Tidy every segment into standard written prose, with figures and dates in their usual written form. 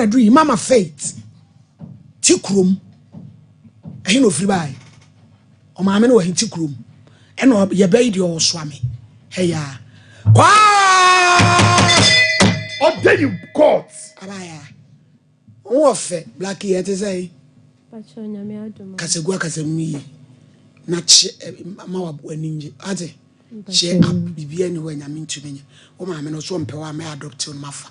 Samara duru yi, Mama Faith ti kurom. Ɛhe na ofiri bae? Ɔmaame no wɔ he ti kurom. Ɛna yɛbɛ yi deɛ ɔwɔ soa me. Ɛya. Kwaa! Ɔda yi court. Abaya. Wo wɔ fɛ, Blackie ɛte sɛ yi. Pacho Nyame adom. Kasagu akasam yie. Na kye ma w'ani ngye. Ate? Hyɛ up biribiara ni hɔ a Nyame ntumi nyɛ. Wo maame no so ɔmpɛ wo a mɛ adopt wo no mafa.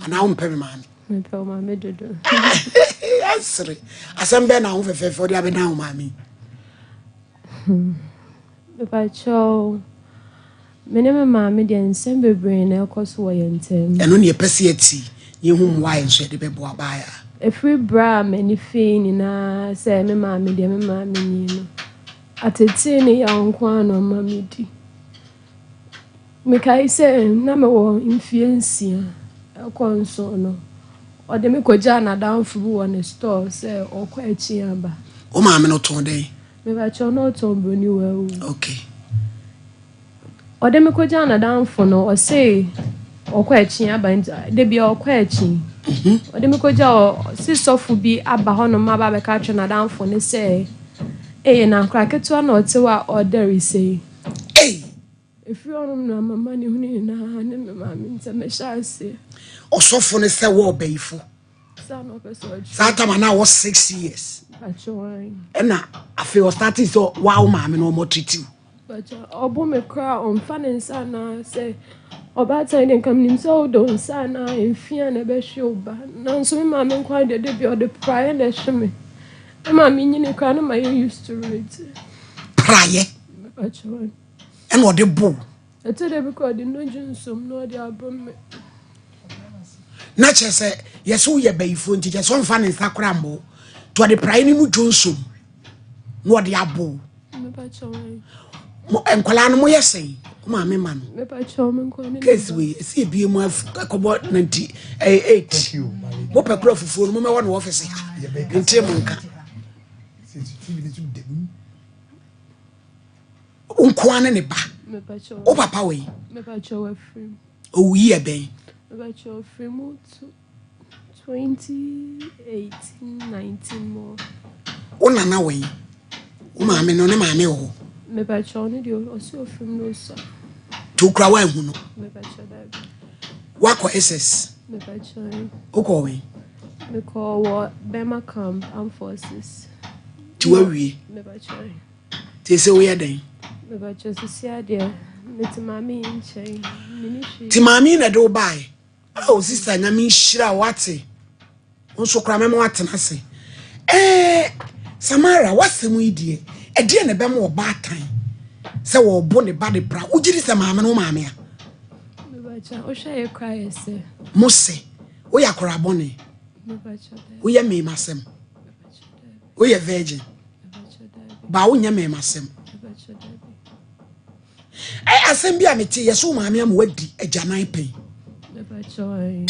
Anaa wompɛ me maame? Mepɛ wo maame dodo. Ɛsere. Asɛm bɛn na wo fɛfɛɛfɛ wode abɛdan wo maame yi? Mepakyɛw, me ne me maame deɛ nsɛm bebree na ɛkɔ so wɔ yɛn ntam. Ɛno ne yɛpɛ sɛ yɛte na yɛhu mmoa a yɛn nso yɛde bɛboa baeɛ a. Ɛfiri berɛ a m'ani fii nyinaa sɛ me maame deɛ me maame nie no, Atetee ne yaw nko ara na ɔma midi. Mekae sɛ na mewɔ mfeɛ nsia kɔ nson no, ɔde me kɔgyaa n'adamfo bi wɔ ne store sɛ ɔkɔ akyi aba. Wo maame no ɔtɔn dɛn? Mepakyɛw, na ɔtɔn broni wawu. Okay. Ɔde me kɔgyaa n'adamfo no, ɔse ɔkɔ akyi aba nti da bia ɔkɔ akyi. Ɔde me kɔgyaa hɔ, ɔse sɔfo bi aba hɔnom aba abɛka akyerɛ n'adamfo no sɛ, Ee, na akora ketewa na ɔte hɔ a ɔredɛre sei. Ei! Ɛfiri hɔnom na m'amanehunu nyinaa ne me maame ntam ɛhyɛ aseɛ. Ɔsɔfo no sɛ wɔ ɔbayifo. Saa na ɔpɛ sɛ ɔkyerɛ. Saa tam a na wɔ 6 years. Pakyɛ. Ɛna afei ɔstarte sɛ waa wo maame no ɔmɔ treat wo. Pakyɛ, ɔbo me koraa ɔmfa ne nsa anaa sɛ ɔbaatan deɛ nka menim sɛ wode wo nsa anaa mfea na ɛbɛhwe wo ba, nanso me maame nko ara deɛ, da bi ɔde praeɛ na ɛhwe me. Ɛma menyini koraa na mayɛ used to it. Praeɛ Pakyɛ. ɛna ɔde bo wo? Ɛtɔ da bi koraa ɔde nnɔgye nsom na ɔde abɔ me. Na kyerɛ sɛ yɛsɛ woyɛ bayifoɔ nti kyerɛ sɛ ɔmfa ne nsa koraa mmɔ wo, nti ɔde praeɛ no mu dwo nsom na ɔde abo wo. Mepakyɛ. Nkwadaa no moyɛ sɛn? Wo maame ma no Mepakyɛ, me nko ne case wei ɛsɛ ebie mu ɛkɔbɔ 98. Thank you, Malik. Mopɛ kora fufuo no momɛwɔ no ɔfisi ha ntie mo nka. Wo nkoa ne ne ba? Mepakyɛ. Wo papa wɔ yi? Mepakyɛ, wafiri mu. Owu yi ɛbɛn? Mepakyɛ, ɔfiri mu to 2018 19 mu. Wo nana wɔ yi? Wo maame no ne maame wɔ hɔ? Mepakyɛ, ɔno deɛ ɔsi ɔfiri mu na ɔsua. Nti wokura woanhu no? Mepakyɛ, daabi. Woakɔ SS? Mepakyɛ. Wokɔ wɛn? Mekɔ wɔ Burma Camp, Armed Forces. Nti woawie? Mepakyɛ. Nti sɛ woyɛ dɛn? Mepakyɛ, sisi adeɛ mete maame yi nkyɛn, meni hwee. Nti maame yi na ɛde wo baeɛ? Oh sister, Nyame nhyira wo wate. Wo nso koraa mɛma woatena ase. Ɛɛ Samara, w'asɛm yi deɛ, ɛdeɛ na ɛbɛma ɔbaatan sɛ wɔbo ne ba de pra? Wogye di sɛ maame no wo maame a? Mepakyɛ, wohwɛ yɛ koraa yɛ sɛ. Mo se woyɛ akwaraa bɔne? Mepakyɛ, daabi. Woyɛ mmeemasɛm? Mepakyɛ, daabi. Woyɛ virgin? Mepakyɛ, daabi. Ba wonyɛ mmeemasɛm? Mepakyɛ, daabi. Ɛ asɛm bi a mete yɛ so, wo maame ama woadi agyanan pɛn? Mepakyɛ.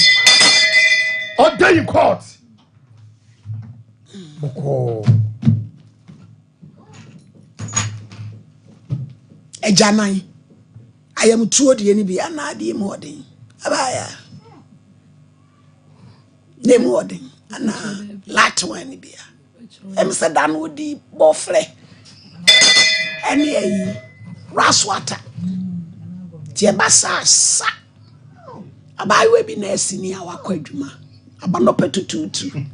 Ɔda yi court. Bɔkɔɔ. Agyanan ayamtuo deɛ no bi anaa deɛ mu ɔden abaaya na mu ɔden anaa latewan no bi a ɛm sɛ da no ɔdi bɔfrɛ ɛne ayi rasoata nti ɛba saa sa abaayewa bi na asi ni a wakɔ adwuma aba nɔpɛ tutuutu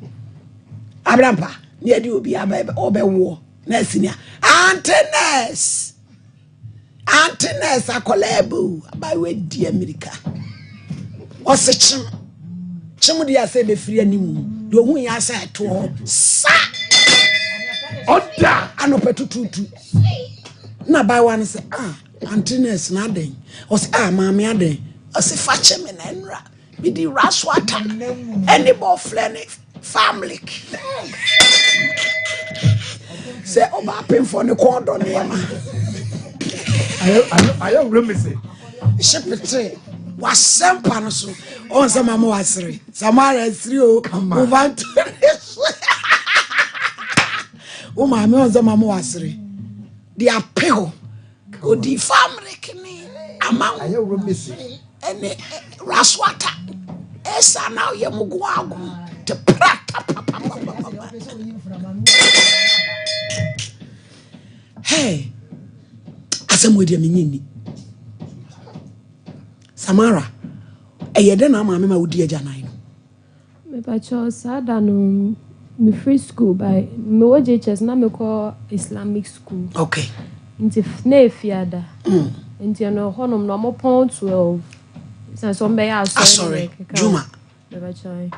abrampa ne yɛde obi aba ɔbɛwoɔ na asi ni a, "Auntie Nurse, Auntie Nurse, akɔlaa bu." Abaayewa di amirika, ɔse kyem kyem deɛ asɛ bɛfiri anim deɛ ɔhu yɛ asɛ ɛtoɔ hɔ sa. Ɔda. Anɔpɛ tutuutu na abaayewa no sɛ, "Ah, Auntie Nurse, na adɛn?" Ɔsɛ, "Ah, maame, adɛn?" Ɔsɛ, "Fa kyɛ me na nnura mede wura so ata ɛne bɔflɛ ne family sɛ ɔbaa pemfoɔ ne kɔn dɔ nneɛma." Ayɛ wura mi se. Hyepete wasɛmpa mpa no so ɔn sɛ mama wasere Samara asiri o wova ntone so wo maame ɔn sɛ mama wasere de ape hɔ odi family ne amango Ayɛ wura mi se. Ɛne rasoata ɛsa na ɔyɛ mo go ago. toilet pratapapapapa. Hey, asɛm wei deɛ menye nni. Samara, ɛyɛ dɛn na maame ma wodi agyanan no? Mepakyɛw, saa da no mefiri school bae. Mewɔ JHS na mekɔ Islamic school. Nti na efiada. Nti ɛno ɛhɔnom no ɔmo pɔn 12. Sɛ sɛ ɔmo bɛyɛ asɔre ne Asɔre, deɛ ɛkeka ho. Juma. Mepakyɛw.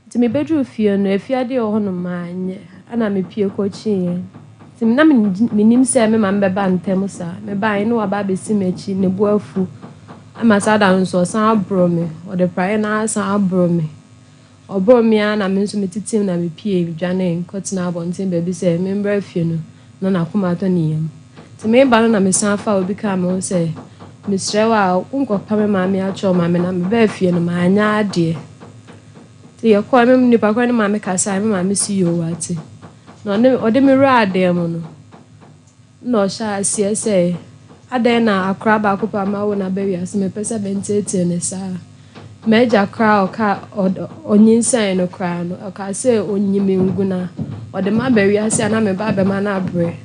Nti mebɛduru fie no efiade wɔ hɔnom manyɛ. Ɛna mepie kɔkyiiɛ. Nti na menim sɛ me maame bɛba ntɛm saa. Mebaeɛ na waba abɛsi m'akyi, ne bo afu. Ama saa da no nso ɔsan aboro me. Ɔde praeɛ no asan aboro me. Ɔboro me ara na me nso metetem na mepie dwane kɔtena abɔnten baabi sɛ membra fie no na n'akoma atɔ ne yam. Nti meba no na mesan fa obi kaa me ho sɛ mesrɛ wo a wonkɔpa me maame akyɛw ma me na mebaa fie no manyɛ adeɛ. Nti yɛkɔɔ me nipa korɔ ne maame kasae, me maame si yoo wate. Na ɔne ɔde me wuraa dan mu no na ɔhyɛ aseɛ sɛ adɛn na akora baako pɛ a mawo no aba wiase mepɛ sɛ menteetee ne saa. M'agya koraa ɔka ɔnyinsɛn no koraa no ɔkaa sɛ onyi me ngu na ɔde me aba wiase a na me ba abɛma no abrɛ.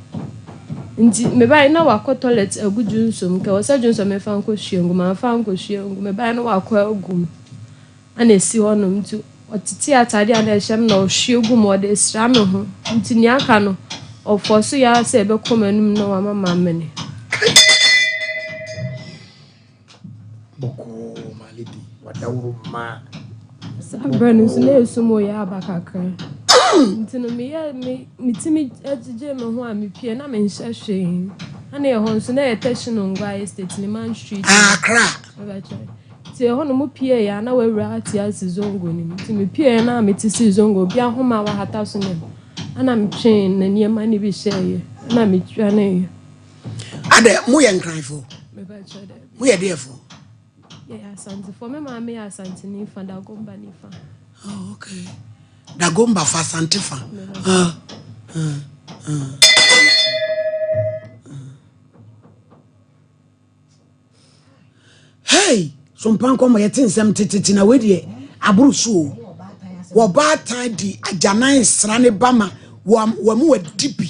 Nti mebaeɛ na wakɔ toilet agu dwonsom nka ɛwɔ sɛ dwonsom mefa nkɔhwie ngu mamfa ankɔhwie ngu mebaeɛ na wakɔ agu mu ɛna esi hɔnom nti ɔtete atadeɛ a na ɛhyɛ me na ɔhwie gu mu ɔde sra me ho nti nea aka no ɔfɔ so yɛ ara sɛ ɛbɛkɔ m'anum na wama mamene. Bɔkɔɔ my lady, wadaworo mmaa. Saa berɛ no nso na esum wɔ yɛ aba kakra. Nti no meyɛ me metumi agyegye me ho a mepie na menhyɛ hwee. Ɛna ɛhɔ nso na yɛ Teshie Nungua Estate Liman Street. Accra. Mepakyɛw. Nti ɛhɔ no mo pie yɛ a na wawura ate ase zongo no mu. Nti mepie na mete si zongo obi ahoma a wahata so ne mu. Ɛna metwee ne nneɛma no bi hyɛeɛ. Ɛna metwaneeɛ. Adɛ, moyɛ Nkranfoɔ? Mepakyɛw dɛ. Moyɛ deɛfoɔ? Yɛyɛ Asantefoɔ. Me maame yɛ Asanteni fa, Dagomba nifa. Oh, okay. Dagomba fa, Asante fa. Ah, ah, ah. Hey, so mpa nkɔmmɔ yɛte nsɛm tetete na wei deɛ aboro so o. Wɔbaatan di agyanan sra ne ba ma wɔn mu wadi bi.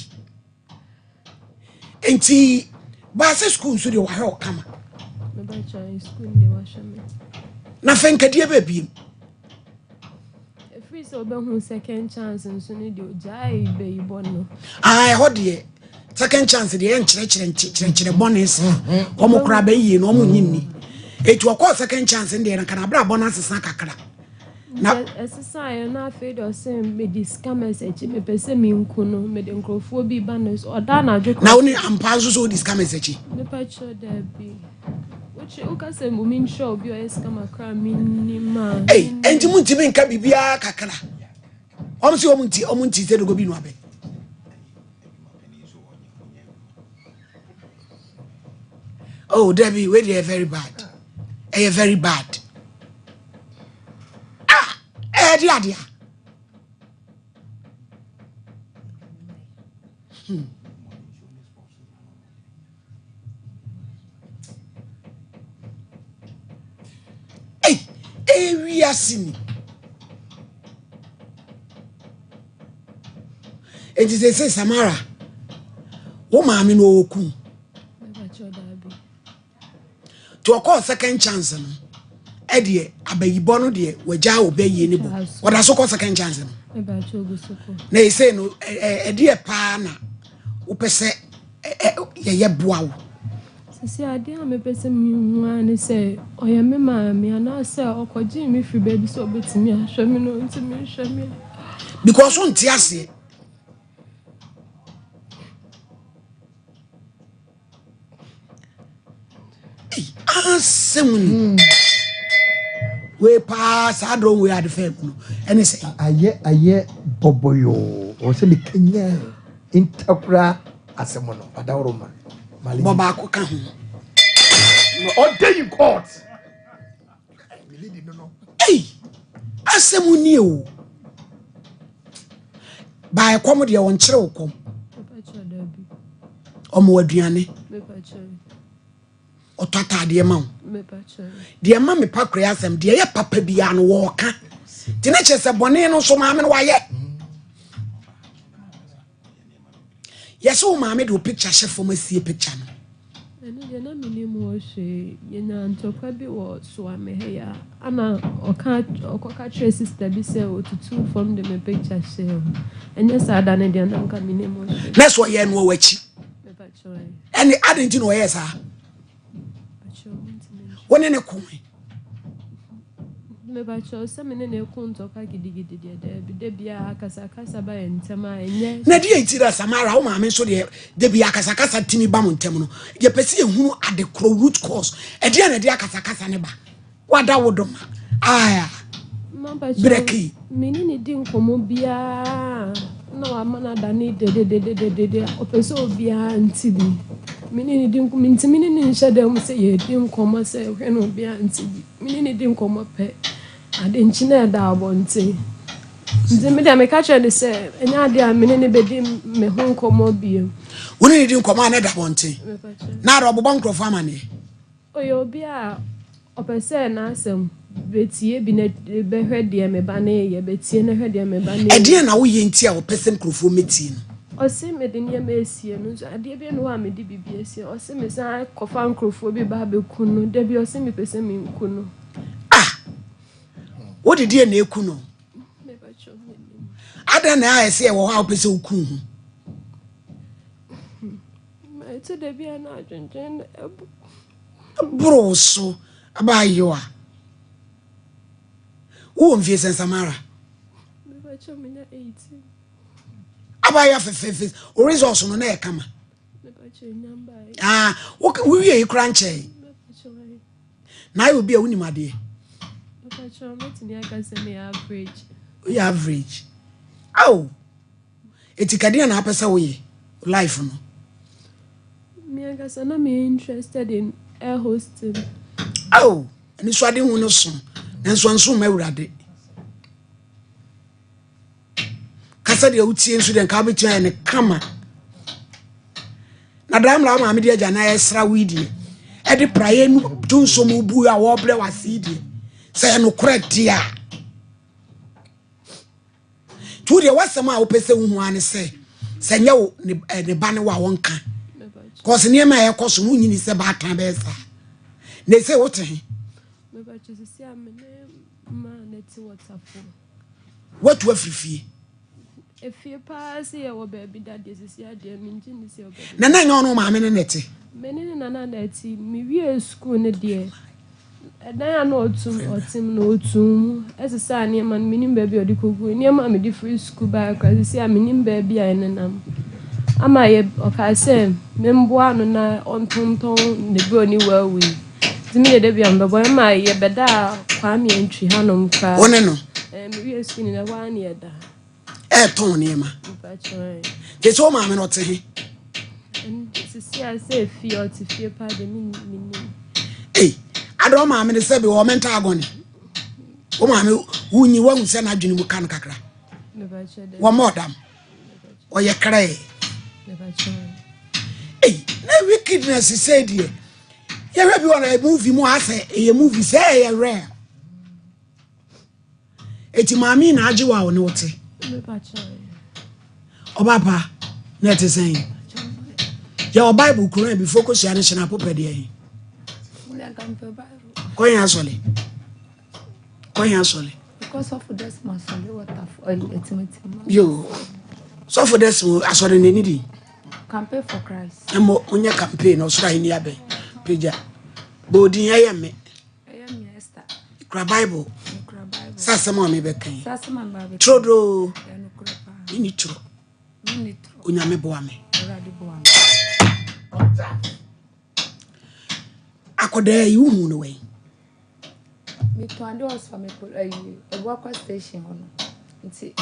Nti baase sukuu nso deɛ wahwɛ ɔkama. Mepakyɛw sukuu deɛ wahwɛ me. Na afei nkadeɛ bɛɛ biem. Ɛfiri sɛ wobɛhu second chance nso no deɛ ogyae bɛyibɔ no. Ah, ɛhɔ deɛ second chance deɛ yɛnkyerɛkyerɛ nkyerɛkyerɛ bɔne saa. Wɔn koraa bɛyie no wɔn nyi nni. Eti ɔkɔɔ second chance deɛ no kana abrabɔ no asesa kakra. Na ɛsesaeɛ no afei deɛ ɔsɛ mede scammers akyi mepɛ sɛ menku no mede nkurɔfoɔ bi ba no so ɔda anadwo. Na wo ne ampa nso sɛ wodi scammers akyi? Mepakyɛw daabi. Woka sɛ menkyerɛ obi a ɔyɛ scammer koraa mennim a. Ei, enti montumi nka biribiara kakra. Wɔn sɛ wɔn nti wɔn nti sɛ dogo bi no abɛ. Oh, Debbie, wei deɛ very bad. Ɛyɛ very bad. Ah, ɛyɛ de adeɛ. Ei, ɛyɛ wiase ni. Enti sɛ sɛ Samara, wo maame no ɔwɔ kum. Mepakyɛw daabi. Nti ɔkɔɔ second chance no ɛdeɛ abayibɔ no deɛ wagya wo bɛyie ne bɔ. Ɔda so kɔ second chance no. Mepakyɛw ogu so kɔ. Na ɛsei no ɛdeɛ paa na wopɛ sɛ yɛyɛ boa wo. Sisi adeɛ a mepɛ sɛ mehu ara ne sɛ ɔyɛ me maame anaasɛ ɔkɔgyee me firi baabi sɛ ɔbɛtumi ahwɛ me no ɔntumi nhwɛ me a. Because wonte aseɛ. Asɛm ni. Wei paa saa dɔn wei ade fɛ mu no ɛne sɛ. Ayɛ bɔbɔyoo ɔwɔ sɛ mekanyan ntakora asɛm no adaworo ma. Bɔ baako ka ho. Ɔda in court. Ei, asɛm ni o. Baa ɛkɔm deɛ ɔnkyerɛ wo kɔm. Ɔmo aduane. Ɔtɔ ataadeɛ ma wo. Deɛ ma me pa koraa asɛm deɛ ɛyɛ papa biara no wɔɔka. Nti ne kyerɛ sɛ bɔne no nso maame no wayɛ. Yɛsɛ wo maame de wo picture hyɛ fam asie picture no. Ɛno deɛ na menim ho hwee. Yɛnyaa ntɔkwa bi wɔ Soame ha yi a, ana ɔka ɔkɔka kyerɛɛ sister bi sɛ ɔtutuu fam de me picture hyɛɛ hɔ. Ɛnyɛ saa da no deɛ na nka menim ho hwee. Na sɛ ɔyɛɛ no wɔ w'akyi. Ɛne adɛn nti na ɔyɛɛ saa? Wo ne ne koe. Mepakyɛw sɛ me ne no reko ntɔkwa gidigidi deɛ, daabi. Da biara akasakasa ba yɛn ntam a, ɛnyɛ. Na deɛ nti na Samara, wo maame nso deɛ, da biara akasakasa tumi ba mo ntam no, yɛpɛ sɛ yɛhunu ade korɔ, root cause. Ɛdeɛn na ɛde akasakasa no ba? Wada wo dɔ ma. Aya. Brɛki. Me ne no di nkɔmmɔ biara na wama no adane dededededede. Ɔpɛ sɛ obiara nte bi. Me ne no di nkɔmmɔ, mentumi ne no nhyɛ dan mu sɛ yɛredi nkɔmmɔ sɛ hwɛ na obiara nte bi. Me ne no di nkɔmmɔ pɛ, ade nkye na ɛda abɔnten. Nti me deɛ meka kyerɛ no sɛ ɛnyɛ adeɛ a me ne no bɛdi me ho nkɔmmɔ bio. Wo ne no di nkɔmmɔ a na ɛda abɔnten? Na ara ɔbobɔ nkurɔfoɔ amaneɛ? Ɔyɛ obi a ɔpɛ sɛ n'asɛm bɛtie bi na bɛhwɛ deɛ me ba no reyɛ, bɛtie na hwɛ deɛ me ba no reyɛ. Ɛdeɛn na woyɛ nti a ɔpɛ sɛ nkurɔfoɔ mmɛtie no? Ɔse mede nneɛma asie no nso adeɛ biara nni hɔ a mede biribi asie no. Ɔse mesan kɔfa nkurɔfoɔ bi ba abɛku no. Da bi ɔse mepɛ sɛ menku no. Ah! Wode deɛ na ɛku no? Adɛn na ayɛ sɛ ɛwɔ hɔ a wopɛ sɛ woku ho? Ɛte da bi a na adwendwen no ɛbo. Ɛboro wo so abaayewa. Wowɔ mfie sɛn Samara? Mepakyɛ menya 18. Abaayewa fɛfɛɛfɛ o results no na yɛ kama. Ah, wowie yi kora nkyɛn. Na ayɛ obi a wonim adeɛ. Woyɛ average. Aw. Eti kadeɛ na apɛ sɛ woyɛ life no. Me ankasa na me interested in air hosting. Aw, anisoade hu no so. Nanso anso mma awurade. Kasa deɛ wotie nso deɛ nka wobɛtumi ayɛ no kama. Na daa mmara wo maame de agya na ɛsra wo yi deɛ ɛde praeɛ no to nso mu bu a wɔbrɛ wase yi deɛ sɛ yɛ nokorɛ deɛ a nti wo deɛ w'asɛm a wopɛ sɛ wohu ara ne sɛ sɛ nyɛ wo ne eh, ne ba ne wo a wɔnka kɔs nneɛma a ɛkɔ so no wonyini sɛ baatan bɛyɛ saa na ɛsɛ wote he Woatu afiri fie. Efie paa sɛ yɛwɔ baabi da deɛ sisi adeɛ mengye nni sɛ yɛwɔ baabi. Na na ɛnyɛ ɔno maame ne na ɛte. Me ne ne nana na ɛte. Mewie sukuu no deɛ ɛdan a na ɔtum ɔtem no ɔtum mu ɛsesaa nneɛma no menim baabi a ɔde kɔgu nneɛma a mede firi sukuu baeɛ koraa sisi a menim baabi a ɛnenam. Ama yɛ ɔkaa sɛ memboa no na ɔntontɔn ne broni wawu yi. Nti me deɛ da bi a mebɛbɔ ɛma yɛbɛdaa Kwame Antwi hanom koraa. Wo ne no? Ɛɛ mewie sukuu nyina hɔ ara ne yɛda. Ɛɛtɔn nneɛma. Te sɛ wo maame no ɔte he? Sisi a sɛ fie ɔte fie paa deɛ me menim. Ei, adɛ wo maame no sɛ bi wɔ mental agony. Wo maame wonyi wahu sɛ n'adwene mu ka no kakra. Wɔmmɔ ɔdam. Ɔyɛ krɛɛ. Ei, na wickedness sɛ deɛ. Yɛhwɛ bi wɔ na movie mu asɛ ɛyɛ movie sɛ ɛyɛ rare. Eti maame na agye wa ɔne wote. Ɔba pa na ɛte sɛn. Yɛwɔ Bible kuro a bifo kosua ne hyɛn apopɛ deɛ yi. Kɔyɛ asɔle. Kɔyɛ asɔle. Yo, sɔfo dɛsimo asɔre n'ani di. Campaign for Christ. Ɛmɔ onyɛ campaign ɔsoro ahenni abɛn. Pagya. Bɔɔdin ɛyɛ me. Ɛyɛ me Esther. Kura Bible. Kura Bible. Sɛ asɛm a mebɛka yi. Sɛ asɛm a mebɛka. Turodoo. Ɛyɛ nokorɛ paa. Menni turo. Menni turo. Onyame boa me. Awurade boa me. Akɔdaa yi wohu no wɛn? Metɔn ade wɔ Swamiko ayi Abuakwa station hɔ no. Nti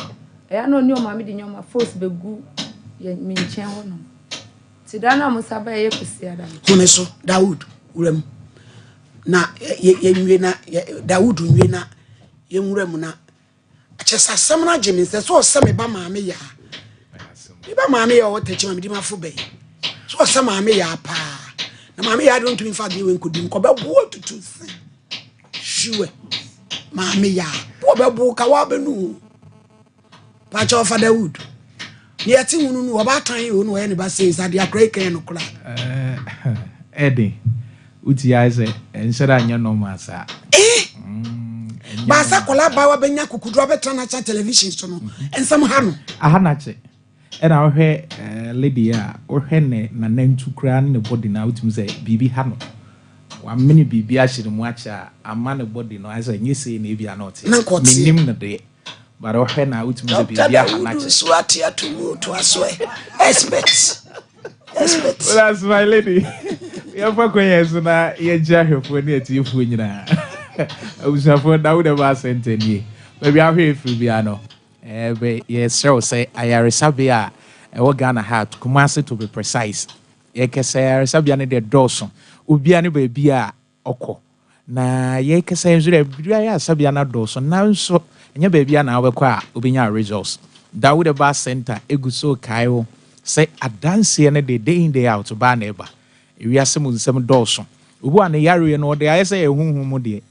ɛyɛ na ɔne ɔmaame de nneɛma fos bɛgu yɛ me nkyɛn hɔ nom. Nti da no a wɔsan baeɛ yɛ Kwasiada no. Home so Dawood wura mu na yɛnwie na Dawood nwie na yɛnwura mu na Kyɛ sɛ asɛm no agye me nsɛ sɛ ɔsɛ me ba maame yaa. Me ba maame yɛ ɔwɔ tɛkyi ma medi mafo bɛyi. Sɛ ɔsɛ maame yaa paa. Na maame yaa de ɔntumi mfa adeɛ wei nkɔdi nkɔbɛboa tutu se. Hwiwɛ. Maame yaa wɔbɛbo ka wɔabɛnu o. Pakyɛ ɔfa Dawood. Ne yɛte ho no no ɔbaatan yi o na ɔyɛ ne ba sei sɛ adeɛ akora yi kan no kora. Ɛden wotie ayɛ sɛ ɛnhyɛ da nyɛ normal saa. Eh! Baasa akwadaa abaawa bɛnya kukuduro abɛtena national television so no nsɛm ha no. Aha n'akyɛ ɛna wohwɛ lady a wohwɛ ne nanantu koraa ne ne body na wotumi sɛ biribi ha no, wamene biribi ahyɛ ne mu akyɛ a ama ne body no ayɛ sɛ nyɛ sei na ebi a na ɔte. Na nka ɔteɛ. Menim no deɛ, but wohwɛ na wotumi sɛ Dr. biribi aha Dawudu n'akyɛ. nso ate ato mu to aso ɛ expert expert. Well, that's my lady. Yɛmfa kwan yɛn so na yɛgye ahwɛfoɔ ne atiefoɔ nyinaa. Abusuafoɔ, Dawud Herbal Center nie. Baabi ahwɛ efiri bia no, bɛ yɛsrɛ wo sɛ ayaresabea a ɛwɔ Ghana ha, Kumasi to be precise. Yɛkɛsɛ ayaresabea no deɛ dɔɔso. Obiara ne baabi a ɔkɔ. Na yɛkɛsɛ nso deɛ biribi ayaresabea no adɔɔso nanso ɛnyɛ baabi a na wobɛkɔ a wobɛnya results. Dawud Herbal Center egu so kae wo sɛ adanseɛ no de day in, day out baa na ɛba. Ewiase mu nsɛm dɔɔso. Obi a ne yareɛ no ɔde ayɛ sɛ ɛyɛ honhom mu deɛ.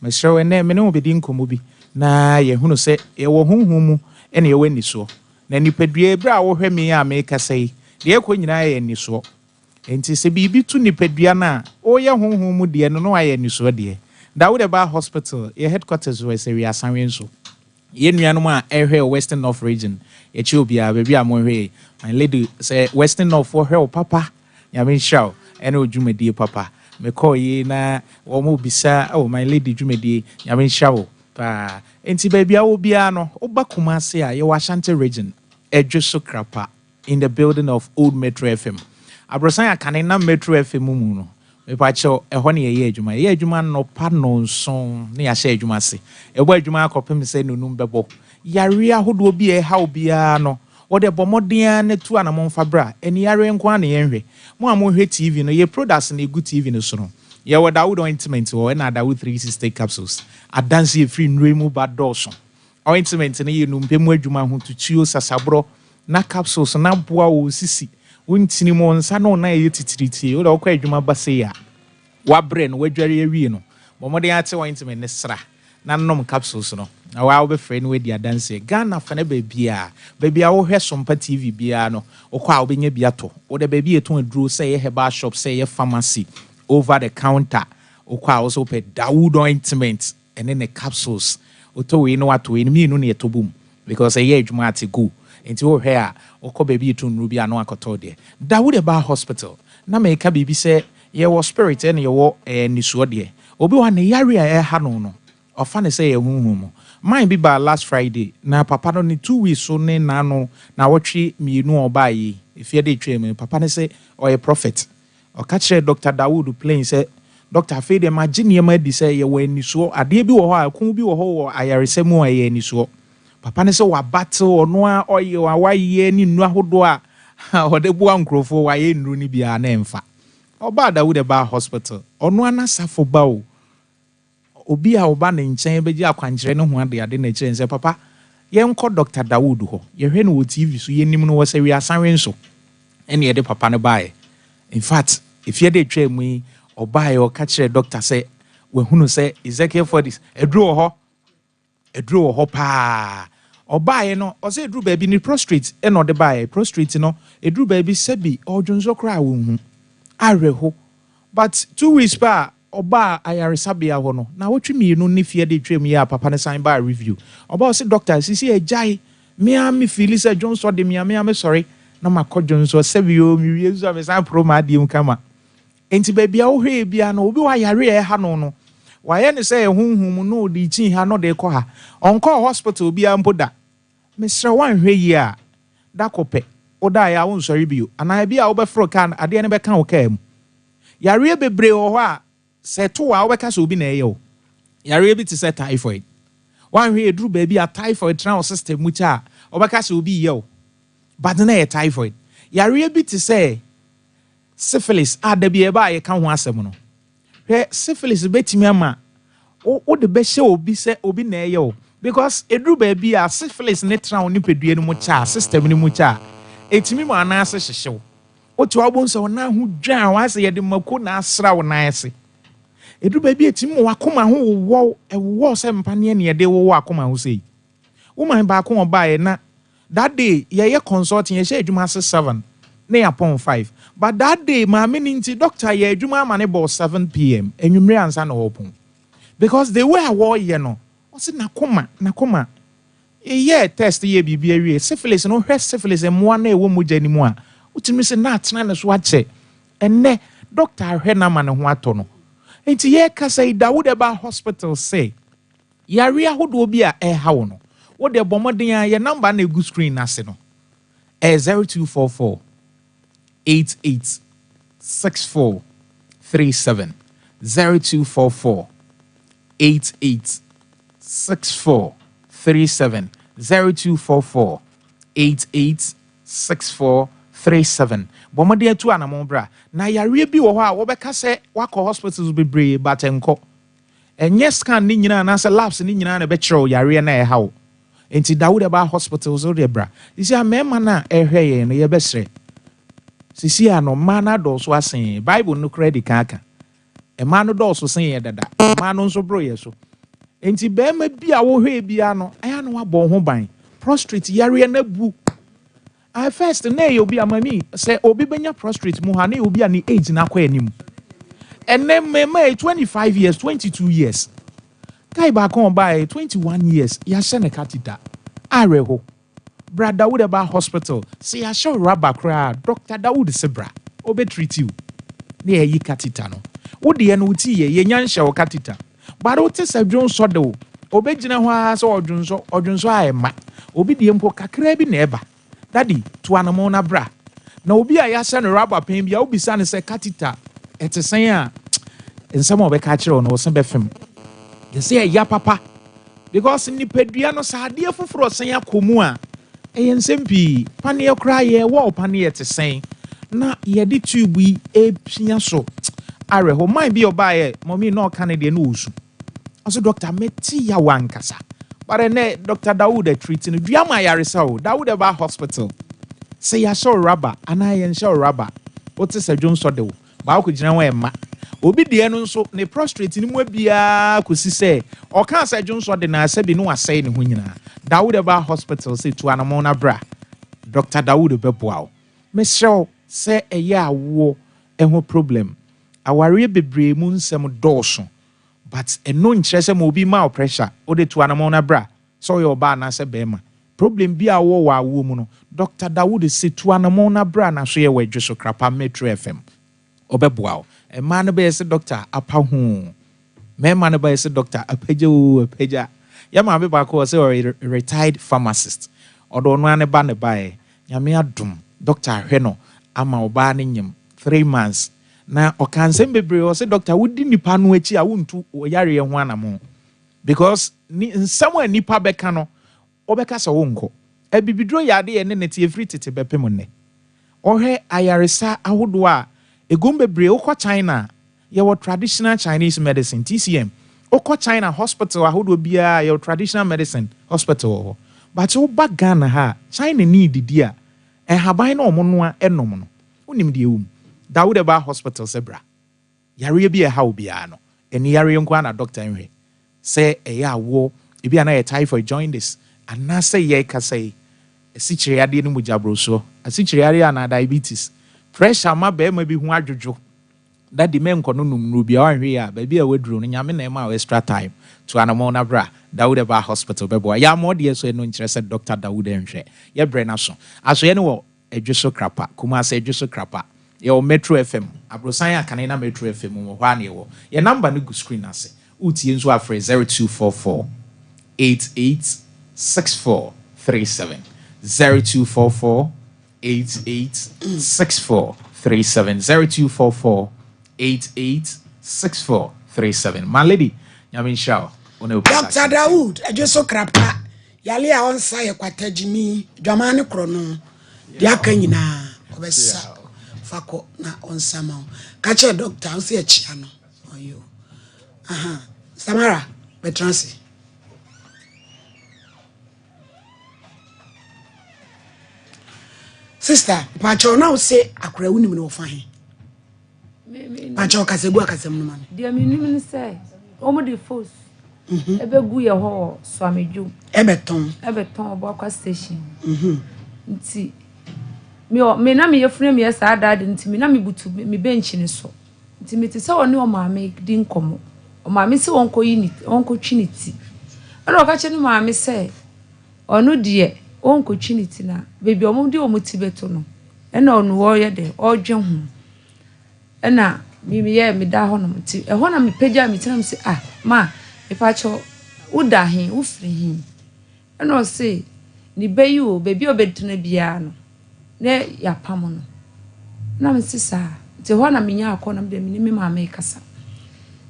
Mesrɛ wo, ɛnnɛ me ne wo bɛdi nkɔmmɔ bi na yɛhunu sɛ yɛwɔ honhom mu ɛna yɛwɔ anisoɔ. Na nipadua, berɛ a wohwɛ me a mekasa yi, deɛ ɛkɔ nyinaa yɛ anisoɔ. Nti sɛ biribi to nipadua no a woyɛ honhom mu deɛ no na wayɛ anisoɔ deɛ. Dawud Herbal Hospital, yɛ headquarters wɔ Sɛwi Asanwe nso. Yɛn nuanom a ɛhwɛ Western North Region, yɛkyɛ obiara baabi a mohwɛ yi. My lady, sɛ Western North foɔ hwɛ wo papa, Nyame nhyira wo ɛne wo dwumadie papa. Mekɔɔ yi na wɔn mo bisa, oh, my lady dwumadie, Nyame nhyira wo paa. Nti baabi a wɔ biara no, woba Kumasi a, yɛwɔ Ashanti Region, Edweso Krapa, in the building of Old Metro FM. Aborosan akane na Metro FM mu no, mepakyɛw ɛhɔ ne yɛyɛ adwuma. Yɛyɛ adwuma nnɔpa 7 ne yɛahyɛ adwuma ase. Ɛbɔ adwuma akɔpem sɛ nonum bɛbɔ. Yareɛ ahodoɔ bi a ɛha obiara no, wɔde bɔ mmɔden ara ne tu anamɔmfa bra. Ɛni yareɛ nko ara na yɛnhwɛ. Mo a mohwɛ TV no, yɛ products na egu TV no so no. Yɛwɔ Dawood ointment wɔ ɛna Dawood 360 capsules. Adanse efiri nnuro mu ba dɔɔso. Ointment no yɛ nnompe mu adwuma ho tutuo sasaborɔ na capsules na aboa wo sisi. Wo ntini mu nsa no na ɛyɛ titiritie. Wode wokɔ adwuma ba sei a, wabrɛ no wadware awie no, bɔ mmɔden ate ointment ne sra na nom capsules no na waa wobɛfrɛ no wadi adanseɛ. Ghana fa no baabi a baabi a wohwɛ Sompa TV biara no, wokɔ a wobɛnya bi atɔ. Wode baabi a yɛtɔn aduro, sɛ ɛyɛ herbal shop, sɛ ɛyɛ pharmacy, over the counter, wokɔ a wo sɛ wopɛ Dawood ointment ɛne ne capsules, wotɔ wei na watɔ wei no mmienu ne yɛtɔ bom because ɛyɛ adwuma ate go. Nti wohwɛ a wokɔ baabi yɛtɔn nnuro bi a na wakɔtɔ deɛ. Dawood Herbal Hospital na meka biribi sɛ yɛwɔ spirit ɛne yɛwɔ nisoɔ deɛ. Obi wɔ ha ne yare a ɛha no, ɔfa ne sɛ yɛ honhom mu. Man bi baa last Friday na papa no ne 2 weeks so ne n'ano na wɔtwe 2 a ɔbaa yi efie de twɛ mu. Papa no sɛ ɔyɛ prophet. Ɔka kyerɛ Dr. Dawood plain sɛ, "Doctor, afei deɛ magye nneɛma adi sɛ yɛwɔ anisoɔ adeɛ bi wɔ hɔ a ɛko bi wɔ hɔ wɔ ayaresɛ mu a ɛyɛ anisoɔ." Papa no sɛ wabatew ɔno a ɔyɛ a wayɛ ne nnuro ahodoɔ a ɔde boa nkurɔfoɔ, wayɛ nnuro no biara na ɛmfa. Ɔbaa Dawood Herbal Hospital, ɔno anasafo ba o, obi a ɔba ne nkyɛn bɛgye akwankyerɛ ne ho ade ade na kyerɛ sɛ, "Papa, yɛnkɔ Dr. Dawood hɔ, yɛhwɛ no wɔ TV so, yɛnim no wɔ sɛ wiasanwe nso." Ɛne yɛde papa no baeɛ. In fact, efie de atwa mu yi, ɔbaeɛ, ɔka kyerɛ doctor sɛ wahunu sɛ Ezekiel 40 aduro wɔ hɔ, aduro wɔ hɔ paa. Ɔbaeɛ no, ɔsɛ eduru baabi ne prostate ɛna ɔde baeɛ. Prostate no eduru baabi sɛbi ɔdwonso koraa wɔnhu awerɛho, but 2 weeks pa a ɔbaa ayaresabea hɔ no na wɔtwe 2 ne fie de twam yi a, papa no san baa review. Ɔbaa, ɔsɛ, "Doctor, sisi agyae mea me feel sɛ dwonsɔ de mea mea me sɔre na makɔ dwonsɔ sɛbi o, mewie nso a mesan poro ma adeɛ mu kama." Nti baabi a wohwɛ bia no, obi wɔ ayare a ɛha no, wayɛ ne sɛ ɛhonhom mu na ɔde kyin ha na ɔde kɔ ha, ɔnkɔɔ hospital biara mpo da. Mesrɛ, woanhwɛ yie a, da kɔ pɛ wodaeɛ a wonsɔre bio, anaa bi a wobɛforo kaa no, adeɛ no bɛka wo kaa mu. Yareɛ bebree wɔ hɔ a sɛ to a wobɛka sɛ obi na ɛyɛ wo. Yareɛ bi te sɛ typhoid, woanhwɛ yɛduru baabi a typhoid tena wo system mu kyɛ a, wobɛka sɛ obi yɛ wo, but na ɛyɛ typhoid. Yareɛ bi te sɛ syphilis a da bi ɛba a yɛka ho asɛm no, hwɛ, syphilis bɛtumi ama wode bɛhyɛ obi sɛ obi na ɛyɛ wo, because ɛduru baabi a syphilis ne tena wo nipadua no mu kyɛ a, system no mu kyɛ a, ɛtumi mu anaase hyehye wo. Wote hɔ, wobɛhu sɛ wo nan ho dwan a waasɛ yɛde mako na asra wo nan ase. Ɛduru baabi a ɛtumi ma w'akoma ho wowɔ wo, ɛwowɔ wo sɛ mpaneɛ ne yɛde wowɔ akoma ho sei. Woman baako a ɔbaeɛ na that day yɛyɛ consulting, yɛhyɛ adwuma ase 7 na yɛapɔn 5. But that day maame no nti doctor yɛ adwuma ama no bɔɔ 7 pm anwummere ansa na ɔrepɔn. Because the way a wɔreyɛ no, ɔse n'akoma, n'akoma. Yɛyɛɛ test yɛɛ biribi awie, syphilis no, wohwɛ syphilis mmoa no a ɛwɔ mogya no mu a, wotumi sɛ na atena ne so akyɛ. Ɛnnɛ, doctor ahwɛ no ama ne ho atɔ no. Enti yɛrekasa yi, Dawood ɛbaa hospital sɛ yareɛ ahodoɔ bi a ɛreha wo no, wo deɛ bɔ mmɔden ara, yɛn number no a ɛgu screen no ase no, ɛyɛ 0244 88 64 37, 0244 88 64 37, 0244 88 64 37. Bɔ mmɔden atu anamɔn bra. Na yareɛ bi wɔ hɔ a wɔbɛka sɛ woakɔ hospitals bebree but ɛnkɔ. Ɛnyɛ scan ne nyinaa anaasɛ labs ne nyinaa na ɛbɛkyerɛ wo yareɛ no a ɛha wo. Enti da wode ba hospitals wo deɛ bra. Sisi a mmarima no a ɛrehwɛ yɛn no yɛbɛsrɛ. Sisi a no mmaa no adɔɔso asen yɛn. Bible no koraa di kan aka. Mmaa no dɔɔso sen yɛn dada. Mmaa no nso boro yɛn so. Enti barima bi a wohwɛɛ biara no, ɛyɛ a na wabɔ wo ho ban. Prostrate yareɛ no abu. At first na ɛyɛ obi a mami sɛ obi bɛnya prostrate mu ha na ɛyɛ obi a ne age no akɔ anim. Ɛnɛ mmarima yi 25 years, 22 years. Guy baako a ɔbaeɛ 21 years yɛahyɛ no catheter. Awerɛho. Bra Dawood ɛba hospital sɛ yɛahyɛ wo rubber koraa a Doctor Dawood se bra ɔbɛ treat wo na yɛayi catheter no. Wo deɛ no wo ti yɛ yɛnya nhyɛ wo catheter but wo te sɛ dwonsɔ de wo ɔbɛgyina hɔ ara sɛ ɔdwonsɔ ɔdwonsɔ a ɛmma obi deɛ mpo kakraa bi na ɛba. Daddy tu anamon na bra. Na obi a yɛahyɛ no rubber pɛn bi a wobisa no sɛ catheter ɛte sɛn a nsɛm a ɔbɛka akyerɛ wo no wo se bɛfem. Yɛsɛ ɛya papa. Because nipadua no sɛ adeɛ foforɔ san akɔ mu a, ɛyɛ nsɛm pii. Paneɛ koraa yɛwɔ wo paneɛ te sɛn na yɛde tube yi repia so. Awerɛho. Man bi a ɔbaeɛ, mummy na ɔka ne deɛ na ɔresu. Ɔse doctor mete yaw ankasa. But ɛnɛ Doctor Dawood atreat no. Dua ma ayaresa o. Dawood ɛba hospital. Sɛ yɛahyɛ wo rubber anaa yɛnhyɛ wo rubber, wote sɛ dwonsɔ de wo. Baako gyina hɔ ɛmma. Obi deɛ no nso, ne prostrate no mu abue ara kɔsi sɛ ɔkaa sɛ dwonsɔ de no a sɛbi na wasɛe ne ho nyinaa. Dawood ɛbaa hospital sɛ tu anamɔn na bra. Doctor Dawood bɛboa wo. Mesrɛ wo sɛ ɛyɛ awoɔ ho problem. Awareɛ bebree mu nsɛm dɔɔso but ɛno nkyerɛ sɛ ma obi mma wo pressure. Wode tu anamɔn na bra. Sɛ woyɛ ɔbaa anaasɛ bɛɛma. Problem bi a wowɔ wɔ awoɔ mu no, Doctor Dawood se tu anamɔn na bra n'asoeɛ wɔ Adwoso Krapa Metro FM. Ɔbɛboa wo. Mmaa no bɛyɛ se doctor apa hoo. Mmarima no bɛyɛ se doctor apagya oo apagya. Yɛ maame baako ɔse ɔyɛ retired pharmacist. Ɔde ɔno ara ne ba na ɛbaeɛ. Nyame adom, doctor ahwɛ no ama ɔbaa no nyem 3 months. Na ɔkaa nsɛm bebree, ɔse doctor wodi nipa no akyi a wontu wo yareɛ ho anamɔn. Because ne nsɛm a nipa bɛka no wobɛka sɛ wonkɔ. Abibiduro yɛ ade a ɛne no te ɛfiri tete bɛpem nnɛ. Wohwɛ ayaresa ahodoɔ a ɛgum bebree, wokɔ China a, yɛwɔ traditional Chinese medicine, TCM. Wokɔ China hospital ahodoɔ biara yɛwɔ traditional medicine hospital wɔ hɔ. But woba Ghana ha a, China ni didi a, nhaban na wɔnoa nom no, wonim deɛ ɛwɔ mu. Dawood Herbal Hospital sɛ bra. Yareɛ bi a ɛha wo biara no, ani yareɛ nko ara na dɔkta nhwɛ. Sɛ ɛyɛ awoɔ, ebi a na ɛyɛ typhoid, jaundice, anaasɛ yɛrekasa yi, asikyire yadeɛ ne mogyaborosoɔ, asikyire yadeɛ anaa diabetes, pressure ma barima bi ho adwodwo. Daddy mɛnkɔ no nom nnuro biara, woanhwɛ yie a, baabi a woaduro no, Nyame na ɛma wo extra time. Tu anamɔn na bra, Dawood Herbal Hospital bɛboa. Yɛammɔ deɛ so ɛno nkyerɛ sɛ Dɔkta Dawood nhwɛ. Yɛbrɛ no aso. Asoeɛ no wɔ Adwoso Krapa, Kumasi Adwoso Krapa. Yɛwɔ Metro FM, aborosan a kane na Metro FM wɔ hɔ ara na yɛwɔ. Yɛn number no gu screen no ase. Woretie nso a frɛ 0244 88 64 37, 0244 88 64 37, 0244 88 64 37. My lady, Nyame nhyira wo. Wo ne wo Doctor Dawood, Adwoso Krapa, Yale a ɔnsa yɛ kwata gyimi dwaman ne korɔno deɛ aka nyinaa ɔbɛsa fa kɔ na ɔnsa ma wo ka kyerɛ dɔkta wo sɛ akyia no ɔyɛ aha Samara bɛtena ase. Sister, mpakyɛw na wo se akora wonim no wɔfa he? Pakyɛ ɔkasa gu akasam no ma me. Deɛ menim ne sɛ wɔn de fos ɛbɛgu yɛ hɔ wɔ Suamedwom. Ɛbɛtɔn. Ɛbɛtɔn Ɔboakwa station. Nti me me na meyɛ funu meyɛ saa daade nti me na mebutu me bench ne so. Nti mete sɛ ɔne ɔmaame di nkɔmmɔ. Ɔmaame sɛ ɔnkɔyi ne ɔnkɔtwi ne ti. Ɛna ɔka kyerɛ ne maame sɛ ɔno deɛ ɔnkɔtwi ne ti na baabi a wɔde wɔn ti bɛto no ɛna ɔno ɔreyɛ dɛ ɔredwen ho. Ɛna me meyɛɛ meda hɔnom nti ɛhɔ na mepagyaa me ti na mese ah ma mepakyɛw woda he wofiri he? Ɛna ɔse ne ba yi o baabi a ɔbɛtena biara no na yɛapam no. Na mese saa nti ɛhɔ na menya akɔ na mede me ne me maame rekasa.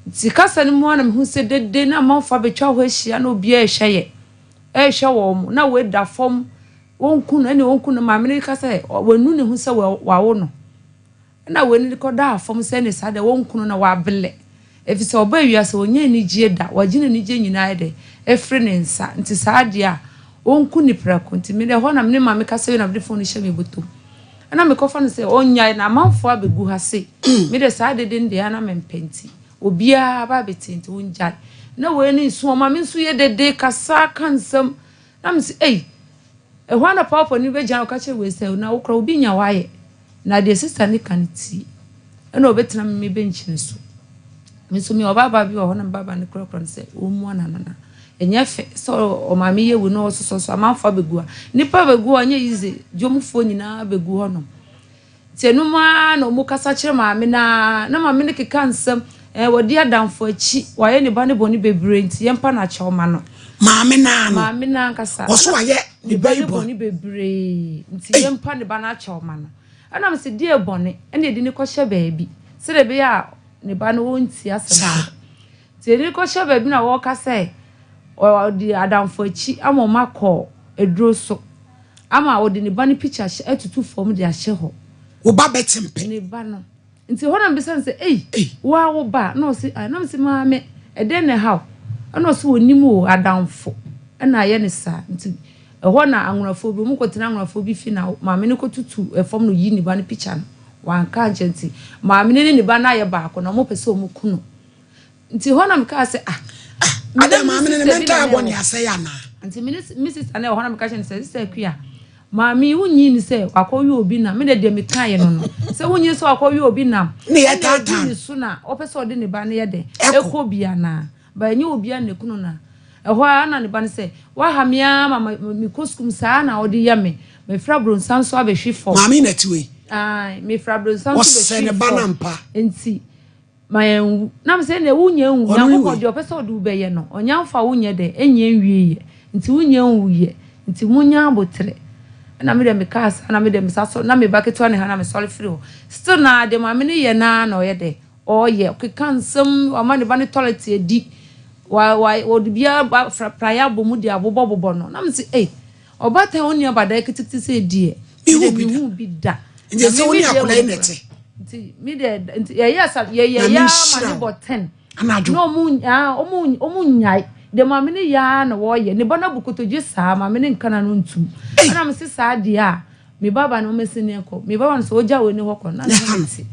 Nti kasa no mu a na mehu sɛ dede na amanfoɔ abɛtwa hɔ ahyia na obiara rehwɛ yɛ rehwɛ wɔn na wei da fam wɔnku no ɛne wɔnku no maame no reka sɛ wanu ne ho sɛ wawo no. Ɛnna wei no de kɔdaa fam sɛ ne saa deɛ wɔnku no na wabrɛ, ɛfiri sɛ ɔbaa wiase ɔnnya anigyeɛ da, wagye n'anigyeɛ nyinaa ayɛ dɛ afiri ne nsa, nti saa deɛ a ɔnku no prɛko. Nti me deɛ ɛhɔ na me ne maame kasa wie na mede fon no hyɛ me bɔtɔ mu. Ɛnna mekɔfa no sɛ ɔnnyae na amanfoɔ abɛgu ha sei, me deɛ saa dede no deɛ na mempɛ nti obiara aba abɛtie nti ɔngyae. Na wei no nsu ɔma me nso yɛ dede kasa ka nsɛm na mese ei, ɛhɔ ara na paapa no bɛgyina ɔka kyerɛ wei sɛ na wo koraa obi nya wayɛ. Na deɛ sista no ka no tie. Ɛna ɔbɛtena me me bɛnkyi no so. Me nso mewɔ ɔbaabaa bi wɔ hɔ na me baabaa no kurakura no sɛ ɔmmua n'ano na ɛnyɛ fɛ sɛ ɔmaame yɛ wei na ɔsosɔ so amanfoɔ abɛgu ha. Nnipa bɛgu hɔ ɛnyɛ easy. Dwomfoɔ nyinaa bɛgu hɔ nom. Nti ɛno mu ara na wɔn kasa kyerɛ maame no ara na maame no keka nsɛm ɛɛ wɔde adamfo akyi wayɛ ne ba ne bɔne bebree nti yɛmpa no akyɛw ma no. Maame no ara no. Maame no ankasa. Wɔso wayɛ ne ba yi bɔne bebree nti yɛmpa ne ba no akyɛw ma no. Ɛna mese deɛ bɔne ɛna yɛde no kɔhyɛ baabi sɛdeɛ ɛbɛyɛ a ne ba no ɔntie asɛm so. Nti yɛde no kɔhyɛ baabi na wɔka sɛ ɔde adamfo akyi ama wɔn akɔ aduro so ama ɔde ne ba no picture atutu fam de ahyɛ hɔ. Wo ba bɛte mpɛ. Ne ba no. Nti hɔ na mebisa no sɛ, Ei, wo ara wo ba? Na ɔse, Ae. Na mese, Maame, ɛdɛn na ɛha wo? Ɛna ɔse, Ɔnnim o, adamfo na ayɛ no saa. Nti ɛhɔ na anwonafoɔ bi, wɔkɔtena anwonafoɔ bi fie na maame no kɔtutu fam na ɔyi ne ba no pikya no. Wanka ankyerɛ nti maame no ne ne ba no ayɛ baako na wɔpɛ sɛ wɔku no. Nti hɔ na mekaa sɛ, ah, ah adɛn maame no ne mental bɔ ne asɛe anaa? Nti me ne me sista no wɔ hɔ na meka kyerɛ no sɛ, sista Akua, maame yi wonyi ni sɛ wakɔwe obi nam. Me de deɛ mekaeɛ no no, sɛ wonyi sɛ wakɔwe obi nam. Ne yɛ taataa. Ne so na ɔpɛ sɛ ɔde ne ba no yɛ dɛ. Ɛkɔ bi anaa. Ba ɛnyɛ obi a na ekunu na. Ɛhɔ ara na ne ba no sɛ, waha me ara ma mekɔ sukuu mu saa na ɔde yɛ me. Mefiri abrɔnsan so abɛhwe fam. Maame na ti wei. Ae, mefiri abrɔnsan so bɛhwe fam. Wɔsɛ ne ba no ampa. Nti, Ma yɛnwu. Na mese, Ɛnneɛ wonnya nwu. Nyankopɔn, deɛ ɔpɛ sɛ ɔde wo bɛyɛ no, ɔnnya mfa wo nyɛ dɛn? Ɛnnya nwieɛ. Nti wonnya nwuiɛ. Nti monnya aboterɛ. Ɛna me deɛ mekaa saa, na me deɛ mesa sɔre, na me ba ketewa ne ha, na mesɔre firi hɔ. Still naa, deɛ maame no yɛ no ara na ɔyɛ dɛn? Ɔreyɛ. Ɔkeka nsɛm, wama ne ba no toilet adi, wa, wa, ɔde biara ba, fra, praeɛ abɔ mu de abobɔbobɔ no. Na mese, Ei, Ɔbaatan a ɔnni abadaeɛ ketekete sɛ deɛ, Mehu me deɛ bi da. mehu bi da. Nti Na ɛsɛ me wo me ne deɛ akwadaa yi wɔ na ɛte. Nti me deɛ nti yɛyɛ sa yɛyɛ Nyame yɛ ama nhyira ne wo. bɔ ten. Anadwo. Na ɔmo ah ɔmo ɔmo nyae. Deɛ maame no yɛ ara na wɔyɛ. Ne ba no abu kotodwe saa maame no nka n'ano ntum. Ei! Ɛna mese saa deɛ a me ba ba no ɔmɛsi ne kɔ. Me ba ba no sɛ ɔgya wei ne hɔ kɔ na ne Ne ho ha no. te.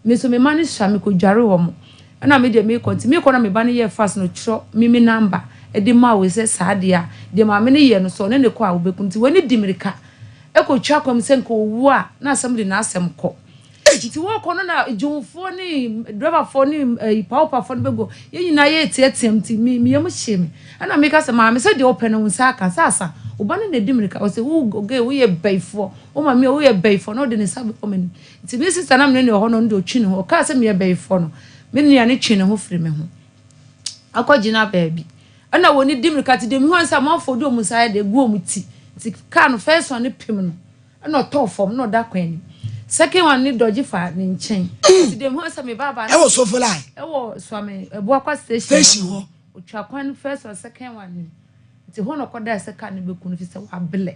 Me nso me mma no sua mekɔdware wɔn. Ɛna me deɛ mekɔ nti mekɔ na me ba no yɛɛ fast na ɔtwerɛ me me number de maa wei sɛ saa deɛ a deɛ maame no yɛ no sɛ ɔne no kɔ a ɔbɛku no nti wei no di mirika kɔtwa kwan mu sɛ nka ɔwu a na asɛm de n'asɛm kɔ nti wɔkɔ no na dwomfoɔ ne driverfoɔ ne eh, pawopafoɔ no bɛgu yɛn nyinaa yɛteateam nti me me yam hyee me ɛna meka sɛ maame sɛ deɛ ɔpɛ no wo nsa aka sɛ asa wo ba no na ɛdi mirika ɔsɛ wo gay woyɛ bɛyifoɔ wo maame woyɛ bɛyifoɔ na ɔde ne nsa bɛbɔ m'anim Nti me sister na me ne no wɔ hɔ no, ɔno deɛ ɔtwi ne ho. Ɔkaa sɛ meyɛ bayifoɔ no, me nua no twee ne ho firi me ho akɔgyina baabi. Ɛna wɔn di mirika nti deɛ mehu ara sɛ amanfoɔ de wɔn nsa ayɛ dɛ gu wɔn ti. Nti kaa no first one no pem no, ɛna ɔtɔɔ fam na ɔda kwan anim. Second one no dɔgye fa ne nkyɛn. Nti deɛ mehu ara sɛ me baabaa no Ɛwɔ Sofolai. Ɛwɔ Suame Abuakwa station Station hɔ. Ɔtwa kwan no first one, second one no. Nti hɔ na ɔkɔdae sɛ kaa no bɛku no ɛfiri sɛ wablɛ.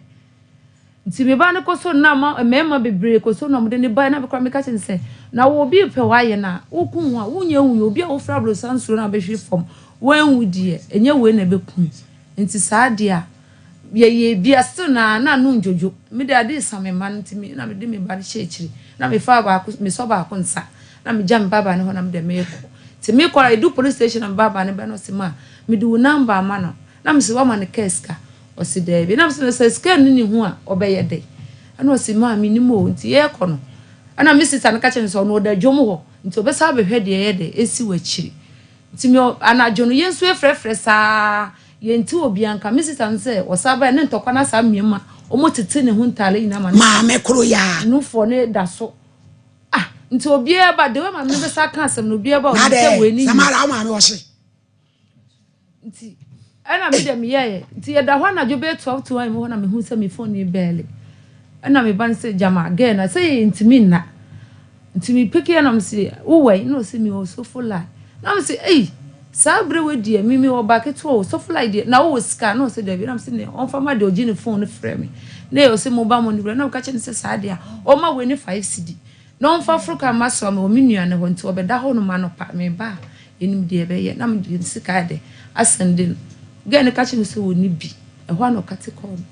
Nti me ba no kɔsɔ no na ama mmarima bebree kɔsɔ no na wɔde no bae na me koraa meka kyerɛ no sɛ, na wo obi repɛ w'ayɛ no a, woku ho a, wonyɛ nwu yɛ. Obi a wofiri aborosan soro na wobɛhwe fam, woanwu deɛ, ɛnyɛ wei na ɛbɛku wo. Nti saa deɛ a, yɛyɛɛ bi a, still na na ano ndwodwo. Me deɛ ade resa me mma no nti me na mede me ba no hyɛɛ akyiri na mefaa baako, mesɔ baako nsa. Na megya me baabaa no hɔ na mede meekɔ. Nti mekɔ a ɛdu police station na me baabaa no bɛ na ɔse ma mede wo number ama no. Na mese woama no kaa sika? Ɔse daabi. Na mese no sɛ sika nni ne ho a ɔbɛyɛ dɛn? Ɛna ɔse maa mennim o. Nti yɛɛkɔ no ɛna me sister no ka kyerɛ no sɛ ɔno ɔda dwom hɔ nti ɔbɛsan abɛhwɛ deɛ ɛyɛ dɛn ɛsi wɔ akyiri. Nti me anadwo no yɛn nso yɛfrɛfrɛ saa yɛnte obiara nka. Me sister no sɛ ɔsan baeɛ ne ntɔkwa no asan amia mu a wɔtete ne ho ntaade nyinaa ma ne Maame koro yi ara. nufoɔ no da so. Ah nti obiara ba the way maame no bɛsa aka asɛm no obiara ba Na ɔnim sɛ dɛ wei ne nyɛ. Samara wo maame ɔhye. Nti ɛna me deɛ meyɛeɛ. Nti yɛda hɔ anadwo bɛyɛ 12 to 1 mu hɔ na mehu sɛ me phone yi bɛɛle. Ɛna me ba no sɛ gyama girl na sɛ yɛntumi nna. Nti me peke ɛna me se wowɔ yi na ɔse me wɔ sofo line. Na me se ei saa berɛ wei deɛ me me wɔ ba ketewa o sofo line deɛ na wowɔ sika na ɔse dabi na me se ne ɔmfa ma deɛ ɔgye ne phone no frɛ me. Na ɔse mo ba mo ne wura na meka kyerɛ no sɛ saa deɛ a ɔma wei ne 5 cedi. Na ɔmfa foro ka mma soa me wɔ me nua no hɔ nti ɔbɛda hɔ nom anɔpa meba a yɛnim deɛ ɛbɛyɛ na mede ne sika ayɛ dɛ asɛnde no. Girl no ka kyerɛ me sɛ ɔnni bi ɛhɔ a na ɔkate kɔɔ no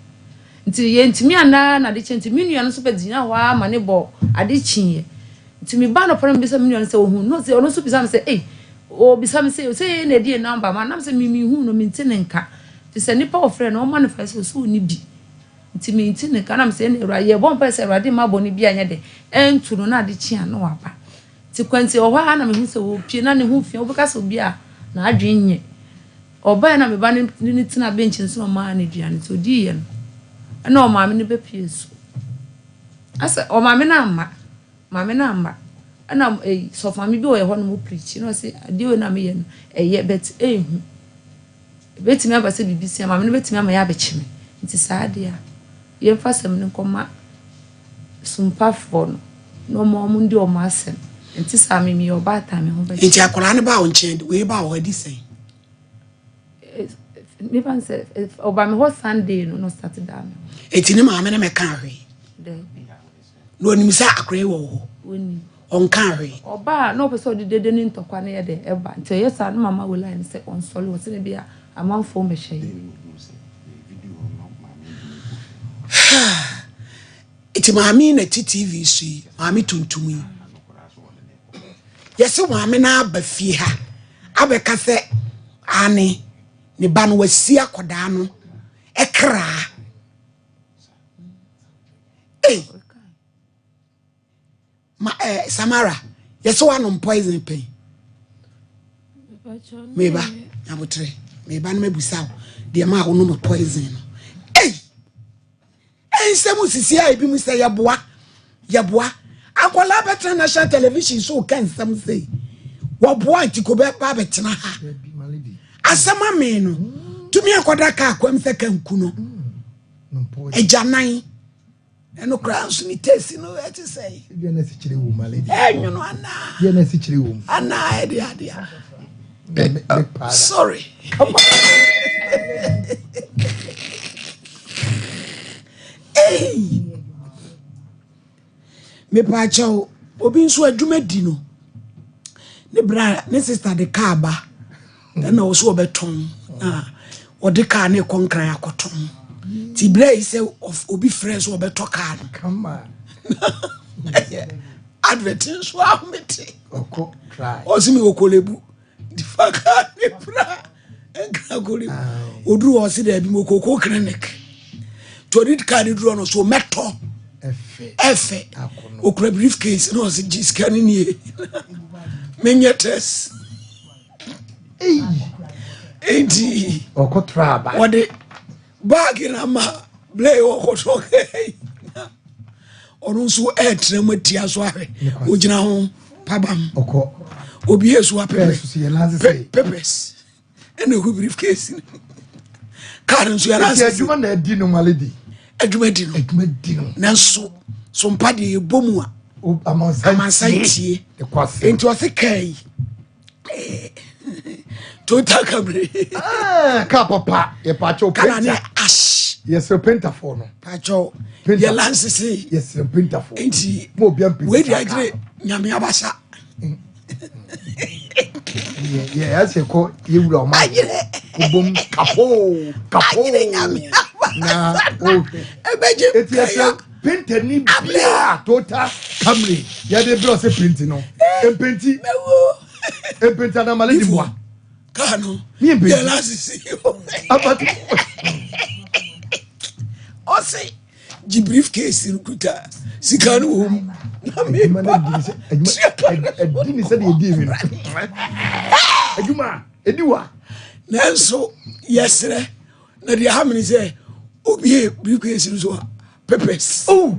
nti yɛntumi anna na ade kye nti me nua no nso bɛgyina hɔ ara ma ne bɔ ade kyeeɛ nti meba anɔpa no mebisa me nua no sɛ ɔhu no ɔno nso bisa me sɛ ei ɔbisa me sɛ sɛ yɛ na ɛdi yɛ namba ma nam sɛ me mehu no mente ne nka te sɛ nipa ɔfrɛ no ɔma no fa sɛ ɔsɛ ɔnni bi Nti mente ne nka na mesɛ ɛne Awurade yɛbɔ mpae sɛ Awurade mma bɔne bi anyɛ dɛ ɛnto no na ade kye a na waba. Nti kwanti wɔ hɔ ara na mehu sɛ ɔpie na ne ho fi wobɛka sɛ obi a n'adwene nyɛ. Ɔbae na me ba no ne no tena bench no so na ɔmaa no aduane nti odiiɛ no ɛna ɔmaame no bɛpie so. Asɛ ɔmaame no amma maame no amma ɛna ɛyi sɔfo maame bi wɔ yɛ hɔ nom ɔpreachi na ɔse adeɛ wei na meyɛ no ɛyɛ but ɛnhu. Ebetumi aba sɛ biribi si a, maame no betumi ama yɛabɛkye me. Nti saa deɛ a, yɛmfa asɛm no nkɔma sumpafoɔ no na wɔn wɔn ndi wɔn asɛm. Nti saa me meyɛ ɔbaatan me ho bɛkyɛ. Nti akwadaa no baa wo nkyɛn de wei baa hɔ adi sɛn? Mefa no sɛ ɔba me hɔ Sunday no na ɔsate daa me hɔ. Nti ne maame no mɛka hwee? Daabi. Na onim sɛ akwadaa yi wɔ wo hɔ? Onim. Ɔnkaa hwee. Ɔba a, na ɔpɛ sɛ ɔde dede ne ntɔkwa no yɛ dɛ ɛba. Nti ɔyɛ saa na mama Welae no sɛ ɔnsɔre hɔ sɛnea ɛbɛyɛ a amanfoɔ mmɛhwɛ yɛn. Nti maame yi na ɛte TV so yi, maame tuntum yi. Yɛse maame no aba fie ha abɛka sɛ ane ne ba no wasi akɔdaa no ɛkraa. Ei! Ma eh, Samara, yɛsɛ woanom poison pɛn. Meba, nyabotere, meba no mabusa wo deɛ ma wonom poison no. Ei! Nsɛm sisi a ebi mu sɛ yɛboa, yɛboa. Akwadaa bɛtena national television so ka nsɛm sei. Wɔboa nti ko bɛba bɛtena ha. Asɛm amee no, tumi akɔda kaa kwam sɛ kanku no. Agyanan. Ɛno koraa nso ne taste no ɛte sɛ. Ebi na esikyire wɔ mu aledi. Ɛnwono anaa. Ebi na esikyire wɔ mu. Anaa ɛde adeɛ. Sorry. Hey. Mepaakyɛw, obi nso adwuma di no. Ne bra ne sister de kaa ba. Ɛna ɔso ɔbɛtɔn. Na ɔde kaa ne kɔ nkran akɔtɔn. Ti bra yi sɛ obi frɛ so ɔbɛtɔ kaa no. Kama. Advert nso ahomete. Ɔkɔ try. Ɔsi mi wɔ Korle-Bu. Fa kaa ne bra nkran Korle-Bu. Oduru hɔ ɔsi dɛbi mi wɔ Koko clinic. Nti ɔde kaa ne duru hɔ no so mɛtɔ. Ɛfɛ. Okura briefcase na ɔsi gye sika ne nie. Menyɛ test. Enti ɔde baagi na ma blɛ ɔkɔtɔ kɛɛ ɔno nso ɛɛtena mu atia so ahwɛ ogyina ho pabam obi esu apɛpɛ papers ɛna ehu briefcase no kaa no nso yɛn ase adwuma na adi no male di adwuma di no adwuma di no nanso so mpa deɛ yɛbɔ mu a amansan tie nti ɔse kaa yi Toyota Camry. Ah, car papa. Yɛ pacho painter. Kala ne ash. Yɛ sɛ painter for no. Pacho. Yɛ lansisi. Yɛ sɛ painter for. Nti. Mo obi ampi. Wei di agyere nyame abasa. Yɛ yɛ ɛsɛ kɔ yɛ wura ɔma. Agyere. Obom kapo kapo. Agyere nyame abasa. Na o. Ɛbɛgye Eti ɛsɛ. Painter ni bia Toyota Camry yɛde brɛ ɔsɛ paint no mpenti mpenti anamale di boa. Kaa no Ne mpenti. Yɛ lasisi. Abati. Ɔse gye brief case no kuta sika no wɔ mu na Adwuma no meba adi ne sɛ adwuma ɛdi ne sɛ deɛ ɛdi mi no. Adwuma ɛdi wa. Nanso yɛserɛ na deɛ ha mene sɛ obie brief case no so a papers Oh.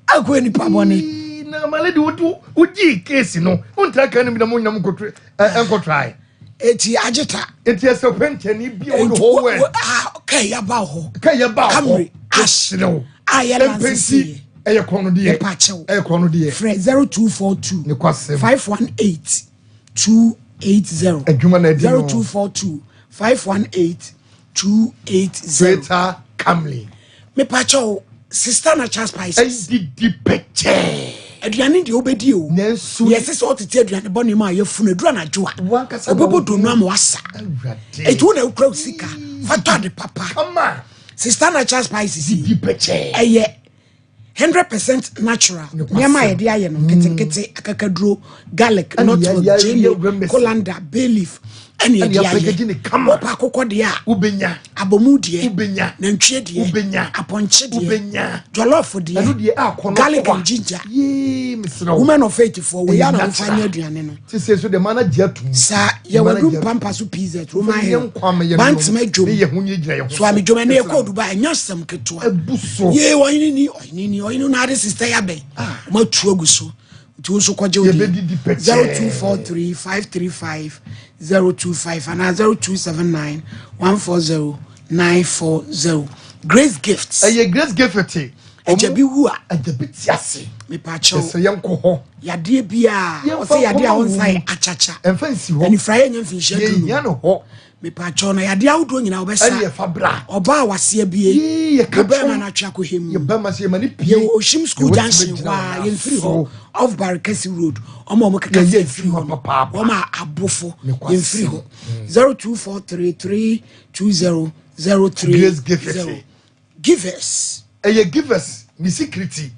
Akɔ nipa bɔne. Ii, Na amale de wodi wogye case no wontra kan no bi na mo nyam nkɔtɔ nkɔtrae. Eti agyeta. Eti ɛsɛ painter ni bi a wɔde Enti whole wo- world. ka yɛaba hɔ Ka yɛ ba hɔ. Camry ash Kyerɛw. a yɛ Mpenti lansisi. Ɛyɛ kɔn no deɛ. Mepa kyɛw. Ɛyɛ kɔn no deɛ. Frɛ 0242 Ne kwasɛm. 518 280. Adwuma na adi no. 0242 518 280. Toyota Camry. Mepa kyɛw, Sister Natural Spices. Ɛdidi pɛkyɛɛ. Aduane deɛ wobɛdi o. Nanso yɛsɛ sɛ wotete aduane bɔne mu a yɛfunu aduru anadwo a Wankasa na ɔbɛbɔ wo- donu ama wasa. Awurade. Ɛnti wo na wokura wo sika fa tɔ ade papa. Kama. Sister Natural Spices yi Didi pɛkyɛɛ. ɛyɛ 100% natural. Nokwasɛm. Nneɛma a yɛde ayɛ no nketenkete, akakaduro, garlic, Ɛne nutmeg, yɛ gyeene, remix. colander, bay leaf ɛne Ɛne yɛde yɛapackage ne ayɛ. kama. Wopɛ akokɔ deɛ a, Wobɛnya. abomu deɛ, Wobɛnya. nantwie deɛ, Wobɛnya. apɔnkye deɛ, Wobɛnya. jollof deɛ, Ɛno deɛ akɔ no garlic kɔ a. and ginger. Yee, mesrɛ wo. Women of Faith foɔ wei Ɛyɛ a na wofa natural. nyɛ aduane no. Te sɛ so deɛ ma no agye atom. Saa Ma yɛwɔ no adu agye atom. Mpampa so PZ Roman Yɛ Hill nkwa ma yɛ Bantama nom. dwom. Ne yɛ ho nyɛ gyina yɛ ho So amedwom ɛne Mesrɛ yɛkɔ wo. Dubai ɛnyɛ asɛm ketewa. Ɛbu so. Yee, ɔhene ni, ɔhene ni, ɔhene no ade sister yɛ abɛn ɔma atu agu so nti wo nso kɔgye wo Yɛbɛdidi pɛkyɛɛ. 0243 535 025 anaa 0279 140 940. Grace Gifts. Ɛyɛ Grace Gift. Agya bi wu a Agya bi te ase. Mepaakyɛw. Ɛsɛ yɛnkɔ hɔ. Yadeɛ biaa Yɛmfa ɔsɛ yadeɛ a nkɔma wo nsa wo. yɛ akyakya. Ɛmfa nsi hɔ. Anifraeɛ nyɛ mfinhyia Yɛhia 15. no hɔ. Mepaakyɛw, na yadeɛ ahodoɔ nyinaa Ɛne wobɛsa. yɛfa bra. Ɔbaa a waseɛ bie. Yee, yɛka Wobɛɛma twom. no atwe akɔhɛ mu. Yɛbɛma sɛ yɛma ne pie. Yɛwɔ Oshim School Yɛwɔ Junction tumi hɔ gyina a wɔn yɛmfiri hɔ so. off Barekasi Road. Ɔma ɔmo keka Yɛyɛ sɛ yɛmfiri hɔ adwuma no papaapa. wɔma abofo Ne kwasɛm. yɛmfiri hɔ. 0243 320 03 Grace Gift. 0. Givers. Ɛyɛ Givers ne security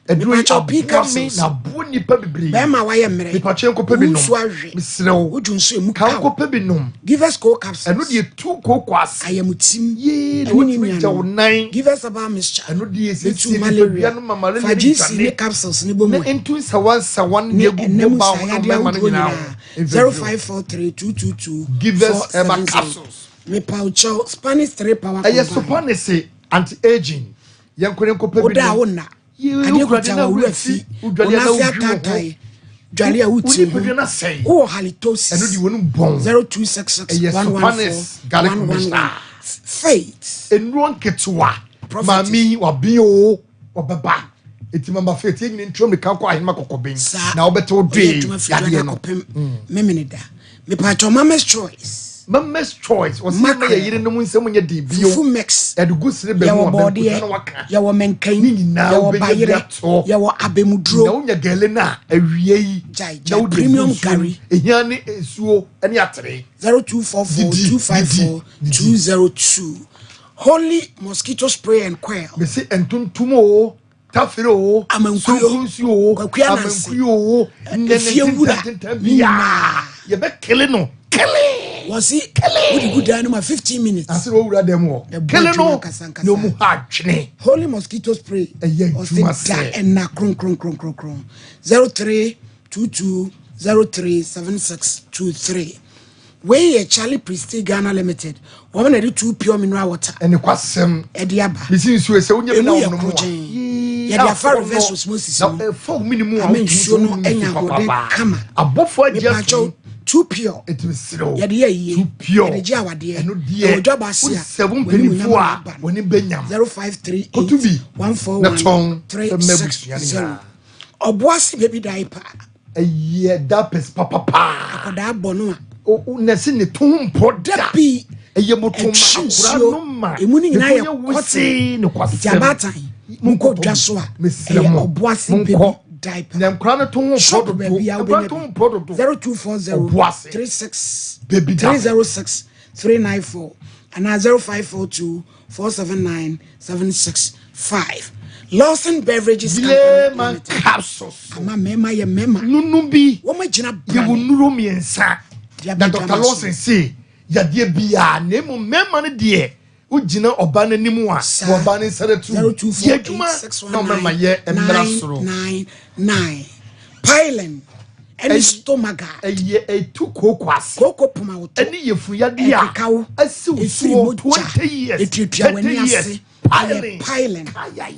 ɛduro yi. Mepakyɛw, pii Aboa me capsules. na aboa nipa bebree. Bɛrima wayɛ mmerɛ. Mepakyɛ, nkɔpɛ bi Wo nom. nso awe. Mesrɛ wo. Wodwo nso emu Ka kaw. nkɔpɛ bi nom. Givers Co capsules. Ɛno deɛ tu kooko ase. Ayamutim. Yee, na ɛne ne wotumi gya wo nuanom. nan. Givers herbal mixture. Ɛno deɛ Bɛtu siesie malaria. nipadua no ma malaria Fa no GC dwane. ne capsules ne bɔ Na mu. ntu nsawa nsawa no Ne deɛ gu ɛnam mobile ho nsa ne yadeɛ mmarima no ahodoɔ nyinaa nyinaa. ho. 0543 222 Givers herbal 470. capsules. Mepawkyɛw, Spanish 3 power Ɛyɛ combine. Sopanese anti aging, yɛnkɔ ne nkɔpɛ bi Woda a nom. wonna Yee, adeɛ wokura kuta deɛ na wɔ wura wura fi, fi wodwale a na wonase wodwi wo ho. ataatae dwale a Wo wotie ho. nipadua no asɛe. Wowɔ halitosis. Ɛno deɛ wɔnom bɔn. 0266 Ɛyɛ 114 Sopanis garlic 111. mixture. Faith. Nnuro nketewa. Prophet. Maame yi waben o, ɔbɛba eti Mama Faith yɛn nyina ntuo mirika nkɔ ahema kɔkɔben Saa na wobɛte wo ɔyɛ doe adwuma firi yadeɛ dwa no. akɔpem memene da. Mepatwɛ, Mama's Choice. Mama's Choice wɔsi ma yɛ Mackerel. yerenom nsɛm nyɛ den bio. Fufu mix. Ɛde gu sere bɛ mu Yɛwɔ a bɔɔdeɛ, bɛnkuta na waka yɛwɔ mɛnkan, Ne nyinaa yɛwɔ wobɛnya bi bayerɛ, atɔ. yɛwɔ abɛmuduro. Na wonya gɛle no a awie yi Gyae, na gyae. wode Premium gu nsuo mu. gari. Ehia ne nsuo ne atere. 0244 Didi, 254 didi. 202. Holy Mosquito Spray and Coil. Mesi ntontom o, tafere o, Amankuyo. sonkonsi o, Kwaku Ananse. amankuyo o, Efie wura. nnɛnɛ Ne bia nyinaa. yɛbɛkele no kele. Wɔsi wode gu dan no ma 15 minutes. Ase na owura dɛm wɔ Ɛbɔ kele adwuma no nkasa nkasa. na ɔmu ha adwene. Holy Mosquito Spray. Ɛyɛ adwuma Ɔsi da sɛ. ɛna kronkronkronkron. 0322 037623. Wei yɛ Charlie Prestige Ghana Limited. Wɔn na de Two Pure Mineral Water Ɛne kwasɛm. ɛde aba. Mesi nsuo sɛ wonya bi Emu na yɛ wɔnom a korogyen. Yee, Yɛde afa afɔ reverse no. osmosis Na mu. ɛfa wo mene mu a Ama wotumi nsuo sɛ no wonom anya nsuo ahoɔden papaapa. kama. Abɔfoɔ agye Mepakyɛw, atom. Two Pure. Ɛtumi serew. Yɛde yɛ yie. Two Pure. Yɛde gye awadeɛ. Ɛno deɛ Ɛwɔ dwaba ase a wosɛ wo w'anim mpanimfoɔ nyam a aba no. wɔne bɛnyam. 0538 Koto bi 141 na tɔn fɛ mma abusua no 360. nyinaa. Ɔboase Baby Diaper. Ɛyɛ diapers papapaa. Akɔdaa bɔ no a Na sɛ ne to ho mpɔ da. Dabi. Ɛyɛ moto ma Ɛtwe akora nsuo. no ma Emu no nyinaa ne yɛ ho wesee ne cotton. kwasɛm. Nti abaatan monkɔ dwa so a Mesrɛ ɛyɛ mo, Ɔboase monkɔ. Baby Diaper. Na nkora no to ho mpɔ Shop dodo. baabi a Nkora wobɛnya to ho bi. mpɔ dodo. 0240 Ɔboase. 36 Baby diaper. 306 394 anaa 0542 479 765. Lawson Beverages Company Delay Limited. capsules. Ama mmarima yɛ mmarima. Nunu bi. Wɔn agyina Yɛwɔ brane. nnuro mmiɛnsa. Deɛ Na abɛdwa Dr. ma so. Lawson se yadeɛ biara na mmom mmarima no deɛ wogyina ɔbaa no anim a Saa. ma ɔbaa no nsa no tu. Yɛ adwuma na ɔmɛma yɛ mmra soro. 999. Piling ɛne stomach. Ɛyɛ ɛtu kooko ase. Kooko poma woto. Ɛne yɛfuyadeɛ a Ɛkekaw. asi wo Ɛfiri soɔ mogya. 20 years, Ɛtuatua 30 w'ani years. ase. Ɛyɛ Piling. piling.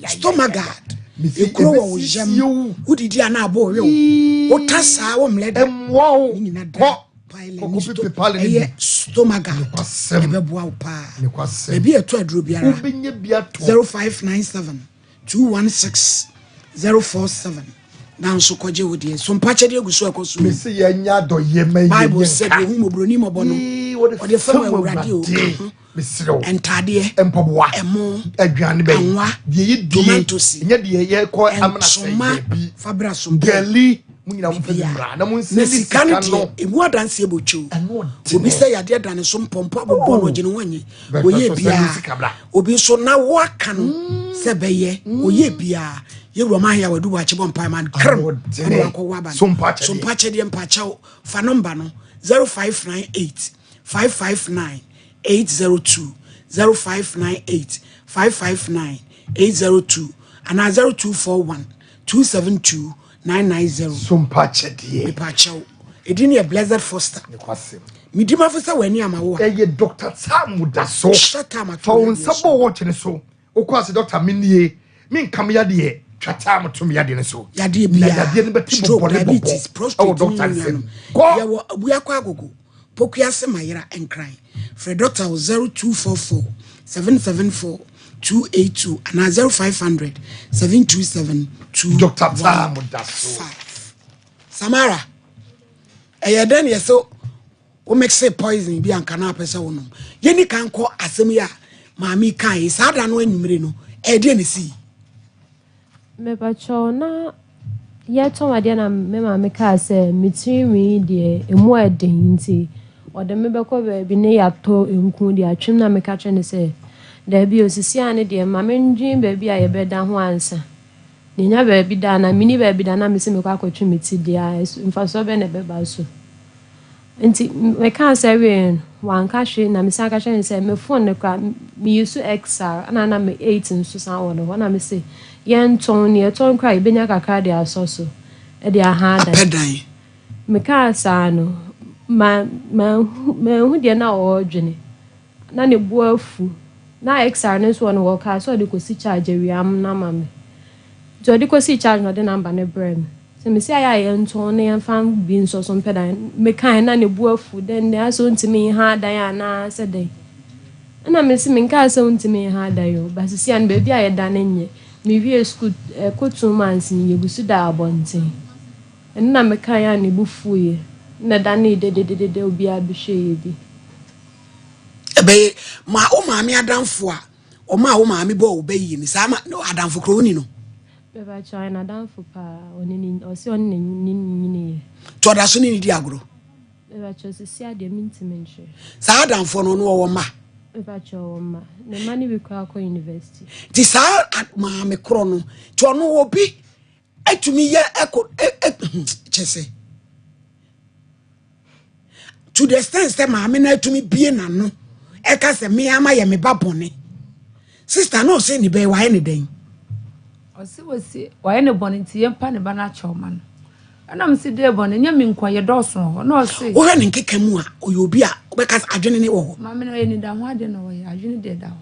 Stomach guard. Mesi Ekuro wɔ wo ebesiesie yam. wo. Wodidi a na abɔ wo. Yii. Wota saa wo mmerɛ da. Ɛmmoa wo. Ne nyina da. Kɔ. Piling Kɔkɔ ne pepe piling ɛyɛ bi. stomach guard. Nokwasɛm. Ɛbɛboa wo paa. Nokwasɛm. Baabi a ɛtɔ aduro biara. Wobɛnya bi atɔ. 0597 216 047 nanso kɔgye wo deɛ so mpakyɛdeɛ agu so ɛkɔ so. Mesi yɛnya adɔyɛ ma yɛ Bible nyɛ sɛ nka. deɛ ɔhu mmɔborɔni mmɔbɔ no Yii, wɔde ɔde fam fam Awurade o. Awurade. Ka ho. Mesrɛ wo. Ntadeɛ, Mpaboa. Ɛmo, Aduane bɛyi. Anwa, Deɛ yɛdie. Tomatoes, Ɛnyɛ deɛ yɛkɔ amena sɛ ntoma, yɛbi. fabra sompa. Gɛli. Mo nyinaa momfa bi Bia. mmra. Na Na monsindi sika no sika deɛ no. ɛmu adanseɛ bɔtweo. Ɛno ɔdene. Obi sɛ yadeɛ da ne so mpɔmpɔ abobɔ no ɔgye ne ho anyi. Bɛhwɛ Ɔyɛ so sɛ ne biaa sika bra. Obi nso na woaka no sɛ bɛyɛ ɔyɛ biaa yɛwura ma ahɛ a wadu wakye bɔ mpae ma no krem Ahoɔdene. ɛne wakɔwɔ aba no. So mpakyɛdeɛ. So mpakyɛdeɛ mpakyɛw fa nɔmba no 0598 559 802, 0598 559 802 anaa 0241 272 990. So mpakyɛdeɛ. Mepakyɛw ɛdin no yɛ Blessed Foster. Nokwasɛm. Medi mafo sɛ w'ani ama wo a Ɛyɛ Dr. Sam da so. Hyɛ tam ato Fa wo yadeɛ nsa so. bɔ wɔɔkye ne so. Wokɔ ase dɔkta menie. Menka me yadeɛ. Twa tam to me yadeɛ no so. Yadeɛ Na biara, yadeɛ no bɛte stroke, bɔbɔ ne bɔbɔ. diabetes, prostate Ɛwɔ dɔkta ne nsam. nuanom. Kɔ. Yɛwɔ Abuakɔ Agogo, Pokuase Mayera Nkran. Frɛ dɔkta wɔ 0244 774 282 anaa 0500 727 Dr. Tam da so. 215. Samara, ɛyɛ dɛn na yɛsɛ wo mixe poison bi anka na apɛ sɛ wonom? Yɛni kan kɔ asɛm yi a maame yi kae saa da no anwummere no, ɛdeɛ ne sii? Mepakyɛw na yɛtɔn adeɛ na me maame kaa sɛ me tirinwi deɛ emu ɛden nti ɔde me bɛkɔ baabi ne yɛatɔ nku de atwem na meka kyerɛ no sɛ daabi osisi a ne deɛ ma mendwen baabi a yɛbɛda ho ansa. Menya baabi da na menni baabi da na mese mekɔ akɔtwe me ti deɛ a mfasoɔ bɛn na ɛbɛba so. Nti mekaa sɛ wie no wanka hwee na mesan ka kyerɛ no sɛ me phone no koraa meyi so XR ɛna na me 8 nso san wɔ no hɔ na mese yɛntɔn ne yɛtɔn koraa yɛbɛnya kakra de asɔ so ɛde aha adan. Apɛ dan. Mekaa saa no ma manhu deɛ na ɔredwene na ne bo afu na XR no nso wɔ no wɔkaa sɛ ɔde kɔsi charge awia na ma me nti ɔde kɔsi charge na ɔde number no brɛ me sɛ mesi ayɛ a yɛntɔn na yɛmfa bi nso so mpɛ dan mekae na ne bo afu dɛn dɛn asɛ ɔntumi nha adan anaa sɛ dɛn ɛna mesi menkaa sɛ ɔntumi nha adan o ba sisi a no baabi a yɛda no nyɛ mewie school ɛkɔ 2 months ni yɛgu so da abɔnten ɛno na mekae a ne bo fuiɛ na da ne dededede obiara bɛhwɛ yɛ bi. Ɛbɛyɛ ma wo maame adamfo a ɔma a wo maame bɔ wo bɛyie no saa ma adamfo korɔ woni no. Mepakyɛw ayɛ n'adamfo paa ɔne ne ɔse ɔne ne ne nyiniiɛ. Nti ɔda so ne ne di agorɔ? Mepakyɛw sisi adeɛ mentumi nkyerɛ. Saa adamfoɔ no ɔno ɔwɔ mma? Mepakyɛw ɔwɔ mma ne mma no bi koraa kɔ university. Nti saa maame korɔ no nti ɔno obi atumi yɛ ɛkɔ kyɛ sɛ to the extent sɛ maame no atumi bie n'ano ɛka sɛ me ama yɛ me ba bɔne. Sister na ɔsɛ ne bɛyɛ wayɛ ne dɛn? Ɔsi wɔsi wayɛ ne bɔne nti yɛmpa ne ba no akyɛw ma no ɛna m si dee bɔne nyɛ me nkwa yɛ dɔɔso wɔ hɔ na ɔse. Wohwɛ ne nkeka mu a ɔyɛ obi a wobɛka sɛ adwene ne wɔ hɔ. Maame no ɔyɛ nida ho ade na ɔyɛ adwene deɛ da hɔ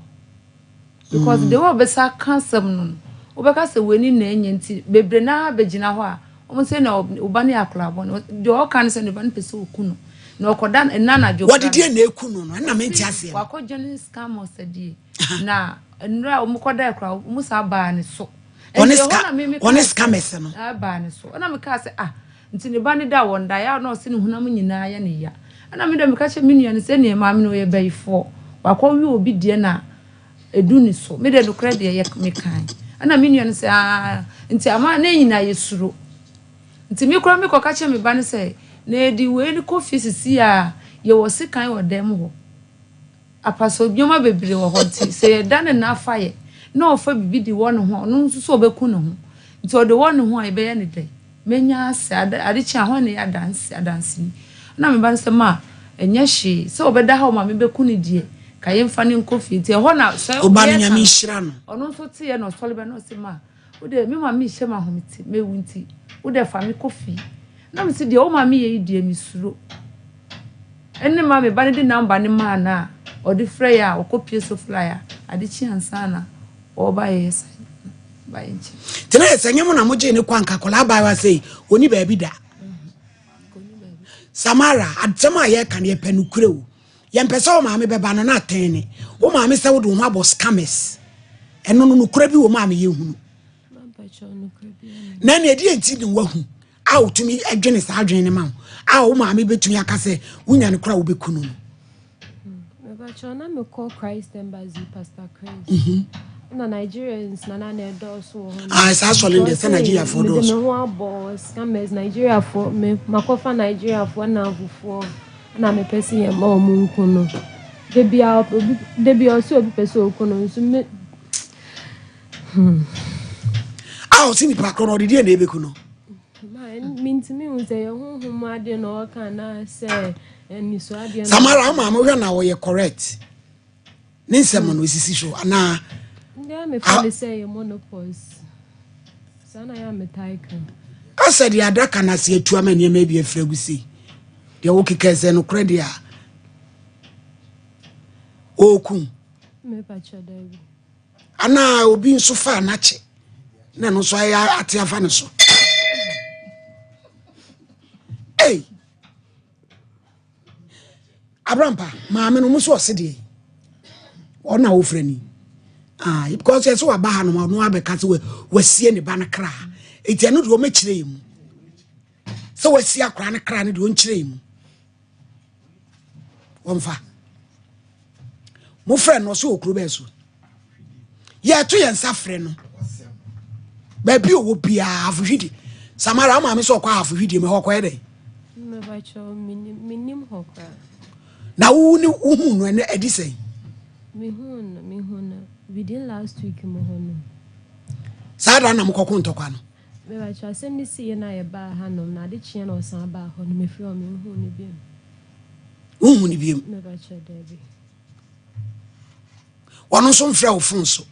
because de wɔ bɛsa ka asɛm no wobɛka sɛ w'ani na ɛnyɛ nti bebree naa bɛgyina hɔ a wɔn sɛ na ɔba no yɛ akwadaa bɔne deɛ ɔka no sɛ ne ba no pɛ sɛ ɔku no na ɔkɔda nna anadwo. Wɔde deɛ na eku no ɛna mente aseɛ no. Wakɔgye ne scammers adie na nnura a wɔn kɔda akora wɔn saa baa ne so. Ɔne Nti ɛhɔ ska na me ɔne kaa sɛ- scammers no. Baa ne so ɛna mekaa sɛ ah nti ne ba ne da wɔn da ya na ɔse ne honam nyinaa yɛ ne ya ɛna me dɛ meka kyerɛ me nua no sɛ nea maame no ɔyɛ bɛyifoɔ wakɔwe obi deɛ na edu ne so me de nokorɛ deɛ yɛ mekan ɛna me nua no sɛ aa nti ama ne nyinaa yɛ suro nti me kora me kɔka kyerɛ me ba no sɛ na yɛde wei no kɔ fie sisi a yɛwɔ sekan wɔ dɛm hɔ. Apaso nneɛma bebree wɔ hɔ nti sɛ yɛda ne nan fa yɛ na ɔfa biribi de wɔ ne ho a, ɔno nso so ɔbɛku ne ho. Nti ɔde wɔ ne ho a yɛbɛyɛ no dɛn? Mɛnya ase, ade ade kye a hwan na ɛyɛ adanse adanseni? Ɛna me ba no sɛ ma ɛnyɛ hwee sɛ ɔbɛda ha ɔma mebɛku no deɛ ka yɛmfa no nkɔ fie. Nti ɛhɔ na sɛ Wo ba no yɛka Nyame no nhyira no. ɔno nso teeɛ na ɔsɔre bɛ na ɔse ma wo deɛ me maame rehyɛ me ahomete mɛwu nti wo deɛ fa me kɔ fie. Na mese deɛ wo maame yɛ yi deɛ mesuro. Ɛne ma me ba no de number no maa no a ɔde frɛ yɛ a ɔkɔ pie so fly a ade kye ansa na ɔreba yɛ sa ba yɛ nkyɛn. Nti na yɛ sɛ nyɛ mo na mo gyee ne kɔ anka akwadaa abaayewa sei ɔni baabi da. Samara, asɛm a yɛka no yɛpɛ nokorɛ o. Yɛmpɛ sɛ wo maame bɛba no na atɛn ne. Wo maame sɛ wode wo ho abɔ scammers. Ɛno no nokorɛ bi wɔ mu a meyɛ hunu. Na nea ɛdeɛ nti ne wahu a wotumi dwene saa adwene no ma wo a wo maame bɛtumi aka sɛ wonya no kora wobɛku no no. Mepakyɛw na mekɔ Christ Embassy Pastor Chris. Na Nigerians na na na ɛdɔɔso wɔ hɔ. Ah, saa asɔre no deɛ sɛ Nigeriafoɔ dɔɔso. Mede me ho abɔ scammers Nigeriafoɔ me makɔfa Nigeriafoɔ nnamfofoɔ na mepɛ sɛ yɛn ma wɔn nku no. Da bia obi da bia ɔsɛ obi pɛ sɛ oku no nso me A ɔsi nipa korɔ no ɔde deɛ na ebeku no. Mintumi hu sɛ yɛ honhom mu adeɛ na ɔka anaasɛ aniso adeɛ. Samara wo maame wohwɛ na ɔyɛ correct ne nsɛm no osisi so anaa. Ndé mefa ne sɛ yɛ monopause saa na yɛ a metae ka. Asɛ deɛ adaka no ase atu ama nneɛma bi afiri agu sei deɛ wokeka sɛ nokorɛ deɛ a ɔɔku. Mepa kyɛ daabi. Anaa obi nso faa n'akye na ɛno nso ayɛ ate afa ne so. Ei! Abrampa, maame no mo so ɔse deɛ ɔno a wofrɛ ni. Ah, because yɛsɛ waba ha no ɔno abɛka sɛ wasie ne ba no kra. Eti ɛno deɛ ɔmɛkyerɛ yɛ mu. Sɛ wasie akora no kra no deɛ ɔnkyerɛ yɛ mu. Wɔmfa. Mofrɛ no ɔsɛ wɔ kuro bɛɛ so. Yɛto yɛn nsa frɛ no. Baabi ɔwɔ biara afohwidi. Samara wo maame sɛ ɔkɔ afohwidie mu hɔ ɔkɔyɛ dɛn? Na wo ne wohu no ɛnɛ ɛdi sɛn? Mehu no mehu no within last week mu hɔ no. Saa da na mokɔko ntɔkwa no. Mebakyɛ asɛm no siiɛ na yɛbaa hanom na ade kyeɛ na ɔsan baa hɔ no mefiri hɔ menhu no biom. Wonhu no biom? Mebakyɛ daabi. Ɔno nso mfrɛ wo fon so?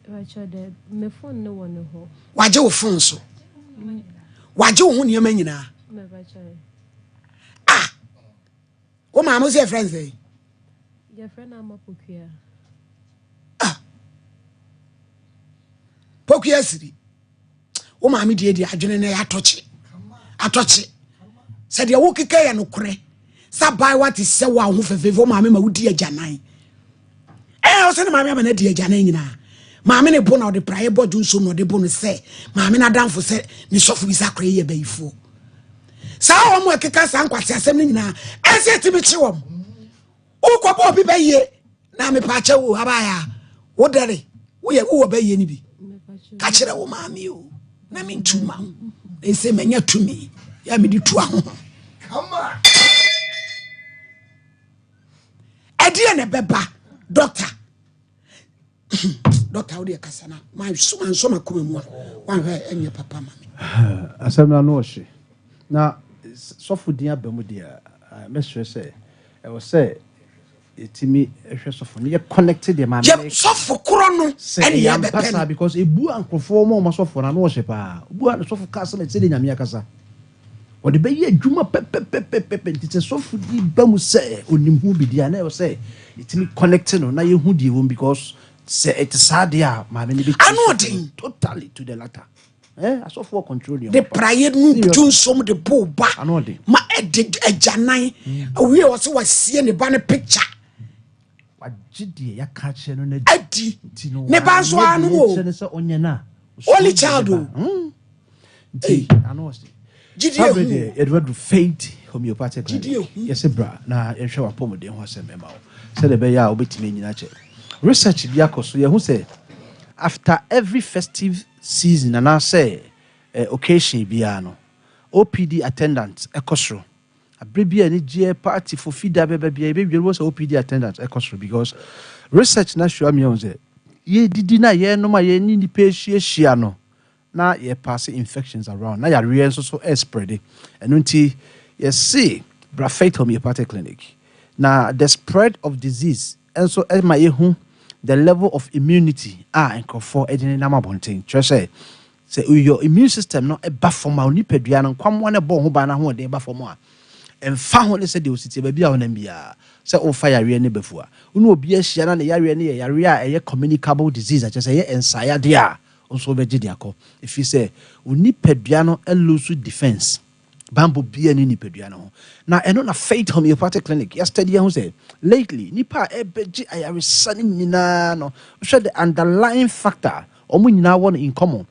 Mebakyɛ daabi me fon no wɔ ne hɔ. Wagye wo fon so? Wagye wo ho nneɛma nyinaa? Mebakyɛ. Ah! Wo maame sɛ yɛfrɛ no sɛ? Yɛfrɛ no Ama Pokuya. Ah! Pokuya siri. Wo maame deɛ deɛ adwene no yɛ atɔkye atɔkye sɛ deɛ wokeka yɛ nokorɛ sɛ abaayewa te sɛ wo a wo ho fɛfɛɛfɛ wo maame ma wodi agyanan ɛɛ ɔsɛ ne maame ama no adi agyanan nyinaa maame ne bo na ɔde praeɛ bɔ dwonsom na ɔde bo no sɛ maame no adamfo sɛ ne sɔfo bi sɛ akora yi yɛ bayifoɔ saa wɔn a ɛkeka saa nkwasi asɛm no nyinaa ɛsɛ ɛtumi kye wɔn wokɔbɔ obi bɛyie na mepaakyɛ wo abaaya wo dɛre woyɛ wowɔ bɛyie no bi ka kyerɛ wo maame o na mentu ma wo na ɛsɛ manya tumi yɛ mede tu ahoho ɛdeɛ na ɛbɛba dɔkta dɔkta wo deɛ kasa na mansɔ makoma mu a wanhwɛ ɛnyɛ papa ma me asɛm no ano ɔhye na sɔfo din aba mu deɛ mɛsrɛ sɛ ɛwɔ sɛ yɛtumi hwɛ sɔfo no yɛ connect deɛ maame no sɔfo korɔ no ɛne yɛ bɛpɛ no because ebu a nkurɔfoɔ ma ɔma sɔfo no ano ɔhye paa ebu a sɔfo ka asɛm ɛte sɛ deɛ nyame akasa Ɔde bɛyɛ adwuma pɛpɛpɛpɛpɛ. Nti sɛ sɔfo bi ba mu sɛ onim ho bi deɛ a, na ɛwɔ sɛ yɛtumi connect no na yɛhu deɛ ɛwɔ mu because sɛ ɛte saa deɛ a, maame no bɛtumi Ano ɔden. totally to the latter. Eh, asɔfoɔ control nneɛma De pa. praeɛ nu Seriously. dwonsom de bo ba Ano ɔden. ma ɛde agyanan. Owie ɔsɛ wasie ne ba no picture. Wagye deɛ yɛaka akyerɛ no no adi. Adi. Nti no, Ne ba nso wanyɛ ano deɛ o. yɛkyerɛ no sɛ ɔnyɛ no a, osuro Only deɛ child ɛbɛba. o. Nti, Ei. ano ɔse. Gyidie Saa berɛ hu deɛ, o. yɛde waduru Faith Homeopathic Gyidie Clinic. hu. Yɛse bra na yɛnhwɛ w'apɔmuden ho asɛm mma wo sɛdeɛ ɛbɛyɛ a wobɛtumi anyini akyɛ. Research bi akɔ so, yɛahu sɛ after every festive season anaasɛ eh, occasion biara no, OPD attendants kɔ soro. Aberɛ bi a anigyeɛ party for fida bɛba biara yɛbɛwie no wobɛhu sɛ OPD attendance ɛkɔ soro because research no ahyira me ahu sɛ yɛdidi no a yɛnom a yɛne nnipa ahyiahyia no na yɛ passe infections around na yareɛ nso so ɛspreade. Ɛno nti yɛse bra Faith Homeopathic Clinic na the spread of disease nso ɛma yɛhu the level of immunity a nkurɔfoɔ de nenam abɔnten. Kyerɛ sɛ Sɛ your immune system no ba fam a, wo nipadua no nkwammoa no ɛbɔ wo ho ban no ahoɔden ba fam a, ɛmfa ho ne sɛdeɛ wo si teɛ, baabi a wonam biara, sɛ wofa yareɛ no bɛfu a, wo ne obi ahyia na ne yareɛ no yɛ yareɛ a ɛyɛ communicable disease a, kyerɛ sɛ ɛyɛ nsaeyadeɛ a, wo nso wobɛgye de akɔ. Ɛfiri sɛ wo nipadua no lose defense. Banbɔ biara nni nipadua no ho. Na ɛno na Faith Homeopathic Clinic yɛastudy ahu sɛ lately nnipa a ɛrebɛgye ayaresa no nyinaa no, wohwɛ the underlying factor a, wɔn nyinaa wɔ no in common.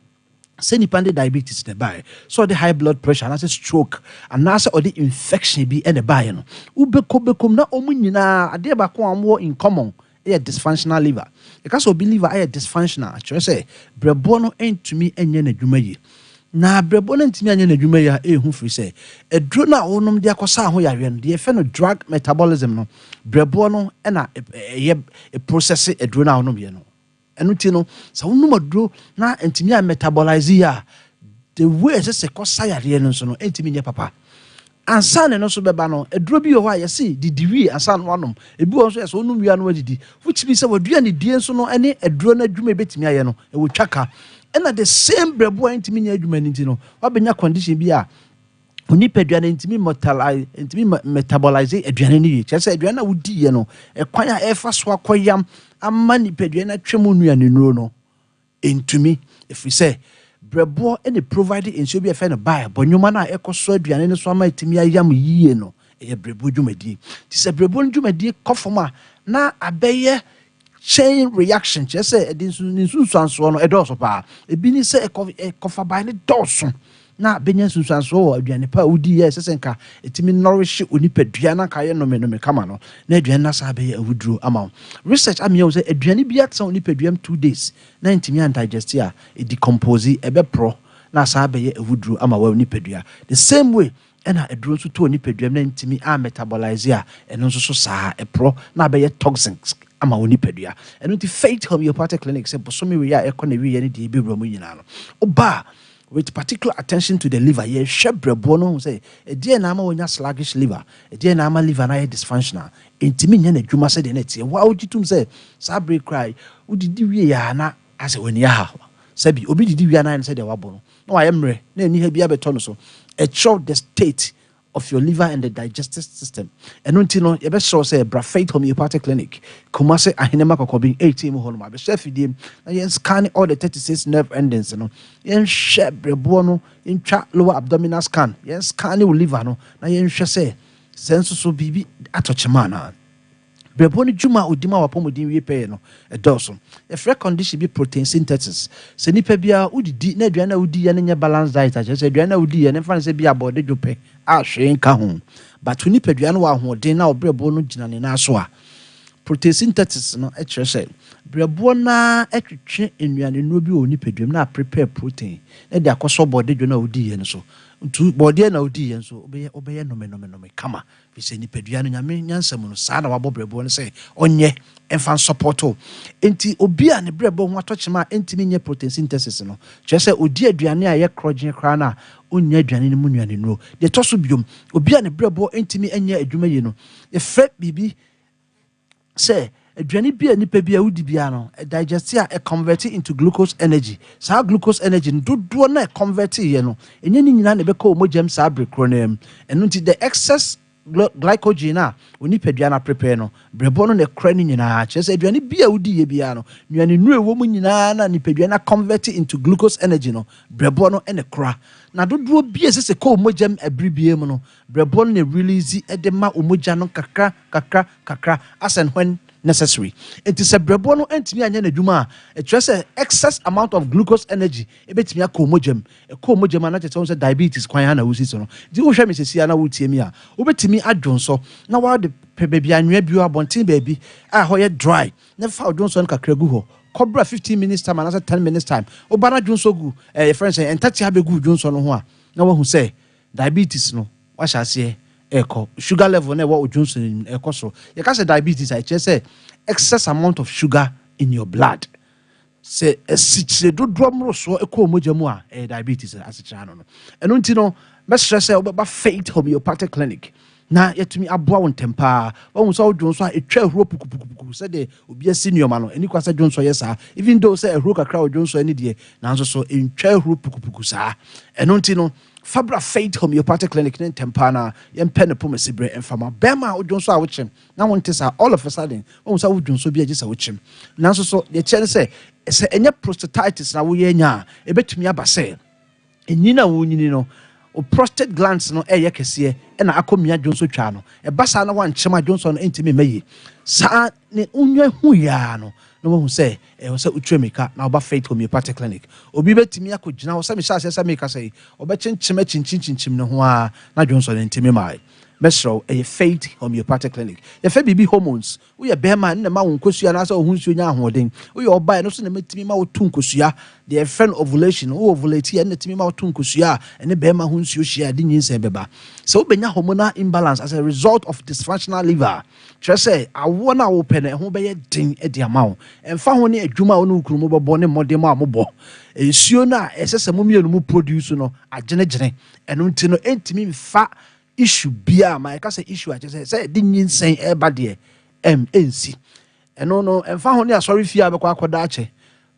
Sɛ nipa no de diabetes na ɛbaeɛ, sɛ ɔde high blood pressure anaasɛ stroke anaasɛ ɔde infection bi na ɛbaeɛ no, wobɛkɔ bɛkɔ mu na wɔn nyinaa adeɛ baako a wɔwɔ in common yɛ dysfunctional liver. Yɛka sɛ obi liver ayɛ dysfunctional a, kyerɛ sɛ brɛboɔ no ntumi nyɛ n'adwuma yie. Na brɛboɔ no ntumi anyɛ n'adwuma yie a, ɛyɛ hu firi sɛ aduro no a wonom de akɔsa ho yareɛ no, deɛ yɛfrɛ no drug metabolism no, brɛboɔ no na ɛyɛ process aduro no a wonomyɛ no. Ɛno nti no, sɛ wonom aduro na ɛntumi a metabolize yie a, the way ɛsɛ sɛ ɛkɔsa yareɛ no nso no, ɛntumi nyɛ papa. Ansa na ɛno nso bɛba no, aduro bi wɔ hɔ a yɛse didi wie ansa na woanom. Ebi wɔ hɔ nso yɛ sɛ wonom wie a na woadidi. Wotumi sɛ w'aduane die nso no ne aduro no adwuma a ɛbɛtumi ayɛ no, ɛwɔ twaka. Ɛna the same brɛboɔ a ɛntumi nyɛ adwuma no nti no, woabɛnya condition bi a wo nipadua no ntumi mɔtalai ntumi metabolize aduane no yie. Kyerɛ sɛ aduane no a wodiiɛ no, ɛkwan a ɛfa so akɔyam ama nipadua no atwe mu nnuanennuro no, ɛntumi. Ɛfiri sɛ brɛboɔ na ɛprovide nsuo bi a yɛfrɛ no bile, bɔnwoma no a ɛkɔsɔ aduane no so ama atumi ayam yie no, ɛyɛ brɛboɔ dwumadie. Nti sɛ brɛboɔ no dwumadie kɔ fam a, na abɛyɛ chain reaction, kyerɛ sɛ ɛde nsu ne nsunsuansoɔ no ɛdɔɔso paa. Ebi ne sɛ ɛkɔ ɛkɔfabae no dɔɔso na bɛnya nsunsuansoɔ wɔ aduane pa a wodi yɛ ɛsɛ sɛ nka ɛtumi nɔrehye onipadua na nka ayɛ nomenome kama no, na aduane no asan abɛyɛ awuduro ama wo. Research ama yɛahu sɛ aduane bi atena wo nipadua mu 2 days na ntumi andigest a, ɛdecompose, ɛbɛporɔ na asan abɛyɛ awuduro ama wo nipadua. The same way ɛna aduro nso tɔ nipadua mu na ntumi a metabolize a, ɛno nso so saa, ɛporɔ na abɛyɛ toxins ama wo nipadua. Ɛno nti Faith Homeopathic Clinic sɛ bosome wei a ɛkɔ na wieɛ ne deɛ ɛbɛwura mu nyinaa no, woba a, with particular attention to the liver, yɛhwɛ brɛboɔ no ho sɛ ɛdeɛn na ama wɔnya sluggish liver, ɛdeɛn na ama liver no ayɛ dysfunctional, ɛntumi nyɛ n'adwuma sɛdeɛ na ɛteɛ. Wo a wogye tom sɛ saa bere koraa wodidi wie a na asɛ w'ani aha, sɛbi obi didi wie a na ayɛ no sɛdeɛ wabɔ no na wayɛ mmerɛ na ani ha bi abɛtɔ no so, ɛkyerɛw the state of your liver and the digestive system. Ɛno nti no, yɛbɛsrɛ wo sɛ bra Faith Homeopathic Clinic, Kumase Ahenema Kɔkɔben 18 mu hɔ nom, abɛhyɛ afidie mu na yɛn scan all the 36 nerve endings no, yɛnhwɛ brɛboɔ no, yɛntwa lower abdominal scan, yɛn scan wo liver no na yɛnhwɛ sɛ sɛ nso so biribi atɔ kyema anaa. Brɛboɔ no dwuma a ɔdi ma w'apɔmuden wie pɛyɛ no, ɛdɔɔso. Yɛfrɛ condition bi protein synthesis. Sɛ nipa biara wodidi na aduane a wodiiɛ no nyɛ balanced diet a, kyerɛ sɛ aduane a wodiiɛ no mfa no sɛ bi abɔde dwo pɛ a hwee nka ho, but wo nipadua no wɔ ahoɔden na wo brɛboɔ no gyina ne nan so a, protein synthesis no kyerɛ sɛ brɛboɔ no ara twetwe nnuane nnuro bi wɔ wo nipadua mu na aprepare protein na de akɔsɔ bɔde dwo no a wodiiɛ no so. Nti bɔdeɛ na wodiiɛ nso wobɛyɛ nomenome kama, firi sɛ nipadua no, Nyame nyansa mu no, saa na wabɔ brɛboɔ no sɛ ɔnyɛ ɛmfa nsupporto. Nti obi a ne brɛboɔ ho atɔ kyema a ɛntumi nyɛ protein synthesis no, kyerɛ sɛ ɔdi aduane a ɛyɛ korɔgyen koraa no a, ɔnnya aduane no mu nnuane nnuro. Deɛ ɛtɔ so biom, obi a ne brɛboɔ ntumi nyɛ adwuma yie no, yɛfrɛ biribi sɛ aduane bi a nipa bi a wodi biara no, digest a, ɛconvert into glucose energy. Saa glucose energy no dodoɔ na ɛconvert yɛ no, ɛnyɛ ne nyinaa na ɛbɛkɔ wɔ mogya mu saa bere korɔ no mu. Ɛno nti the excess glycogen a onipadua no aprepare no, brɛboɔ no na ɛkora no nyinaa. Kyerɛ sɛ aduane bi a wodi yɛ biara no, nnuane nnuro ɛwɔ mu nyinaa na nipadua no convert into glucose energy no, brɛboɔ no na ɛkora. Na dodoɔ bi a ɛsɛ sɛ kɔ mogya mu ɛbere biara mu no, brɛboɔ no na release de ma mogya no kakra kakra kakra as and when necessary. Nti sɛ brɛboɔ no ntumi anyɛ n'adwuma a, ɛkyerɛ sɛ excess amount of glucose energy ɛbɛtumi akɔ mogya mu. Ɛkɔ mogya mu a, na kyerɛ sɛ wo sɛ diabetes kwan ha na wosi so no. Nti wohwɛ me sɛsi a na wotie mi a, wobɛtumi adwonsɔ na wade pɛ baabi anwea bi wɔ abɔnten baabi a hɔ yɛ dry na fa odwonsɔ no kakra gu hɔ. Kɔbra 15 minutes time anaasɛ 10 minutes time, woba no adwonsɔ gu yɛfrɛ no sɛ ntatea bɛgu dwonsɔ no ho a, na wahu sɛ diabetes no wahyɛ aseɛ. ɛrekɔ. Sugar level no a ɛwɔ wo dwonsɔ no mu no ɛrekɔ soro. Yɛka sɛ diabetes a, ɛkyerɛ sɛ excess amount of sugar in your blood. Sɛ asikyire dodoɔ mmorosoɔ kɔ wo mogya mu a, ɛyɛ diabetes asekyerɛ ano no. Ɛno nti no, mɛsrɛ sɛ wobɛba Faith Homeopathic Clinic na yɛatumi aboa wo ntɛm paa. Wahu sɛ wo dwonsɔ a ɛtwa ahuro pukupukupuku sɛdeɛ obi asi nneɛma no, ɛni kwa sɛ dwonsɔ yɛ saa. Even though sɛ ahuro kakra wɔ dwonsɔ ani deɛ, nanso so ɛntwa ahuro pukupuku saa. Ɛno nti no, fa bra Faith Homeopathic Clinic ne ntɛm paa na yɛmpɛ ne pomasi berɛ mfa ma. Bɛrima a wo dwonsɔ a wokyem na wonte saa, all of a sudden, wahu sɛ wo dwonsɔ bi a gye sɛ wokyem. Nanso so deɛ ɛkyerɛ ne sɛ, sɛ ɛnyɛ prostatitis na woyɛ anya a, ɛbɛtumi aba sɛ Nyin a worenyini no, wo prostate glands no reyɛ kɛseɛ na akɔ mia dwonsɔ twaa no. Ɛba saa na woankyem a dwonsɔ no ntumi mma yie. Saa ne wonya huiɛ ara no na woahu sɛ ɛwɔ sɛ wotu mmirika na woba Faith Homeopathic Clinic. Obi bɛtumi akɔgyina hɔ sɛ mehyɛ aseɛ sɛ merekasa yi, ɔbɛkyenkyem akyinkyinkyinkyim ne ho ara na dwonsɔ no ntumi mmaeɛ. Mɛsrɛ wo, ɛyɛ Faith Homeopathic Clinic. Yɛfrɛ biribi hormones. Woyɛ barima a, ɛno na ɛma wo nkosua anaasɛ wo ho nsuo nya ahoɔden. Woyɛ ɔbaa a, ɛno nso na ɛtumi ma woto nkosua. Deɛ yɛfrɛ no ovulation no, wo ovulate a, ɛno na ɛtumi ma woto nkosua a ɛne barima ho nsuo hyia a ɛde nyinsɛn bɛba. Sɛ wobɛnya hormonal imbalance as a result of dysfunctional liver a, kyerɛ sɛ awoɔ no a wopɛ no, ɛho bɛyɛ den de ama wo. Ɛmfa ho ne adwuma a wo ne wo kunu mobɛbɔ ne mmɔdemmɔ a mobɔ, nsuo no a ɛsɛ sɛ mo mmienu mo produce no agyenegyene. Ɛno nti no, ɛntumi mfa Issue biaa ma yɛka sɛ issue a kyerɛ sɛ sɛ yɛde nyinsɛn ɛreba deɛ ɛm ɛnsi. Ɛno no ɛmfa ho ne asɔre fie a wobɛkɔ akɔda akyɛ.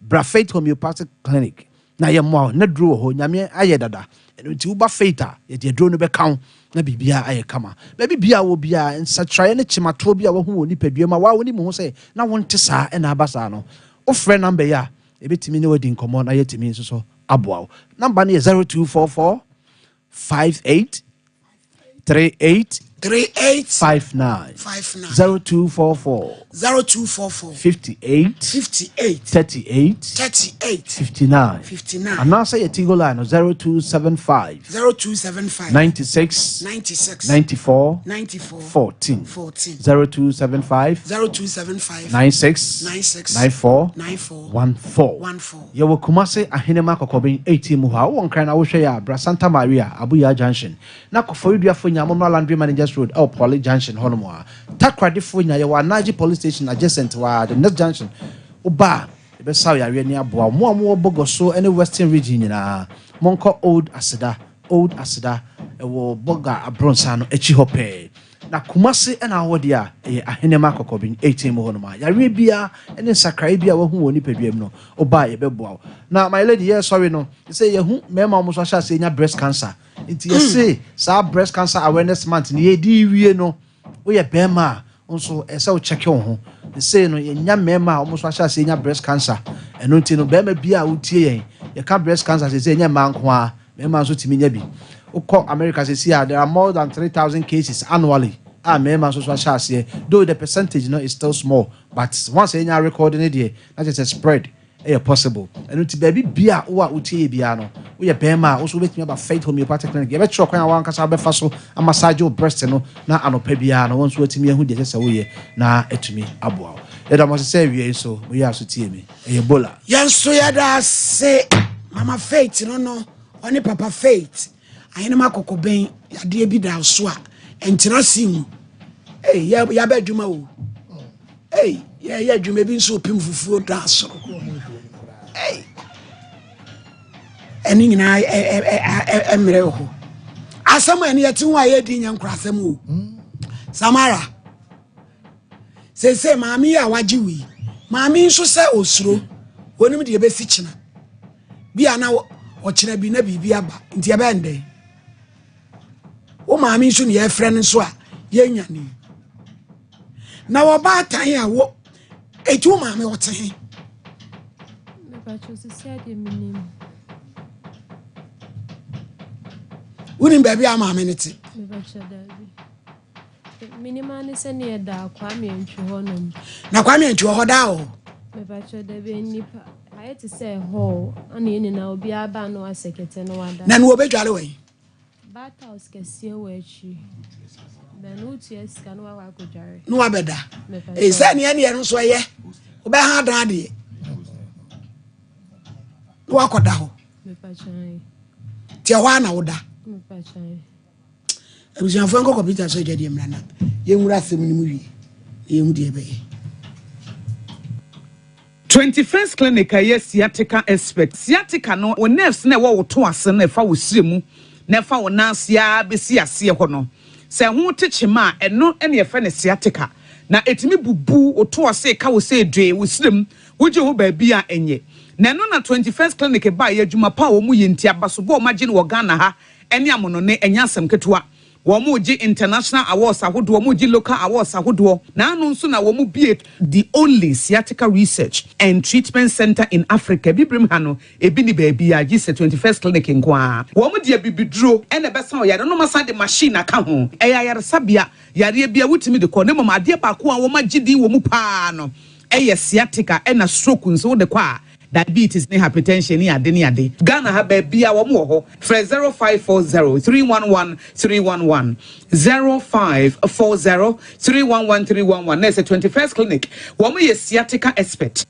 Bra Faith Homeopathic Clinic na yɛmmoa wo. N'aduro wɔ hɔ, Nyame ayɛ dada. Ɛno nti woba Faith a yɛde aduro no bɛka wo na biribiara ayɛ kama. Baabi biaa wɔ biaa nsakyeraeɛ ne kyematoɔ bi a wahu wɔ nipadua mu a waa wonim ho sɛ na wonte saa ɛna aba saa no, wofrɛ number yi a yɛbɛtumi ne wo adi nkɔmmɔ na yɛatumi nso so aboa wo. Number no yɛ 0244 58 38 38 59 59 0244 0244 58 58 38 38 59 59 anaasɛ yɛ Tigo line no 0275 0275 96 96 94 94 14 14 0275 0275 96 96 94 94 14. 14. Yɛwɔ Kumase Ahenema Kɔkɔben 18 mu hɔ a. Wowɔ Nkran na wohwɛ yɛ a, bra Santa Maria, Abuyaa Junction, na Koforidua-foɔ nyinaa mommra Landry Managers Road ɛwɔ Poly Junction hɔnom a. Takoradi-foɔ nyinaa yɛwɔ Anaji Police Station adjacent hɔ ara, the next junction. Woba a, yɛbɛsa wo yareɛ ne aboa wo. Mo a mowɔ Bogoso ne Western Region nyinaa, monkɔ Old Aseda, Old Aseda, ɛwɔ Bolga Abronsan no akyi hɔ pɛɛ. Na Kumase na awɔ deɛ a, ɛyɛ Ahenemma Kɔkɔben 18 mu hɔnom a, yareɛ biara ne nsakraeɛ biara a wahu wɔ nipadua mu no, woba a yɛbɛboa wo. Na my lady yɛresɔre no, sɛ yɛhu mmarima a wɔn nso ahyɛ aseɛ nya breast cancer, nti yɛse saa breast cancer awareness month no yɛdi wie no, woyɛ barima a, wo nso ɛsɛ sɛ wo kyɛke wo ho. Sesei no yɛnya mmarima a wɔn nso ahyɛ aseɛ nya breast cancer, ɛno nti no barima biara a wotie yɛn, yɛka breast cancer sesei ɛnyɛ mmaa nko ara, Mmarima nso tumi nya bi. Wokɔ America seesei a, there are more than 3,000 cases annually a mmarima nso so ahyɛ aseɛ. Though the percentage no is still small, but once yɛnya record no deɛ, na kyerɛ sɛ spread yɛ possible. Ɛno nti baabi bia wo a wotie yɛ biara no, woyɛ barima a, wo nso wobɛtumi aba Faith Homeopathic Clinic. Yɛbɛkyerɛ ɔkwan a w'ankasa wobɛfa so amassage wo breast no na anɔpa biara no, wo nso woatumi ahu deɛ ɛsɛ sɛ woyɛ na atumi aboa wo. Yɛda mo ase sɛ awia yi nso moyɛɛ aso tiee me. Ɛyɛ Bola. Yɛn nso yɛda ase Mama Faith no no ɔne Papa Faith ahenema kɔkɔbɛn yadeɛ bi da so a ɛntena ase ngu. Ei yɛ yɛaba adwuma o. Ei yɛyɛ adwuma bi nso opim fufuo da soro. Ei ɛne nyinaa mmerɛ wɔ hɔ. Asɛm a ɛne yɛte ho a yɛdi nyɛ nkorasɛm o. Samara. Seesei maame yi a wagye wo yi, maame yi nso sɛ osuro, onim deɛ ebesi kyena. Bi a na ɔkyena bi na biribi aba, nti ɛbɛyɛ ndɛn? Wo maame nso ne yɛfrɛ no nso a yɛnya ni. Na wɔbaatan a wo, eti wo maame ɔte he? Wonim baabi a maame no te? Menim ara ne sɛ ne yɛda Kwame Antwi hɔ nom. Na Kwame Antwi wɔ hɔ daa wɔ hɔ? Mepakyɛ dabi nnipa ayɛ te sɛ hall ana yɛn nyinaa obiara ba na wasɛ kɛtɛ na wada. Na no wɔbɛdware wɔ yi? Bath house kɛseɛ wɔ akyiri. Bɛn no wotua sika na wakɔ akɔdware. Na wabɛda. Ee sɛ neɛ neɛ no nso ɛyɛ wobɛha adan adeɛ na wakɔda hɔ. Mepakyɛ. Nti ɛhɔ ara na woda. Mepakyɛ. Abusuafoɔ nkɔ kɔmputa so adwadeɛ mmra na yɛnwura asɛm no mu wie na yɛhu deɛ ɛbɛyɛ. 21st Clinic a ɛyɛ sciatica expert. Sciatica no, wo nerves no a ɛwɔ wo to ase no a ɛfa wo srɛ mu na ɛfa wo nan ase ara bɛsi aseɛ hɔ no, sɛ ɛho te kyema a, ɛno na yɛfrɛ no sciatica. Na ɛtumi bubu wo to ase, ka wo sɛ dwee, wo srɛ mu, wogye ho baabi a ɛnyɛ. Na ɛno na 21st Clinic baeɛ, adwuma pa a wɔyɛ nti, abasobɔ a wɔagye no wɔ Ghana ha ne amonone, ɛnyɛ asɛm ketewa. Wɔregye international awards ahodoɔ, wɔregye local awards ahodoɔ, na ano nso na wɔbue the only sciatica research and treatment centre in Africa, Abibirem ha no, ebi nni baabiara gye sɛ 21st Clinic nko ara. Wɔde abibiduro na ɛbɛsa wo yareɛ na wɔasan de machine aka ho. Ɛyɛ ayaresabea, yareɛ biara wotumi de kɔ, na mmom adeɛ baako a wɔagye din wɔ mu pa ara no yɛ sciatica ɛna stroke nso wode kɔ a, Diabetes ne hypertension ne ade ne ade. Ghana ha baabia wɔn wɔ hɔ. Frɛ 0540 311 311, 0540 311 311 na ɛsɛ 21st clinic wɔn yɛ sciatica expert.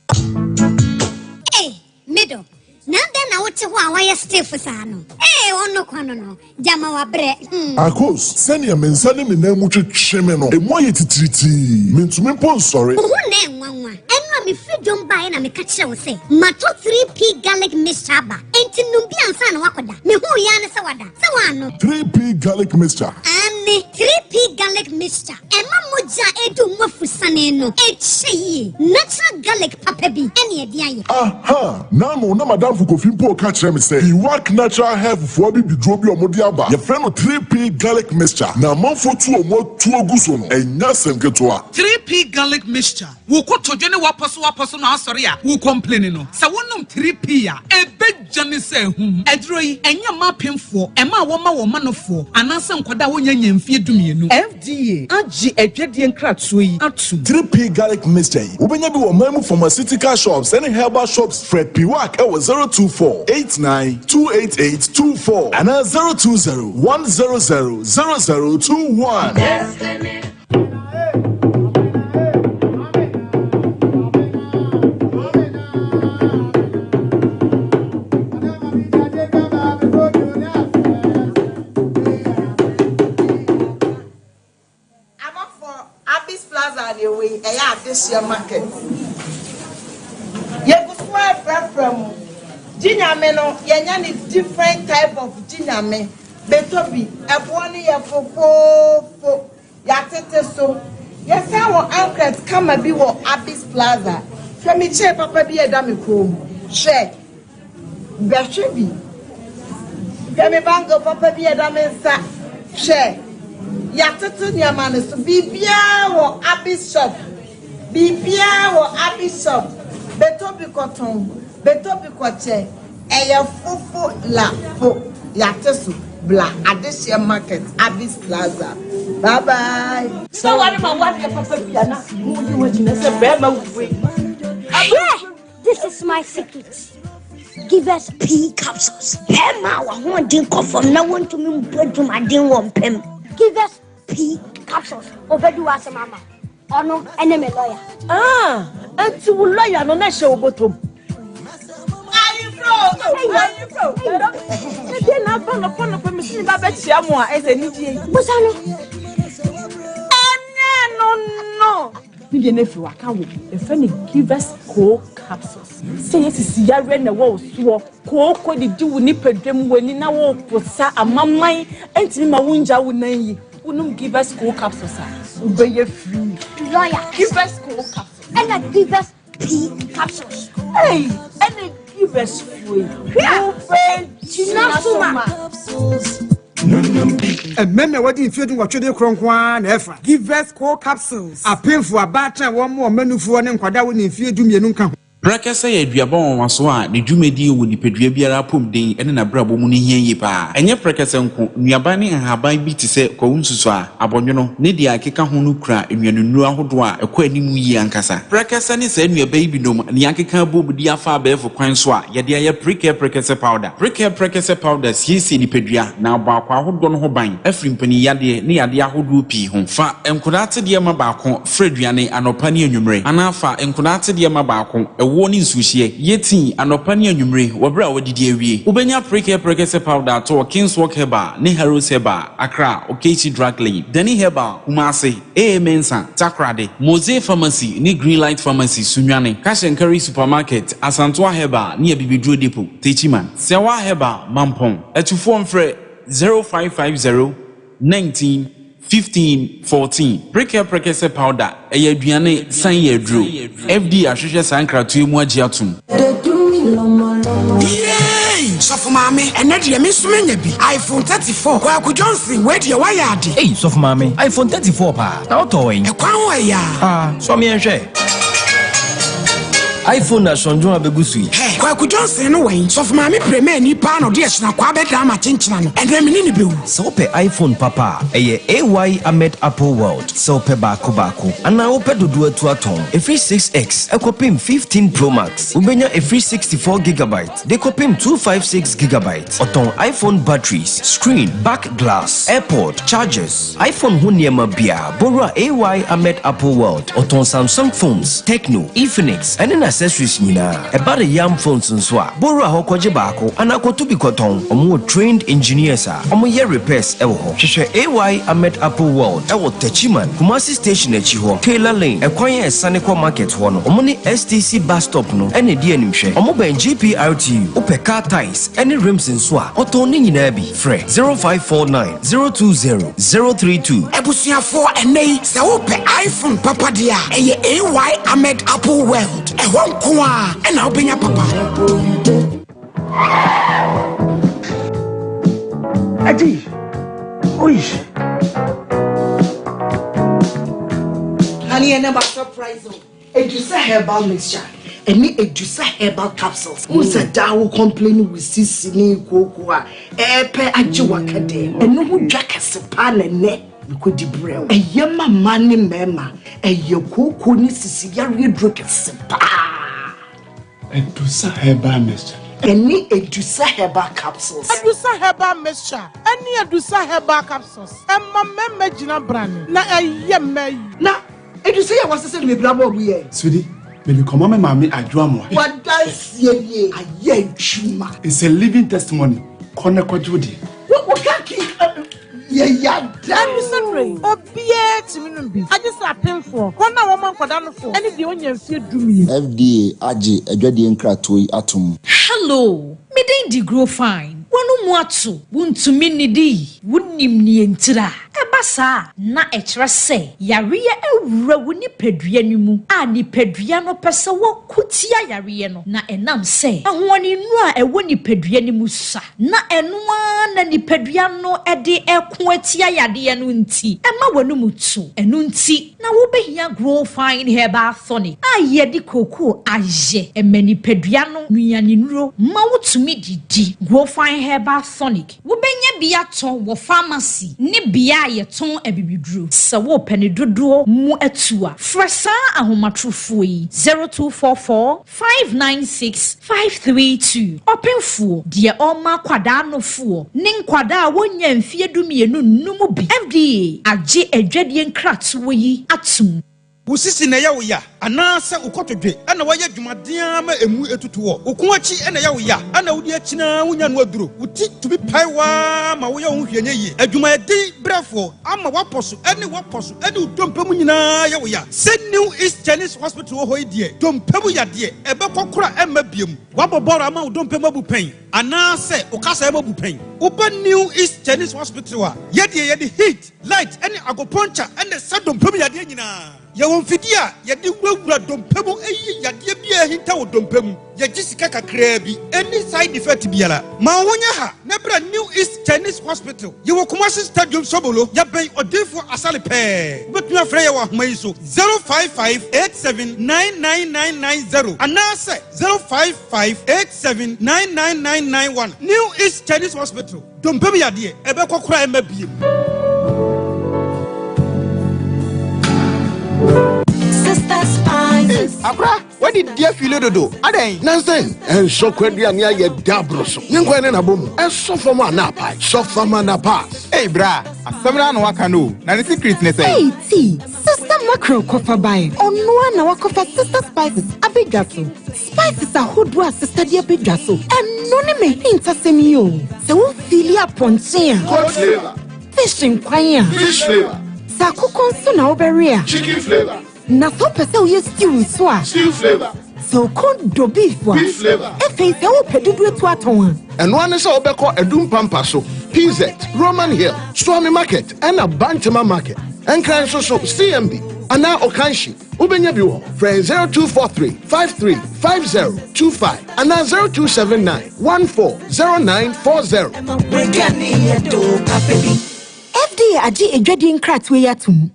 Ei, me dɔ, na adɛn na wote hɔ a woayɛ stiff saa no? Ei, ɔno kwa no no, Gyama wabrɛ, hmm. Akos, sɛnea me nsa ne me nan mu twetwe me no, emu ayɛ titiritii. Mintumi mpo nsɔre. Wo ho nnɛ nwanwa. Ɛno a mefiri dwom baeɛ na meka kyerɛɛ wo sɛ matɔ 3P garlic mixture aba, enti nom bi ansa na woakɔda. Mehuu yi ara ne sɛ wada. Sɛ woannom. 3P garlic mixture. Aane, 3P garlic mixture. Ɛma mogya a ɛredi wo mu afusane no kyɛ yie. Natural garlic papa bi ne ɛde ayɛ. Aha! N'ano na m'adamfo Kofi mpo reka kyerɛ me sɛ Iwak Natural Health foɔ abibiduro bi a wɔde aba, yɛfrɛ no 3P Garlic Mixture, na amanfoɔ tu wɔn atuo gu so no, ɛnyɛ asɛm ketewa. 3P Garlic Mixture, Wo kotodwe ne w'apɔsowapɔso no asɔre a wo complaini no, sɛ wonom 3P a, ɛbɛdwane sɛ ahum. Aduro yi, ɛnyɛ mma apemfoɔ, mmaa a wɔma wɔn manofoɔ, anaasɛ nkwadaa a wɔnnya nnya mfeɛ dumienu. FDA agye adwadie nkratoɔ yi atom. 3P Garlic Mixture yi, wobɛnya bi wɔ ɔman mu pharmaceutical shops ne herbal shops. Frɛ Piwak wɔ 024 89 288 24 anaa 020 100 0021. Abɔfoɔ, Abis Plaza deɛ wei ɛyɛ adehyeɛ market. Yɛgu so ara frɛfrɛ mo. Gye Nyame no yɛnya ne different type of Gye Nyame. Bɛtɔ bi, ɛboɔ no yɛ fofoofo. Yɛatete so. Yɛsan wɔ ankret kama bi wɔ Abis Plaza. Hwɛ me chain papa bi a ɛda me kɔn mu. Hwɛ. Bɛhwɛ bi. Hwɛ me bangle papa bi a ɛda me nsa. Hwɛ. Yɛatoto nneɛma no so. Biribiara wɔ Abby's shop. Biribiara wɔ Abby's shop. Bɛtɔ bi kɔtɔn. Bɛtɔ bi kɔkyɛ. Ɛyɛ fofo la fo. Yɛate so. Bla Adehyeɛ Market, Abby's Plaza. Bye bye. Sɛ ware ma wadeɛ papa bi a na mo yi wo gyina sɛ bɛrima wei. Hwɛ! This is my secret. Give us pea capsules. Bɛrima a w'ahoɔden kɔ fam na wontumi mbɔ adwumaden wɔ mpam. Give us pea capsules. Obedi w'asɛm ama. Ɔno ɛne me lawyer. Ah, enti wo lawyer no na ɛhyɛ wo bɔtɔ mu. Ɛdeɛ na aba nɔpɔ nɔpɔ mi si mi ba bɛkyia mo a ɛsɛ anigye yi. Busa no. Ɛnyɛ no no. Ne deɛ no afiri waka wo yɛfrɛ no givers co capsules sɛ yɛ sisi yareɛ na ɛwɔ wo soɔ kooko didi wo nipadwa mu w'ani na woposa amaman ntumi ma wongya wo nan yi wonom givers co capsules a wobɛyɛ free lawyer givers co capsules ɛna givers P capsules. Hey, ɛna givers fue. Wobɛgyina so ma. Mmarima a wɔadi mfeɛ dunwɔtwe de korɔ nko ara na ɛfa. Givers Co Capsules. Apemfo, abaatan a wɔmmoa wɔn mmanufoɔ ne nkwadaa a wɔnni mfeɛ dumienu nka ho. Prɛkɛsɛ yɛ aduaba nwanwaso a ne dwumadi wɔ nipadua biara apɔmuden ne n'abrabɔ mu no hia yie pa ara. Ɛnyɛ prɛkɛsɛ nko, nnuaba ne nhaban bi te sɛ kwawu nsusuaa, Abɔnwono, ne deɛ ɛkeka ho no kura nnuanennuro ahodoɔ a ɛkɔ anim yie ankasa. Prɛkɛsɛ ne saa nnuaba yi binom na yɛakeka abom de afa abɛɛfo kwan so a yɛde ayɛ Prekɛ Prɛkɛsɛ Powder. Prekɛ Prɛkɛsɛ Powder siesie nipadua na abɔ akwaa ahodoɔ no ho ban afiri mpaninyadeɛ ne yadeɛ ahodoɔ pii ho. Fa nkodaa atedeɛ ma baako fra aduane anɔpa ne anwummerɛ anaa fa nkodaa atedeɛ ma baako ɛwɔ. Ɛwoɔ ne nsuohyeɛ. Yɛ tea anɔpa ne anwummere wɔ berɛ a woadidi awie. Wobɛnya Prekɛ Prɛkɛsɛ Powder atɔ wɔ Kingswalk Herbal ne Harrows Herbal, Accra, Okaikyi Drug Lane, Dani Herbal, Kumasi, AA Mensah, Takoradi, Mose Pharmacy ne Greenlight Pharmacy, Sunyani, Cash and Carry Supermarket, Asantoa Herbal ne Abibiduro Depot, Techiman, Siawa Herbal, Mampong. Atufoɔ mfrɛ 0550 19 15 14. Prekɛ Prɛkɛsɛ Powder, ɛyɛ aduane san yɛ aduro. FDA ahwehwɛ saa nkratoɔ yi mu agye atom. Yay! Sɔfo maame, ɛnɛ deɛ me nso manya bi. iPhone 34. Kwaku Johnson, wei deɛ wayɛ ade. Ei, sɔfo maame, iPhone 34 paa. Na wotɔɔ wɛn? Ɛkwan ho ɛyaa. Ah, sɔ me nhwɛ. iPhone na sɔndwon abegu so yi. Hɛ, Kwaku Johnson no wɛn? Sɔfo maame premani paa na ɔde ɛhyena kwaa bɛdaa ama kyenkyena no. Ɛnɛ me ne no bɛwu. Sɛ wopɛ iPhone papa a, ɛyɛ AY Ahmed Apple World. Sɛ wopɛ baako baako anaa wopɛ dodoɔ atu atɔn, ɛfiri 6X kɔpem 15 Pro Max, wobɛnya ɛfiri 64 gigabyte de kɔpem 256 gigabyte. Ɔtɔn iPhone batteries, screen, back glass, AirPod, chargers, iPhone ho nneɛma biara. Bɔwura AY Ahmed Apple World. Ɔtɔn Samsung phones, Tecno, Infinix, ɛne n'accessories nyinaa. Ɛba de yam phones nso a, bɔwura hɔ kɔgye baako anaa kɔto bi kɔtɔn. Ɔmo wɔ trained engineers a ɔmo yɛ repairs ɛwɔ hɔ. Hwehwɛ AY Ahmed Apple World ɛwɔ Techiman, Kumasi station akyi hɔ, Taylor Lane, ɛkwan a ɛsane kɔ market hɔ no. Ɔmo ne STC bus stop no ɛna edi animhwɛ. Ɔmo bɛn GPRTU. Wopɛ car tyres ɛne rims nso a, ɔtɔn ne nyinaa bi. Frɛ 0549 020 032. Abusuafoɔ, ɛnɛ yi sɛ wopɛ iPhone papa deɛ a, ɛyɛ AY Ahmed Apple World. Ɛhɔ nko a ɛna wobɛnya papa. Adi. Oish. Honey, and my surprise. Edusa herbal mixture. Ɛne Edusa herbal capsules. Wo sɛ daa wo complain wo sisi ne kooko a ɛɛpɛ agye waka dɛ. Ɛno ho dwa kɛse paa na ɛnɛ mekɔdi brɛ wo. Ɛyɛ ma mmaa ne mmarima. Ɛyɛ kooko ne sisi yareɛ duro kɛse paa. Edusa herbal mixture. Ɛne Edusa herbal capsules. Edusa herbal mixture ɛne Edusa herbal capsules ɛma mmarima gyina brane na ɛyɛ mmaa yi. Na Edusa yɛ wɔsesɛ no bebree abɔ ɔmo yɛ. Sweetie, baby, come on, my mommy, adwoamoa. Wadansie nie ayɛ adwuma. It's a living testimony. Kɔnɛ kɔgye deɛ. Wo ka ki yɛ yada. Edusa duro yi, obiara tumi nom bi. Agye sɛ apemfoɔ, wɔn a wɔma nkwadaa no fo, ɛne deɛ onya mfie 12. FDA agye adwadie nkratoɔ yi atom. Hello, me din di Grow Fine. Wɔn mu ato, wontumi nnidi, wonim nea ntira. Ɛba saa na ɛkyerɛ sɛ yareɛ awura wo nipadua no mu a nipadua no pɛ sɛ wɔko tia yareɛ no, na ɛnam sɛ ahoɔdennuro a ɛwɔ nipadua no mu sa na ɛno ara na nipadua no de ɛko atia yadeɛ no nti ɛma w'anum to. Ɛno nti na wobɛhia Grow Fine Herbal Tonic a yɛde kookoo ayɛ. Ɛma nipadua no nnuane ma wotumi didi. Grow Fine Herbal Tonic, wobɛnya bi atɔ wɔ pharmacy ne bea a yɛtɔn abibiduro. Sɛ wopɛ ne dodoɔ mu atu a, frɛ saa ahomatorofoɔ yi: 0244 596 532. Ɔpemfoɔ deɛ ɔma akwadaa nofoɔ ne nkwadaa a wɔnya mfeɛ 12 nnum bi. FDA agye adwadie nkratoɔ yi atom. Wo sisi na ɛyɛ wo ya anaasɛ wo kɔtɔdwe ɛna wɔyɛ dwumaden ara ma emu etutu wɔ wo ko akyi ɛna ɛyɛ wo ya ɛna wode akyina wonya no aduro, wo ti tumi pae waa ma woyɛ wo ho hwɛ nyɛ yie, adwumayɛden brɛfoɔ ama woapɔ so ɛne woapɔ so ɛne wo dompe mu nyinaa yɛ wo ya. Sɛ New East Chinese Hospital wɔ hɔ yi deɛ, dompe mu yadeɛ ɛbɛkɔ kora ɛmma biom. Woabɔ bɔɔlo ama wo dompe mu abu pɛn anaasɛ wo kasa mu abu pɛn, woba New East Chinese Hospital a, yɛdeɛ yɛde heat light ɛne acupuncture ɛne sɛ dompe mu yadeɛ nyinaa. Yɛwɔ mfidie a yɛde wurawura dompe mu ɛyi yadeɛ bi a ɛhinta wɔ dompe mu. Yɛgye sika kakraa bi, ɛni side effect biara. Ma wo ho nyɛ ha na bra New East Chinese Hospital. Yɛwɔ Kumasi Stadium Sobolo, yɛbɛn Ɔdinfo Asale pɛɛ. Wobɛtumi afrɛ yɛ wɔ ahoma yi so: 055 87 99990 anaasɛ 055 87 99991. New East Chinese Hospital, dompe mu yadeɛ ɛbɛkɔ koraa ɛma biem. Sister Spices. Akora, wadi di afile dodo adɛn? Nansen ɛnsɔ kwaduane ayɛ daboro so ne nkwan ne nabɔ mu ɛsɔ fam a na apae sɔ fam a na pass. Ei bra, asɛm no ano waka no o, na ne secret ne sɛ Hey, T, Sister. Mackerel kɔfa bae. Ɔno ara na wakɔfa Sister Spices abɛdwa so. Spices ahodoɔ a Sister de abɛdwa so, ɛno ne m'ahintasɛm yi o. Sɛ wo feeli apɔnkye a. Goat flavour. Fish nkwan a. Fish flavour. Sɛ akokɔ nso na wobɛwe a. Chicken flavour. Na sɛ wopɛ sɛ woyɛ stew nso a. Stew flavour. Sɛ wo kɔn dɔ beef a. Beef flavour. Afei sɛ wopɛ dodoɔ atu atɔn a. Ɛno ara ne sɛ wobɛkɔ Adum Pampa so, PZ, Roman Hill, Suame Market ɛna Bantama Market. Nkran nso so, CMB anaa Okanshi, wobɛnya bi wɔ hɔ. Frɛ 0243 53 5025 anaa 0279 14 0940. FDA agye adwadie nkratoɔ yi atom.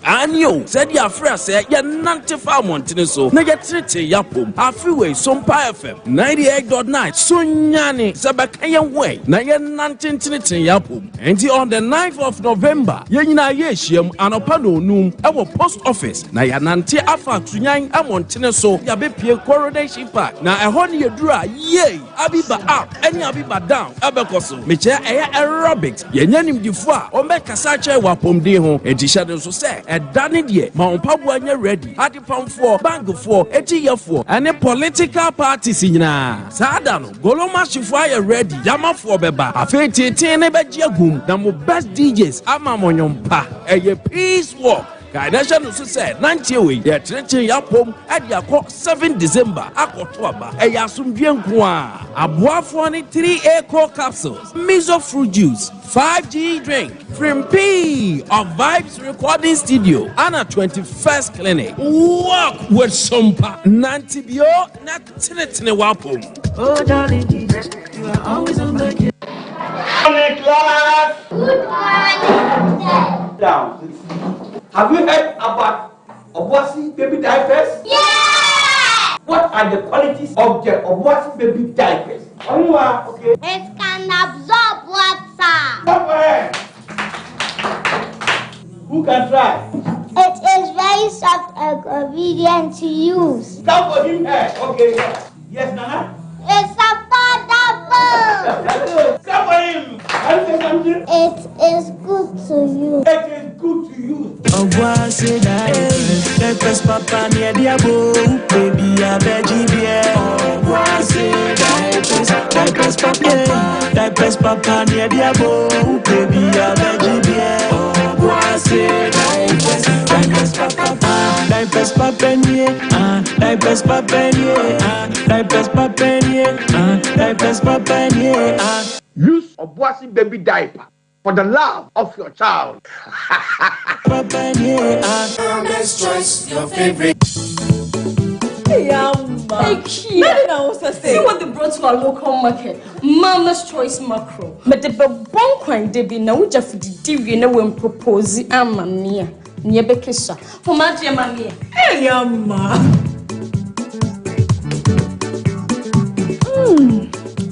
Aane o, sɛdeɛ afiri aseɛ yɛnante fa mmɔntene so na yɛtenetene yɛn apom. Afe wei, Sompa FM 98.9 so nyane sɛ bɛka yɛn ho ɛ na yɛnnante ntenetene yɛn apom. Enti on the 9th of November, yɛn nyinaa yɛrehyiam anɔpa nnɔnnum wɔ Post Office na yɛanante afa Tunyan mmɔntene so yɛabɛpue Coronation Park na ɛhɔ ne yɛduru a, yei! Abiba up ne Abiba down bɛkɔ so. Mekyerɛ ɛyɛ aerobics. Yɛanya nimdefo a wɔbɛkasa akyerɛ wɔ apɔmuden ho. Enti hyɛ no nso sɛ ɛda no deɛ ma wo mpaboa nyɛ ready. Adepamfoɔ, bankfoɔ, akyiyɛfoɔ ne political parties nyinaa saa da no Golomashifoɔ ayɛ ready. Yamafoɔ bɛba. Afei teetee no bɛgye agum na mo best DJs ama mo nnwom pa. Ɛyɛ peace walk. Kae na hyɛ no nso sɛ nanteɛ wei yɛkyerekyere yɛn apom de akɔ 7 December akɔto aba. Ɛyɛ asomdwoeɛ nko ara. Aboafoɔ ne 3A Core Capsules, Mizo Fruit Juice, 5G Drink, Frimpii of Vibes Recording Studio, ana 21st Clinic. Walk with Sompa. Nante bio na tenetene w'apom. Oh, darling Jesus, you are always on my case. Morning, class. Good morning, sir. Down. Have you heard about Obuasi baby diapers? Yeah! What are the qualities of the Obuasi baby diapers? Onwa, okay. It can absorb water. Somewhere. Who can try? It is very soft and convenient to use. Clap for him here. Okay, yes. Yes, Nana? It's affordable. Clap for him. Can you say something? It is good to use. It is good to use. Obuasi diapers, diapers papa near the abo, baby a veggie beer. Obuasi diapers, diapers papa, diapers papa near the abo, baby a veggie beer. Obuasi diapers, diapers papa, diapers papa near, ah, diapers papa near, ah, diapers papa near, ah, diapers papa near, ah. Use Obuasi baby diaper for the love of your child. Mama's choice, your favorite. Hey, See what they brought to our local market. Mama's Choice Macro. But the bon debi na uja fudidi wie na wen propose ama me a. Ne ebekesa. For my dear mommy. Hey, Amma.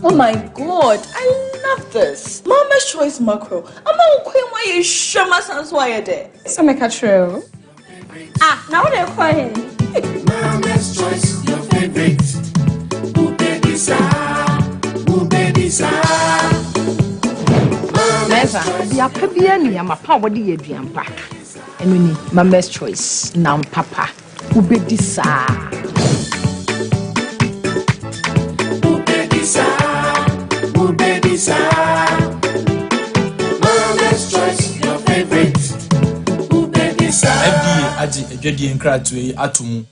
Oh my god, I love this. Mama's Choice Macro. Ama ukwe mwa ye shama sanso aye de. Sɛ meka kyerɛ o. Ah, now what they call him? Mama's choice, your favorite. Ooh, baby, sa. Ooh, baby, sa. Mɛnsa, aduapa biara ni ama pa a wɔde yɛ aduan pa. Ɛno ni Mama's Choice nam papa. Wobɛdi saa. Ooh, baby, sa. Ooh, baby, sa. Mama's choice, your favorite. Ooh, baby, sa. FDA agye adwadie nkratoɔ yi ato mu.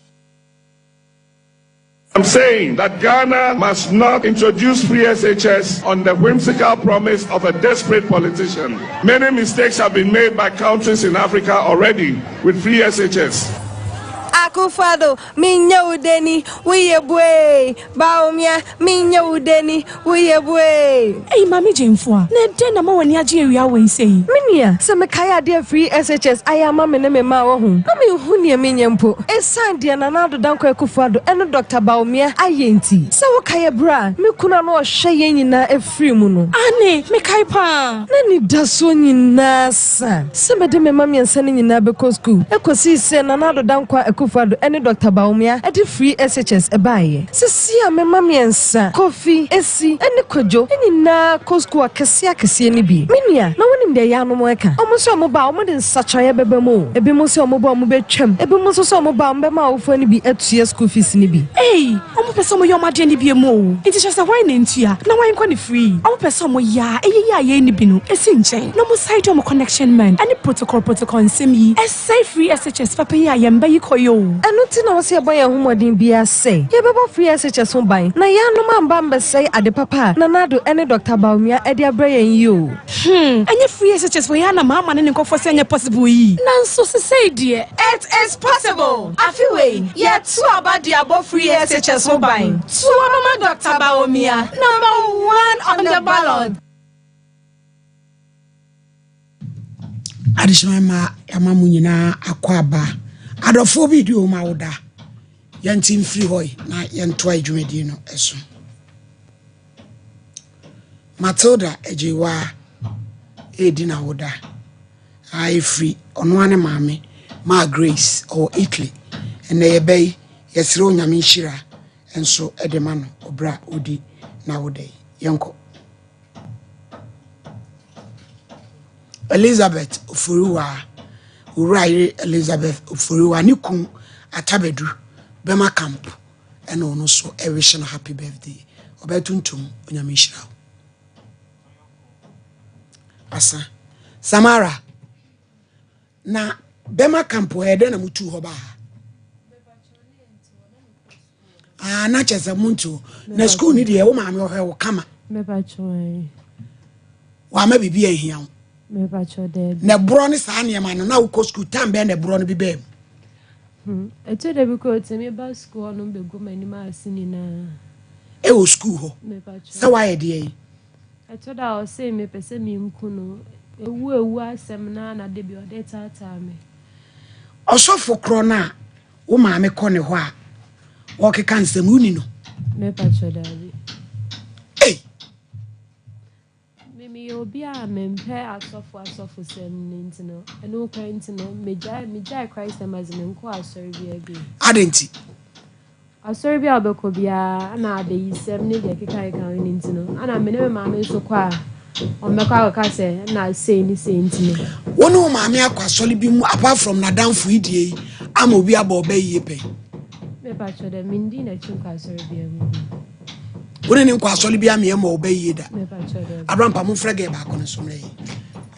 I'm saying that Ghana must not introduce free SHS on the whimsical promise of a desperate politician. Many mistakes have been made by countries in Africa already with free SHS. Akufo-Addo, minya udeni, wuye bue. Bawumia, minya udeni, wuye bue. Ei, Maame Gyamfua, na ɛdɛn na ama w'ani agye awia wei sei? Me nua, sɛ mekae adeɛ a free SHS ayɛ ama me ne me mma a wahu, na menhu nea menyɛ mpo. Esiane deɛ Nana Addo Dankwa Akufo-Addo ne Dɔkta Bawumia ayɛ nti. Sɛ wokae ɛberɛ a me kunu a na ɔhwɛ yɛn nyinaa firii mu no. Aane, mekae paa. N'anidasoɔ nyinaa sa sɛ mede me mma mmiɛnsa no nyinaa bɛkɔ sukuu. Ɛkɔsii sɛ Nana Addo Dankwa Akufo-Addo. Akufo-Addo ne Dɔkta Bawumia de Free SHS baeɛ. Seesei a me mma mmiɛnsa, Kofi, Esi ne Kwadwo nyinaa kɔ sukuu akɛseɛ akɛseɛ no bi. Me nua, na wonim deɛ yaanom reka? Wɔn se wɔba a, wɔde nsakyeraeɛ bɛba mu o. Ebinom se wɔba a wɔbɛtwam, ebinom nso sɛ wɔba a wɔbɛma awofoɔ no bi atua school fees no bi. Ei! Ɔmo pɛ sɛ ɔmo yɛ ɔmo adeɛ no biom oo, nti kyerɛ sɛ hwan na ntua na hwan nkɔ no free? Ɔmo pɛ sɛ ɔmo yɛ a ɛyɛ yi a yɛn nni bi no si nkyɛn na ɔmo san de ɔmo connection man ɛne protocol protocol nsɛm yi ɛsɛe free SHS papa yi a yɛn mma yi kɔ yi oo. Ɛno nti na wɔsɛ yɛbɔ yɛn ho mmɔden biara sɛ yɛbɛbɔ free SHS ho ban na yɛanom amba ambɛsɛe ade papa a Nana Addo ne Dɔkta Bawumia de abrɛ yɛn yi oo. Hmm, ɛnyɛ free SHS wei ara na maama ne ne nkurɔfoɔ sɛ ɛnyɛ possible yi? Nanso sesei deɛ. It is possible! Afe wei, yɛto aba de abɔ free SHS ho ban. To aba ma Dɔkta Bawumia, number one on the ballot. Adehyema ma yɛama mo nyinaa akɔ aba. Adɔfoɔ bi di wɔn awoda. Yɛnte mfiri hɔ yi na yɛntoa dwumadie no so. Matilda Agyeiwaa redi n'awoda a ɛfiri ɔno ara ne maame Maa Grace ɔwɔ Italy. Ɛnɛ yɛbɛ yi yɛsrɛ Onyame nhyira nso de ma no ɔberɛ a ɔdi n'awoda yi. Yɛnkɔ. Elizabeth Oforiwaa, Owura yere Elizabeth Oforiwaa ne kun Atabadu Bɛma Camp ɛna ɔno nso ɛwehye no happy birthday ɔbɛ tuntum onyame nhyira wo asa samara na bɛma camp hɔ ɛdɛn na mutu hɔ baa ah na kyɛ sɛ montu hɔ na school ni deɛ wo maame ɔhwɛ wo kama wama biribi ahia wo na ɛborɔ ne saa nneɛma no na wokɔ school tam bɛn na ɛborɔ no bi bɛɛ mu Hmm, ɛtɔ da bi koraa otumi ba sukuu hɔ nom bɛgu m'anim ase nyinaa. Ɛwɔ sukuu hɔ? Sɛ woayɛ deɛ yi? Ɛtɔ da a ɔse mepɛ sɛ menku no. Ewu ewu asɛm no ara na da bi ɔde taataa me. Ɔsɔfo korɔ no a wo maame kɔ ne hɔ a ɔkeka nsɛm wonni no? Mepakyɛ daabi. Ei! Me meyɛ obi a mempɛ asɔfo asɔfosɛm no nti no, ɛno koraa nti no, megyae megyae Christ Embassy menkɔ asɔre biara bio. Adɛn nti? Asɔre bi a wobɛkɔ biara na abayisɛm ne deɛ ɛkekakeka ho no nti no, ana me ne me maame nso kɔ a, wɔbɛkɔ akɔka sɛ na sei ne sei nti no. Wo ne wo maame akɔ asɔre bi mu apart from n'adamfo yi deɛ yi ama obi abɔ ɔbɛ yie pɛn? Mepa kyɛw dɛ, mendii n'akyi nkɔ asɔre biara mu bio. Wo ne ne nkɔ asɔre bi ameɛ ma ɔbɛ yie da. Abrampa mo frɛ gɛ baako no nso mmerɛ yi.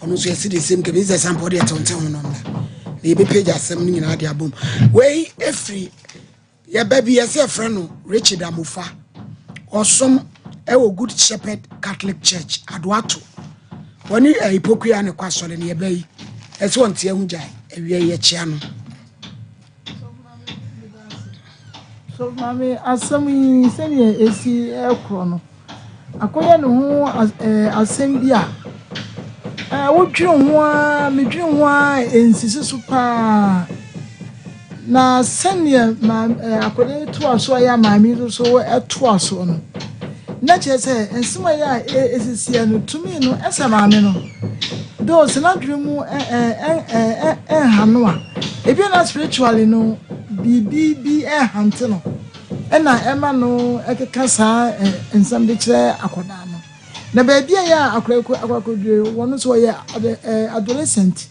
Ɔno nso yɛsi the same kɛmɛ sɛ sampa ɔde ɛtew ntew ho no mmra. Na yɛbɛpagya asɛm no nyinaa de abom. Wei efiri yɛba bi yɛsɛ yɛfrɛ no Richard Amofa. Ɔsom ɛwɔ Good Shepherd Catholic Church Adoato. Wɔne Pokuya ne kɔ asɔre no yɛba yi. Ɛsɛ wɔn te ahu gyae. Awia yi yɛkyea no. So maame asɛm yi sɛnea esi rekorɔ no, akɔyɛ ne ho asɛm bi a wodwene ho ara, medwene ho ara a ensisi so paa. Na sɛnea maame akwadaa yi toa so a ɛyɛ a maame yi nso toa soɔ no, na kyerɛ sɛ nsɛm a ɛyɛ a esisiɛ no, tumi no ɛsɛ maame no. Though sɛ n'adwene mu nha no a, ebia na spiritually no biribi bi rehante no ɛna ɛma no ɛkeka saa nsɛm de kyerɛ akwadaa no. Na baabi a ɛyɛ a akwadaa akɔdure wɔn nso wɔyɛ adolescent.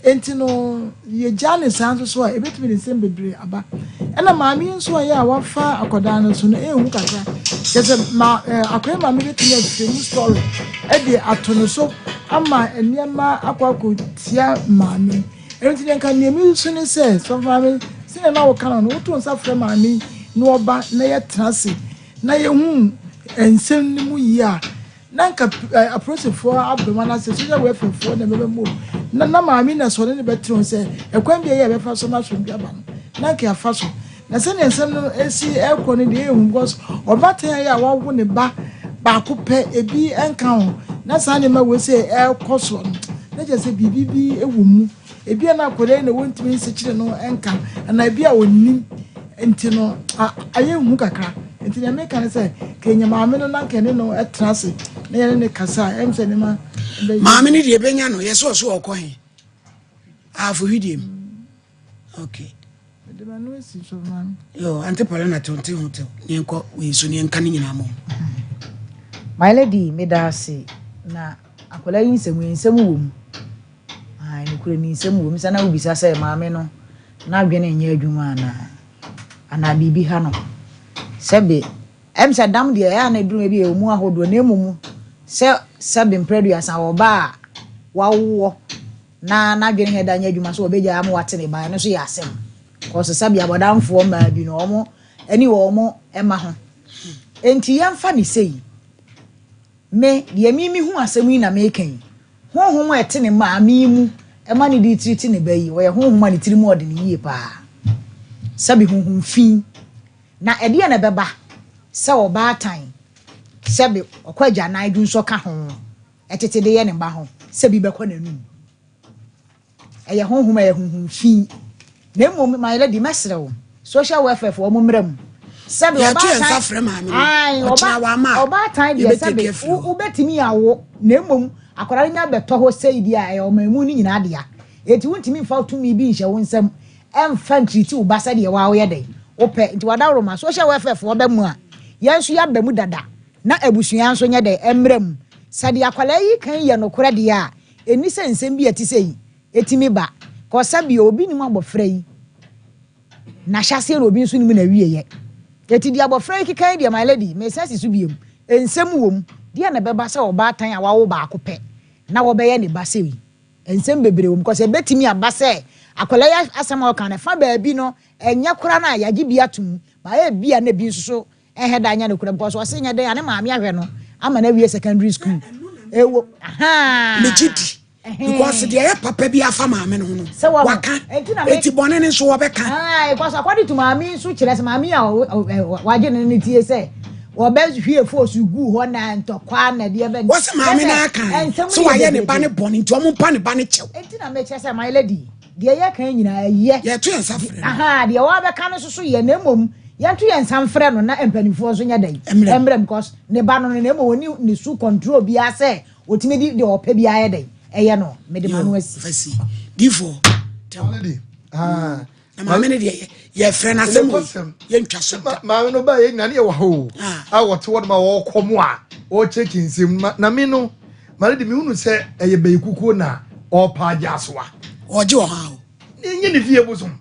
Enti no, yɛgyaa no saa nso so a, ɛbɛtumi de nsɛm bebree aba. Ɛna maame yi nso a ɛyɛ a wafa akwadaa no so no, ɛyɛ hu kakra. Kyerɛ sɛ, ma, eh, akwadaa yi maame bɛtumi afiri mu story de ato no so ama nneɛma akɔ akɔtia maame yi. Ɛno nti deɛ nka nea mesusu ne sɛ, sɔfo maame, sɛnea na woka no no, woto nsa frɛ maame yi na ɔba na yɛtena ase na yɛhu nsɛm no mu yie a, Na anka apolisifoɔ aba mu anaasɛ social welfare foɔ na ɛbɛba mu o, na na maame na sɛ ɔne no bɛtena o sɛ ɛkwan bi a ɛyɛ a ɛbɛfa so ma asomdwoeɛ aba no, na anka yɛafa so. Na sɛdeɛ nsɛm no si rekɔ no deɛ ɛyɛ hu because ɔbaatan a ɛyɛ a wawo ne ba baako pɛ, ebi nka ho, na saa nneɛma wei sɛ ɛrekɔ soɔ no, na kyerɛ sɛ biribi bi wɔ mu. Ebia na akwadaa yi na wɔntumi nsekyere no nka anaa ebia ɔnnim nti no ayɛ hu kakra. Nti nea meka ne sɛ ka yɛnya maame no na nka yɛne no tena ase na yɛne no kasa a ɛm sɛ nneɛma bɛyɛ. Maame no deɛ ɛbɛnya no yɛ sɛ ɔso ɔkɔ he? Afohwidiem. Okay. Mede m'ano asi so maame. Yo, Auntie Paulina te nte ho tew. Ne nkɔ wei so ne nka ne nyinaa mom. My lady, meda ase na akwadaa yi nsɛm yi nsɛm wɔ mu. Ae, nokorɛ ni nsɛm wɔ mu. Sɛ na wobisa sɛ maame no n'adwene nyɛ adwuma anaa, anaa biribi ha no. Sɛbe, ɛm sɛ dam deɛ ɛyɛ a na ɛduru ebi ɛwɔ mu ahodoɔ na mmom sɛ sɛbe mprɛ aduasa ɔbaa a wawoɔ na n'adwene nyɛ da nyɛ adwuma sɛ ɔbɛgyae ama wate ne ba, ɛno nso yɛ asɛm. Kɔso sɛbe abɔdamfoɔ mmaa bi no wɔn ani wɔ wɔn mma ho. Enti yɛmfa no sei, me deɛ me mehu asɛm yi na meka yi, honhom a ɛte ne maame yi mu ma no de retiriti ne ba yi, ɔyɛ honhom a ne tiri mu ɔden yie paa. Sɛbe honhom fi. Na ɛdeɛn na ɛbɛba sɛ ɔbaatan, sɛbe ɔkɔ agyanan dwonsɔ ka ho, ɛtete de yɛ ne mma ho sɛ bi bɛkɔ n'anum. Ɛyɛ honhom, ɛyɛ honhom fi. Na mmom, my lady, mɛsrɛ wo, social welfare foɔ, wɔn mmra mu. Sɛbe Yɛto yɛn nsa ɔbaatan, frɛ maame no. ae, Ɔkyena ɔba, wama a, ɔbaatan deɛ yɛbɛtake sɛbe afiri wo, hɔ. wobɛtumi awo, na mmom akwadaa no nya bɛtɔ hɔ sei deɛ a, ɛyɛ ɔman mu no nyinaa dea. Enti wontumi mfa tumi bi nhyɛ wo nsam mfa ntiriti wo ba sɛdeɛ wo ara woyɛ dɛn, wopɛ. Nti wadaworoma, social welfare foɔ ba mu a, yɛn nso yɛaba mu dada. Na abusua nso nyɛ dɛn? Ɛmmra mu. Sɛ deɛ akwadaa yi reka yi yɛ nokorɛ deɛ a, ɛnni sɛ nsɛm bi a ɛte sei tumi ba. Kɔ sɛdeɛ obi nim abɔfra yi n'ahyɛaseɛ na obi nso nim n'awieɛ. Enti deɛ abɔfra yi keka yi deɛ, my lady, mesan si so bio, nsɛm wɔ mu. Deɛn na ɛbɛba sɛ ɔbaatan a wawo baako pɛ na wɔbɛyɛ ne ba sei? Nsɛm bebree wɔ mu, kɔsɛ ɛbɛtumi aba sɛ akwadaa yi asɛm a ɔka no, ɛfa baabi no, ɛnyɛ koraa no a yɛagye bi atom, but ebia na ebi nso so Ɛhɛ da nyɛ nokorɛ because ɔse nyɛ dɛn a ne maame ahwɛ no ama no awie secondary school ɛwɔ ahaa. Megye di because deɛ ɛyɛ papa bi afa maame no ho no waka eti bɔne no nso wɔbɛka. Ayi because according to maame nso kyerɛ sɛ maame a wagye ne ne tie sɛ wɔbɛ hwie foosu gu hɔ na ntɔkwa na deɛ bɛ. Wɔsi maame no aka sɛ wayɛ ne ba ne bɔne nti wɔn mpa ne ba ne kyɛw. Eti na mekyerɛ sɛ my lady. Deɛ yɛka yi nyinaa, ɛyɛ. Yɛto yɛn nsa frɛ no. Ahaa, deɛ wɔabɛka no nso so yɛ, na mmom yɛnto yɛn nsa mfrɛ no na mpanimfoɔ nso nyɛ dɛn? Mmrɛ mu, because ne ba no no, na mmom ɔnni ne so control biara sɛ ɔtumi de deɛ ɔpɛ biara yɛ dɛn? Ɛyɛ no. Mede m'ano asi. Fa si. Difoɔ, tɛw. Lady, ah. Na maame no deɛ yɛfrɛ no asɛm wei yɛntwa so da. Maame no baa yɛ nyina ne yɛwɔ ha o. A wɔte hɔ nom a wɔkɔ mu a wɔkyerɛkyerɛ nsɛm na me no ma no de mehunu sɛ ɛyɛ bɛyi kukuo na ɔrepa agye asoa. Ɔgye wɔ hɔ a o. Ne nye ne fie bosom.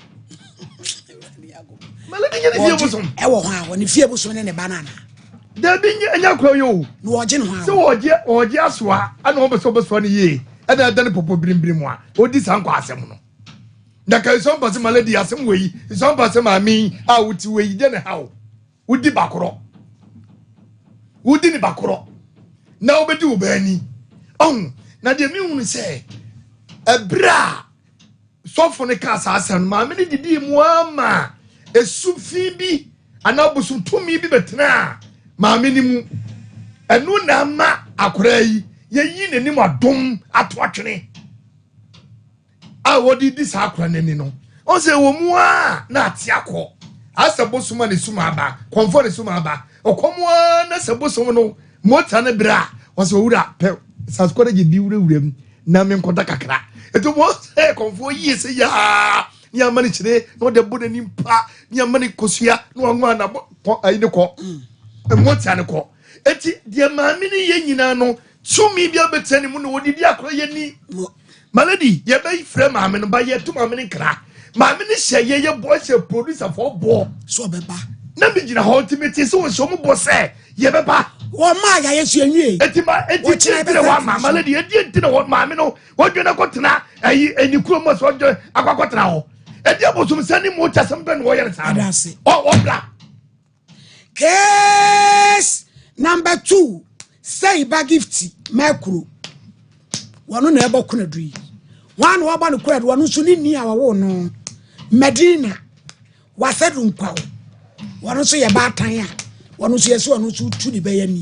Ma no de nye ne fie bosom. Ɛwɔ hɔ a wɔ ne fie bosom ne ne ba no ana. Dabi nye ɛnyɛ akora yi o. Na ɔgye ne ho a. Sɛ ɔgye ɔgye asoa ɛna ɔbɛ sɛ ɔbɛsoa no yie ɛna ɛda ne pɔpɔ birimbirim a ɔdi saa nkɔ asɛm no. Na ka nsɔmpa sɛ malady asɛm wɔ yi nsɔmpa sɛ maame yi a wote wɔ yi deɛ ne ha o wodi bakorɔ wodi ne bakorɔ na wobɛdi wo baani ɔho na deɛ mehunu sɛ ɛberɛ a sɔfo no kaa saa asɛm no maame no didii mu ama esu fi bi anaa bosom tumi bi bɛtenaa maame no mu ɛno na ama akwaraa yi yɛyi n'anim adom ato atwene a wɔde di saa akora no ani no ɔn sɛ ɛwɔ mu a na ate akɔ asɛ bosom a ne sum aba kɔnfɔ ne sum aba ɔkɔm a na sɛ bosom no mota no berɛ a ɔsɛ owura pɛ sasikɔ no gye bi wurawura mu na menkɔda kakra ɛti wɔn sɛ kɔnfoɔ yie sɛ yaa ne ama no kyerɛ na ɔde bɔ n'anim pa ne ama no kosua na wɔn a na bɔ ayi ne kɔ mota no kɔ eti deɛ maame no yɛ nyinaa no tumi bi abɛtena ne mu na wɔdidi akora yɛ ni My lady, yɛ bɛ frɛ maame no ba yɛ to maame no nkra. Maame no hyɛ yɛ yɛ bɔ hyɛ producer fɔ bɔ. So ɔbɛba. Na mi gyina hɔ nti mi ti sɛ wɔhyɛ wɔn bɔ sɛ yɛ bɛ ba. Wɔn maa yɛ ayɛ so enwie. Eti ma eti ti ti na wɔn ama my lady edi eti na wɔn maame no wɔdwe na kɔtena ɛyi ɛni kuro mu sɛ ɔdwe akɔ akɔtena hɔ. Edi abosom sɛ ne mu kyasɛm bɛ na wɔyɛ no saa. Ɔ ɔbra. Case number two sɛ iba gift mɛkuro wɔno na ɛbɔ konadu yi wɔn na wɔbɔ no konadu wɔno nso ne ni a wɔwɔ no Medina wasɛdu nkwaw wɔno nso yɛ baatan a wɔno nso yɛ sɛ wɔno nso tu ne bɛyɛ ni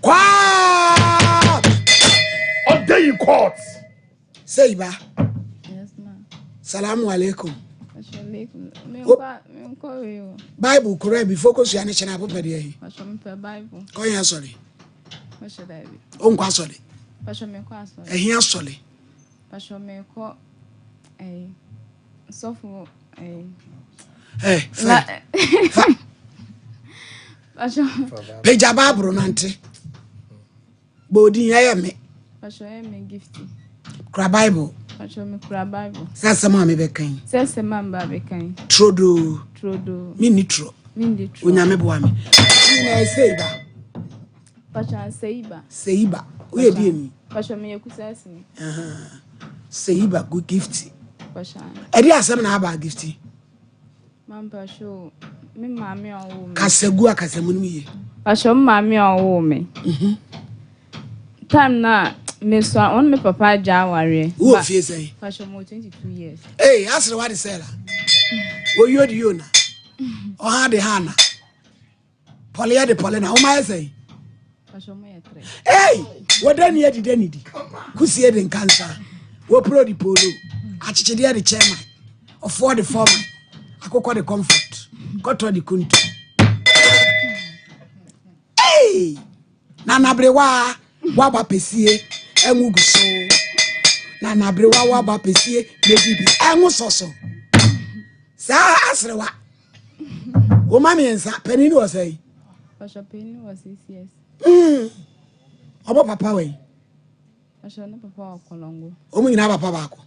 kwaa. Ɔda yi court. Seiba. Yes, ma. Salamu alaikum. Bible kura bi fo kosua ne kyerɛ apopɛ deɛ yi. Kɔyɛ asɔre. Onkɔ asɔre. Ɛhe asɔre. Eh, fa. Pagya Bible nante. Bɔ odin ɛyɛ me. Pastor ɛyɛ me gifty. Kura Bible. Pastor me kura Bible. Sɛ asɛm a mebɛka yi. Sɛ asɛm a meba abɛka yi. Turodoo. Turodoo. Menni turo. Menni turo. Onyame boa me. Nyina ɛsɛ ba. Pastor Seiba. Seiba. Woyɛ deɛ ni? Pastor meyɛ kusasini. Seiba good gifty. Pastor. Ɛde asɛm na aba gifty. Mampasho me maame a ɔwoo me. Kasa gu akasamu no mu yie. Pasho me maame a ɔwoo me. Mhm. Time na mesua ɔne me papa agya awareɛ. Wowɔ fie sɛn? Pasho mo 22 years. Ee asere wa de sɛ la. Oyio de yo na. Ɔha de ha na. Pɔle de pɔle na. Woma yɛ sɛn? Ei, wɔda ni adi da ni di. Kusie de nkansa. Wɔpuro de polo. Akyekyedeɛ de chairman. Ɔfoɔ de foreman. Akokɔ de comfort. Kɔtɔ de kuntu. Ei, nanaberewa waba pɛsie ɛnwo gu so. Nanaberewa waba pɛsie medi bi ɛnwo sɔ so. Saa aserewa. Woma mmiɛnsa panin wɔ sɛn? Pastor panin wɔ 6 years. Ɔbɔ papa wɔ yi. Pastor ne papa wɔ Kɔlɔngo. Ɔmo nyinaa papa baako.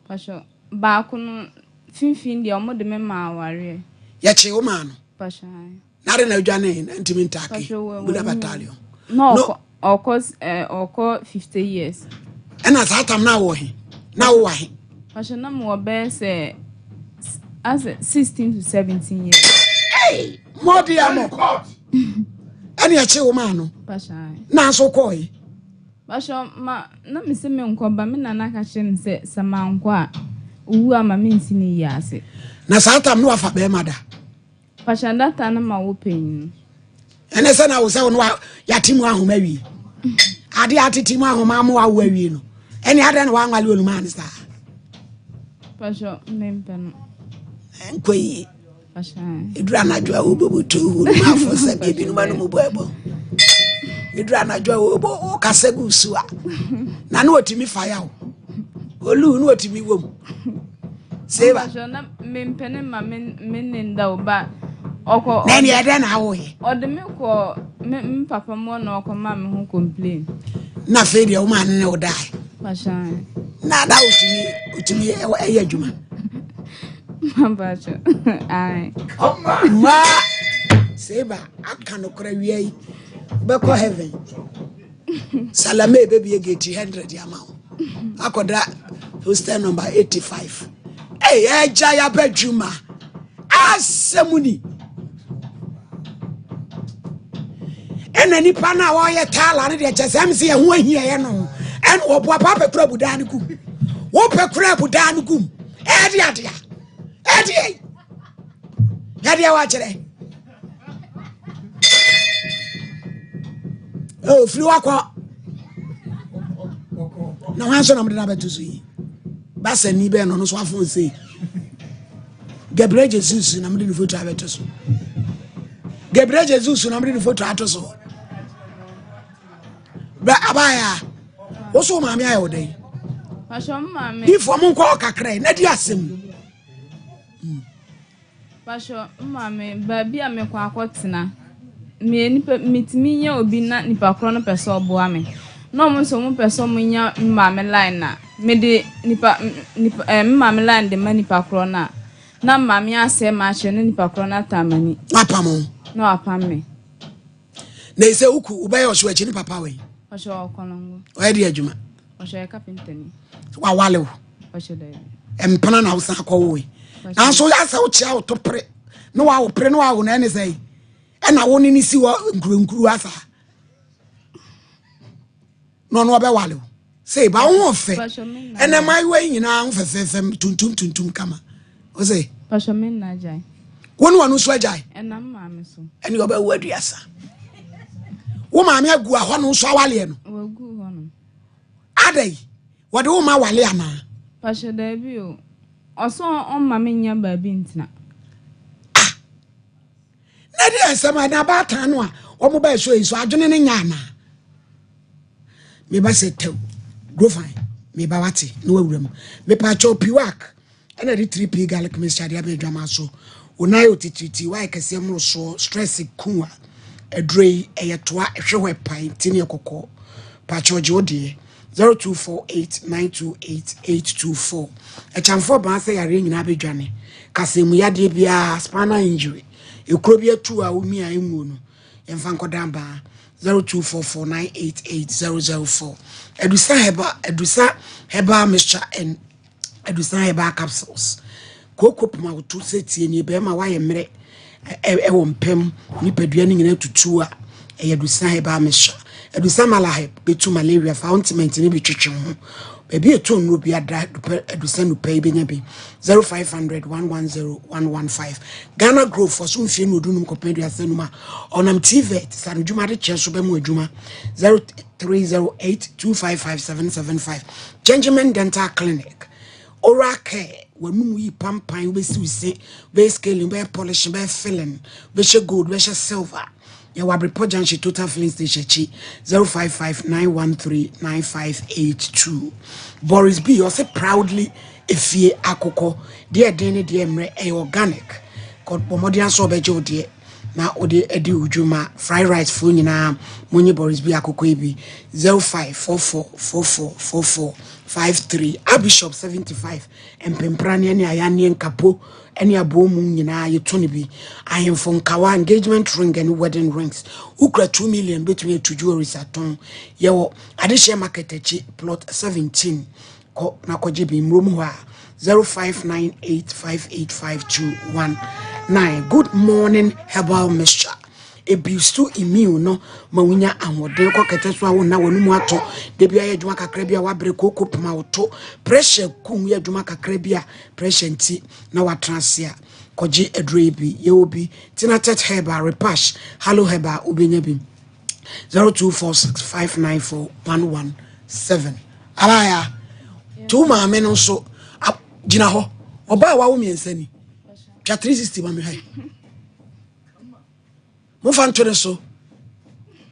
Pastor baako no finfin deɛ ɔmo de me maa awareɛ. Yɛkye wo maa no. Pastor ayi. Na de na adwane na ntumi ntaake. Pastor wɔ Buda battalion. Na ɔkɔ ɔkɔ ɛɛ ɔkɔ 50 years. Ɛna saa tam na wɔ he? Na wowɔ he? Pastor na mo wɔ bɛyɛ sɛ asɛ 16 to 17 years. Hey, mɔdi amɔ. Ɛna yɛkye wo maa no. Pastor ayi. Na nso kɔɔ yi. Pastor ma na me se me nkɔ ba me nana ka kyerɛ me sɛ sɛ mankɔ a owu ama me nsi ne yie ase. Na saa tam no wafa bɛrima da. Pastor data no ma wo panyin. Ɛne sɛ na wo sɛ wo no yɛate mu ahoma awie. Ade atete mu ahoma ama wawo awie no. Ɛne adɛn na wanwale onuma ne saa. Pastor mempɛ no. Nkɔ yie. Ɛduru anadwo a wobɛbutu onuma afo sɛ bia binom anom bɔ ɛbɔ. Ɛduru anadwo a wobɔ wokasa gu so a. Na ne wɔtumi fa ya wo. Olu ne wɔtumi wom. Seba. Pastor na mempɛ ne ma me ne nda wo ba ɔkɔ. Na ɛne ɛdɛn na awoyɛ? Ɔde me kɔ me papa mu na ɔkɔ ma me ho complain. Na afei deɛ woma ne ne wo dae. Pastor. Na da wotumi wotumi ɛyɛ adwuma. Pastor. Aye. Ma Seba aka nokora wia yi wobɛkɔ heaven. Salame bɛbie gate 100 ama wo. Akɔda hostel number 85. Ei, ɛgya yɛaba adwuma. Asɛm ni. Ɛna nipa no a wɔyɛ taala no deɛ kyɛ sɛ ɛm sɛ yɛho ahiaeɛ no ɛna wɔboa pa pɛ kora abudaa no gum. Wopɛ kora abudaa no gum. Ɛde adea. Ɛde ɛdeɛ wakyerɛ. Oh, firi wakɔ. Na hwan so na mode no abɛto so yi? Basani bɛn no no so afon sei. Gabriel Jesus na mode ne foto abɛto so. Gabriel Jesus na mode ne foto ato so. Bɛ abaya. Wo so maame ayɛ wo dɛn? Pastor maame. Difo mo nkɔ kakra na di asɛm. Pastor maame baabi a mekɔ akɔtena. Me nipa metumi nya obi na nipa korɔ no pɛ sɛ ɔboa me. Na ɔmo nso ɔmo pɛ sɛ ɔmo nya me maame line na mede nipa nipa ɛɛ me maame line de ma nipa korɔ no a na maame asɛe ma akyerɛ na nipa korɔ no ata m'ani. Wapam wo. Na wapam me. Na ɛsɛ woku wobɛyɛ ɔso akyi ne papa wɔ yi. Ɔhyɛ ɔkɔlɔngo. Ɔyɛ de adwuma. Ɔhyɛ kapenta ni. Wawale wo. Ɔhyɛ dɛ. Mpena na wosan akɔ wo yi. Nanso yɛ asɛ wokyea wo to pere na wawo pere na wawo na ɛne sɛ yi. Ɛna wo ne ne si hɔ nkurunkuru asa. Na ɔno ɔbɛwale wo. Sɛ ba wo ho fɛ. Ɛnɛ maayewa yi nyinaa ho fɛfɛɛfɛ tuntum tuntum kama. Wo sɛ. Pastor me nna agyae. Wo ne ɔno nso agyae. Ɛnam maame so. Ɛne ɔbɛwo aduasa. Wo maame agu ahɔ no nso awaleɛ no. Wagu hɔ no. Adɛn? Wɔde wo ma wale anaa? Pastor daabi o. Ɔsɛ ɔmma me nya baabi ntena. Ah! Na deɛ nsɛm a na abaatan no a wɔn bɛɛ so yi so adwene ne nya anaa? Meba sɛ tɛw. Grofan, meba wate na wawura mu. Mepa kyɛw piwak. Ɛna de 3P garlic mixture de abɛ adwama so. Wo nan ayɛ otitiritii, woayɛ kɛseɛ mmorosoɔ, stress ku a, aduro yi ɛyɛ toa, ɛhwɛ hɔ ɛpae, ntini yɛ kɔkɔɔ. Pakyɛ ɔgye wo deɛ. 0248928824. Ɛkyamfoɔ baa sɛ yareɛ nyinaa bɛdwane. Kasɛmu yadeɛ biara, spinal injury, ekuro bi atu a womi a ɛnwuo no, yɛmfa nkɔdan baa. 0244988004. Adusa Herbal, Adusa Herbal Mixture and Adusa Herbal Capsules. Kooko poma woto sɛ tie nie bɛrima woayɛ mmerɛ ɛwɔ mpam nipadua no nyinaa tutu a ɛyɛ Adusa Herbal Mixture. Adusa Malaheb bɛtu malaria fa ointment no bi twetwe ho. Baabi ɛtɔ nnuro bi ada Adusa nupa yi bɛnya bi 0500 110 115. Ghana Grove fɔ so mfie no odunum kɔpɛn aduasa num a ɔnam TVET sano dwuma de kyɛ so bɛmu adwuma 0308 255 775. Gentleman Dental Clinic Oral care w'anum yi pampan wobɛsi wo se wobɛyɛ scaling wobɛyɛ polishing wobɛyɛ filling wobɛhyɛ gold wobɛhyɛ silver. Yɛwɔ Abrepɔ Junction Total Filling Station akyi 0559139582. Boris B ɔse proudly efie akokɔ deɛ ɛden ne deɛ mmerɛ ɛyɛ organic. Kɔ bɔ mmɔden aso ɔbɛgye wo deɛ na wode adi wo dwuma. Fried rice foɔ nyinaa monye Boris B akokɔ yi bi 0544444453. Abishop 75 mpempraneɛ ne ayanneɛ nkapo ne aboɔ mu nyinaa yɛto no bi. Ahemfo nkawa, engagement ring ne wedding rings. Wokura 2 million bɛtumi atu jewelries atɔn. Yɛwɔ Adehyeɛ Market akyi, plot 17. Kɔ na kɔgye bi mmurom hɔ a 0598585219. Good Morning Herbal Mixture ebisu immune no ma wonya ahoɔden kɔ kɛtɛ so a wonna w'anum atɔ da bi ayɛ adwuma kakra bi a wabrɛ. Kooko poma woto pressure kum yɛ adwuma kakra bi a pressure nti na watena ase a kɔgye aduro yi bi. Yɛwɔ bi Tinatet Herbal, Repash, Hallo Herbal, wobɛnya bi 0246594117. Abaya nti wo maame no nso gyina hɔ. Ɔbaa wawo mmiɛnsa ni twa 360 ma mehwɛ. Momfa nto ne so.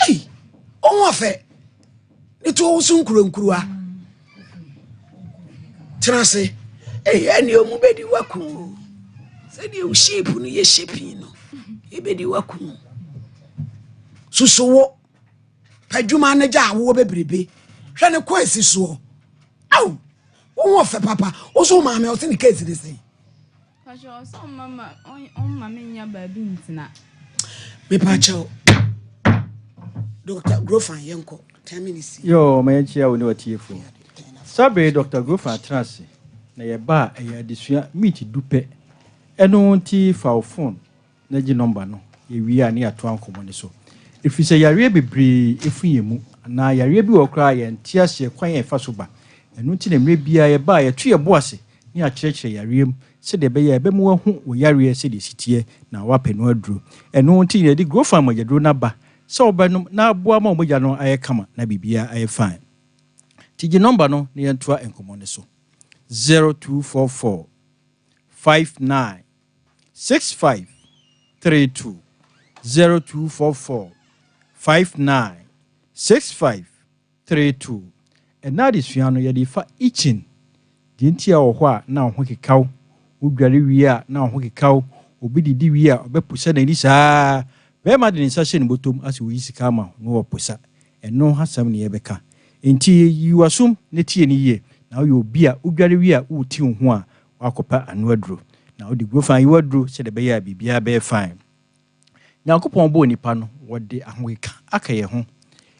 Ei, ɔho afɛ ne to wo so nkurankuruwa. Tena ase. Ei, ɛne ɔmu bɛdi waku o. Sɛdeɛ wo shape no yɛ shaping no ɛbɛdi waku. Susu wo pɛ adwuma no gya awoɔ bebrebe. Hwɛ ne kɔ esi soɔ. Aw, wo ho ɔfɛ papa. Wo so wo maame ɔse ne case ne sɛn? Pastor, ɔsɛ ɔmma me nya baabi ntena. Mepa kyɛw. Dr. Grofan, yɛnkɔ 10 minutes. Yo, ma yɛnkyia wo ne watiefo. Saa bere Dr. Grofan atena ase na yɛba a ɛyɛ adesua miniti 10 pɛ. Ɛno nti fa wo phone na gye number no. Yɛwie a ne yɛatoa nkɔmmɔ no so. Ɛfiri sɛ yareɛ bebree ɛfiri yɛn mu anaa yareɛ bi wɔ koraa yɛnte aseɛ kwan a ɛfa so ba. Ɛno nti na mmerɛ biara yɛba a yɛto yɛ bo ase ne yɛakyerɛkyerɛ yareɛ mu sɛdeɛ ɛbɛyɛ a ɛbɛma wahu wɔ yareɛ sɛdeɛ ɛsi teɛ na wapɛ no aduro. Ɛno nti na yɛde Grofan mogyaduro no aba sɛ wobɛnom na aboa ma wo mogya no ayɛ kama na biribiara ayɛ fine. Nti gye number no na yɛntoa nkɔmmɔ no so. 0244 59 65 32, 0244 59 65 32. Ɛna adesua no yɛde fa itching. Deɛ nti a wɔ hɔ a na wo ho keka wo, wodware wie a na wo ho keka wo, obi didi wie a ɔbɛposa n'ani saa, bɛrima de ne nsa hyɛ ne bɔtɔm asɛ oyi sika ama wo na wɔposa. Ɛno ho asɛm ne yɛbɛka. Nti yi w'asom na tie no yie. Na woyɛ obi a wodware wie a woti wo ho a wakɔpa ano aduro na wode Grofan yi waduro sɛdeɛ ɛbɛyɛ a biribiara bɛyɛ fine. Nyankopɔn bɔɔ nipa no, wɔde ahokeka aka yɛn ho.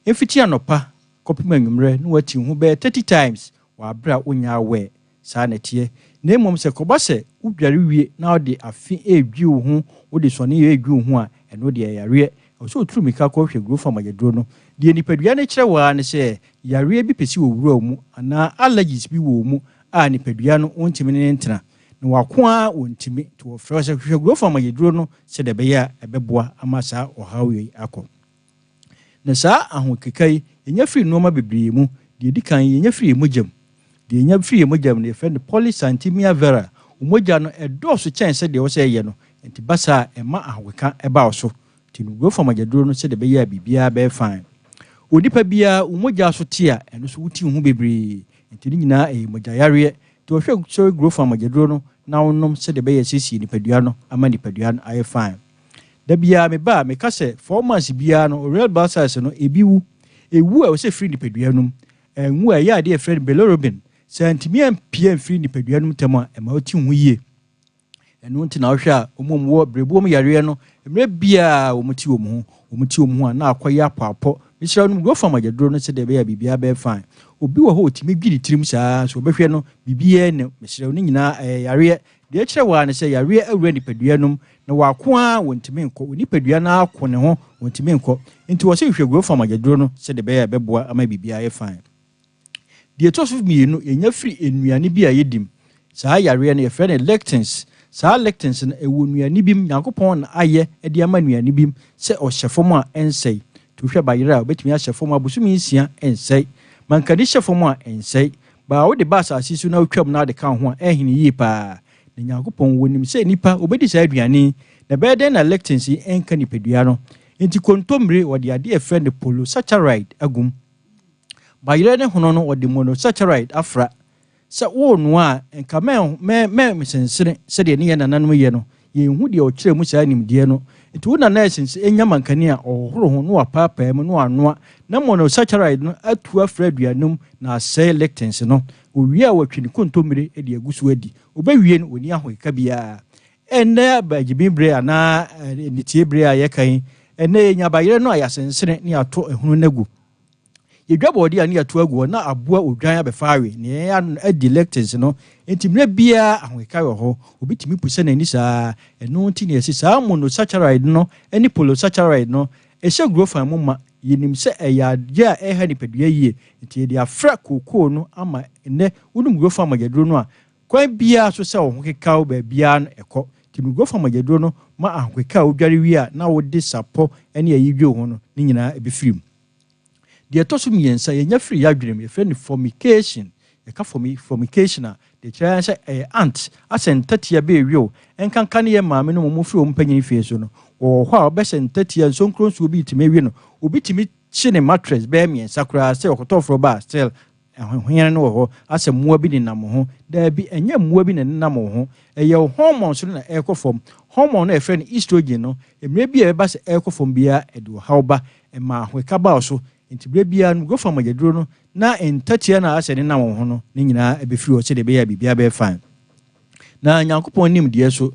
Ɛmfiti anɔpa kɔpem anwummerɛ na wati wo ho bɛyɛ 30 times wɔ aberɛ a wonya awɛ. Saa na ɛteɛ. Na mmom sɛ kɔba sɛ wodware wie na wode afe ɛredwi wo ho, wode sɔne ɛredwi wo ho a, ɛno deɛ yareɛ. Ɛwɔ sɛ woturu mmirika kɔhwɛ Grofan mogyaduro no. Deɛ nipadua no kyerɛ wɔ ara ne sɛ yareɛ bi pɛ si wɔ wura wo mu anaa allergies bi wɔ wo mu a nipadua no wɔntumi ne ne ntena na wako a wɔntumi. Nti wɔfrɛ wo sɛ hwehwɛ Grofan mogyaduro no sɛdeɛ ɛbɛyɛ a ɛbɛboa ama saa ɔhaw yi akɔ. Na saa ahokeka yi yɛnya firi nneɛma bebree mu. Deɛ ɛdi kan, yɛnya firi yɛn mogya mu. Deɛ yɛnya firi yɛn mogya mu no yɛfrɛ no polycythemia vera. Wo mogya no ɛdɔɔso kyɛn sɛdeɛ ɛwɔ sɛ ɛyɛ no, nti ba saa a ɛma ahokeka ɛba wo so. Nti no Grofan mogyaduro no sɛdeɛ ɛbɛyɛ a biribiara bɛyɛ fine. Onipa biara wo mogya so te a ɛno so wote wo ho bebree. Nti ne nyinaa ɛyɛ mogya yareɛ. Nti wɔhwɛ sɔre Grofan mogyaduro no. na wonom sɛdeɛ ɛbɛyɛ asiesie nipadua no ama nipadua no ayɛ fine. Da biara meba a, meka sɛ 4 months biara no red blood cells no ebi wu. Ewu a ɛwɔ sɛ ɛfiri nipadua no mu. Ɛnwu a ɛyɛ adeɛ a yɛfrɛ no bilirubin. Sɛ antumi ampue amfiri nipadua no mu ntɛm a, ɛma wote ho yie. Ɛno nti na wohwɛ a wɔn a wɔwɔ berɛboɔ mu yareɛ no, mmerɛ biara wɔn te wɔn ho. Wɔn te wɔn ho a na akɔyɛ apɔapɔ. Mesrɛ wo nom Grofam agyaduro no sɛdeɛ ɛbɛyɛ a biribiara bɛyɛ fine. Obi wɔ hɔ a ɔtumi dwi ne tirim saa ara nso wobɛhwɛ no biribiara nni. Mesrɛ wo ne nyinaa ɛyɛ yareɛ. Deɛ ɛkyerɛ wo ara ne sɛ yareɛ awura nipadua no mu na wako ara wɔntumi nkɔ. Wo nipadua no ara ko ne ho wɔntumi nkɔ. Nti wɔse hwehwɛ Grofam agyaduro no sɛdeɛ ɛbɛyɛ a ɛbɛboa ama biribiara ayɛ fine. Deɛ ɛtɔ so mmienu, yɛnya firi nnuane bi a yɛdi mu. Saa yareɛ no, yɛfrɛ no lectins. Saa lectins no, ɛwɔ nnuane bi mu. Nyankopɔn na ayɛ de ama nnuane bi mu sɛ ɔhyɛ fam a, ɛnsɛe. Nti wohwɛ bayerɛ a, wobɛtumi ahyɛ fam abosome nsia, ɛnsɛe. Mankani hyɛ fam a, ɛnsɛe. Baa wode ba asase so na wotwam na wode ka wo ho a, ɛhene yie paa. Na Nyankopɔn, wɔnim sɛ nnipa, wɔbɛdi saa aduane yi. Na ɛbɛyɛ dɛn na lectins yi nka nipadua no? Nti kontommire, wɔde adeɛ a yɛfrɛ no polysaccharide agu mu. Bayerɛ ne hono no wɔde monosaccharide afra. Sɛ worenoa a, nka mɛnsensene sɛdeɛ ne yɛn nananom yɛ no. Yɛnhu deɛ ɔkyerɛɛ mu saa nimdeɛ no. Nti wo nana resense nya mankani a, ɔhohoro ho na wapaapaa mu na wanoa na monosaccharide no atu afra aduane no mu na asɛe lectins no. Ɔwie a watwi ne kontommire de agu so adi. Ɔbɛwie no, ɔnni ahokeka biara. Ɛnnɛ agyimi bere anaa nnitie bere a yɛka yi, ɛnnɛ yɛnya bayerɛ no a yɛasensene na yɛato ɛhono no agu. Yedwa borɔdeɛ a ne yɛato agu hɔ na aboa odwan abɛfa awe na yɛn ano adi lectins no nti mmerɛ biara ahokeka wɔ hɔ. Obi tumi pusa n'ani saa. Ɛno nti na yɛse saa monosaccharide no ne polysaccharide no ɛhyɛ grofan mu ma. Yɛnim sɛ ɛyɛ adeɛ a ɛha nipadua yie nti yɛde afra kookoo no ama nnɛ wonom grofan mogyaduro no a kwan biara so sɛ wo ho keka wo baabiara no ɛkɔ. Nti no grofan mogyaduro no ma ahokeka a wodware wie a na wode sapɔ ne ayi dwe wo ho no ne nyinaa ɛbɛfiri mu. Deɛ ɛtɔ so mmiɛnsa, yɛnya firi yɛn adwene mu, yɛfrɛ no formication. Yɛka formi, formication a, deɛ ɛkyerɛ ara ne sɛ ɛyɛ ant, asɛ ntatia bi rewe wo. Ɛnkanka ne yɛn maame nom a wɔfiri wɔn mpanyin mfeɛ so no, wɔwɔ hɔ a wɔbɛsɛ ntatia, nsonkuro nsuo bi tumi we no. Obi tumi kye ne mattress bɛyɛ mmiɛnsa koraa sɛ ɔkɔtɔ foforɔ ba a, still Ahohia no wɔ hɔ asɛ mmoa bi nenam wo ho. Daabi, ɛnyɛ mmoa bi na ɛnenam wo ho. Ɛyɛ wo hormones no na ɛrekɔ fam. Hormone no a yɛfrɛ no estrogen no, mmerɛ bi a ɛbɛba sɛ ɛrekɔ fam biara, ɛde ɔhaw ba. Ɛma ahokeka ba wo so. Enti berɛ biara no, go fa mogyaduro no na ntatia no a asɛ ɛnenam wo ho no, ne nyinaa bɛfiri hɔ sɛdeɛ ɛbɛyɛ a biribiara bɛyɛ fine. Na Nyankopɔn nimdeɛ so,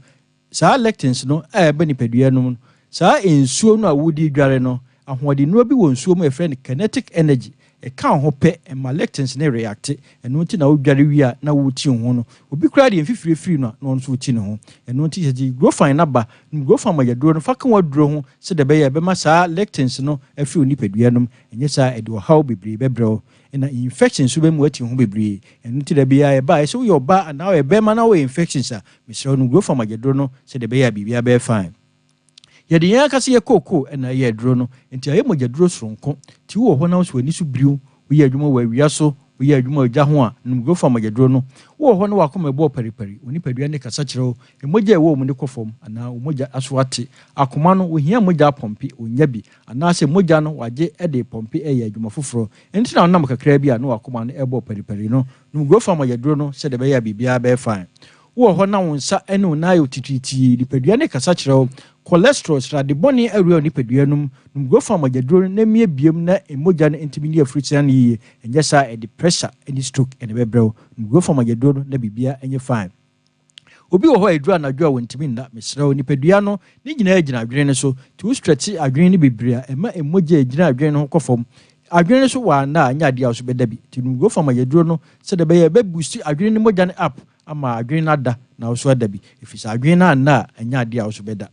Saa lectins no a ɛba nipadua no mu no, saa nsuo no a wode dware no, ahoɔdennuro bi wɔ nsuo mu a yɛfrɛ no kinetic energy, ɛka wo ho pɛ, ɛma lectins no reacte, ɛno nti na wodware wie a na woti wo ho no. Obi koraa deɛ mfifire firi no a na ɔno nso reti ne ho. Ɛno nti sɛ Grofine no aba, nom Grofine mogyaduro no fa ka w'aduro ho sɛdeɛ ɛbɛyɛ a ɛbɛma saa lectins no afiri wo nipadua no mu, ɛnyɛ saa a ɛde ɔhaw bebree bɛbrɛ wo. Ɛna infection nso bɛma woati wo ho bebree. Ɛno nti da biara ɛba a, ɛsɛ woyɛ ɔbaa anaa woyɛ bɛrima na wowɔ infections a, Mesrɛ wo, nom Grofam agyaduro no sɛdeɛ ɛbɛyɛ a biribiara bɛyɛ fine. Yɛde yɛn ankasa yɛ kookoo na ɛyɛ aduro no, enti ayɛ mogyaduro soronko. Nti wowɔ hɔ na wo sɛ w'ani so biriw, woyɛ adwuma wɔ awia so, woyɛ adwuma wɔ gya ho a, nom Grofam mogyaduro no. Wowɔ hɔ na w'akoma ɛbɔ paripari, wo nipadua nne kasa kyerɛ wo, mogya a ɛwɔ wo mu no kɔ fam, anaa wo mogya aso ate. Akoma no, ohia mogya apɔmpe, onnya bi, anaasɛ mogya no wagye de repɔmpe reyɛ adwuma foforɔ. Ɛno nti na wonam kakraa bi a na w'akoma no rebɔ paripari no. Nom Grofam mogyaduro no sɛdeɛ ɛbɛyɛ a biribiara bɛyɛ fine. Wowɔ hɔ na wo nsa ne wo nan ayɛ wo titiritii, nipadua no rekasa kyerɛ wo. Cholesterol, srade bɔne awura wo nipadua no mu. Nom Grofan mogyaduro no na mmie biom na mogya no ntumi nni afurusina no yiye. Ɛnyɛ saa a ɛde pressure ne stroke na ɛbɛbrɛ wo. Nom Grofan mogyaduro no na biribiara nyɛ fine. Obi wɔ hɔ a ɛduru anadwo a ɔntumi nna. Mesrɛ wo, nipadua no ne nyinaa gyina adwene no so. Nti wo stretch adwene no bebree a, ɛma mogya a ɛgyina adwene no ho kɔ fam. Adwene no so wanna a, ɛnyɛ adeɛ a wo nso bɛda bi. Nti nom Grofan mogyaduro no sɛdeɛ ɛbɛyɛ a ɛbɛ boost adwene no mogya no up ama adwene no ada na wo nso ada bi, ɛfiri sɛ adwene no anna a, ɛnyɛ adeɛ a wo nso bɛda.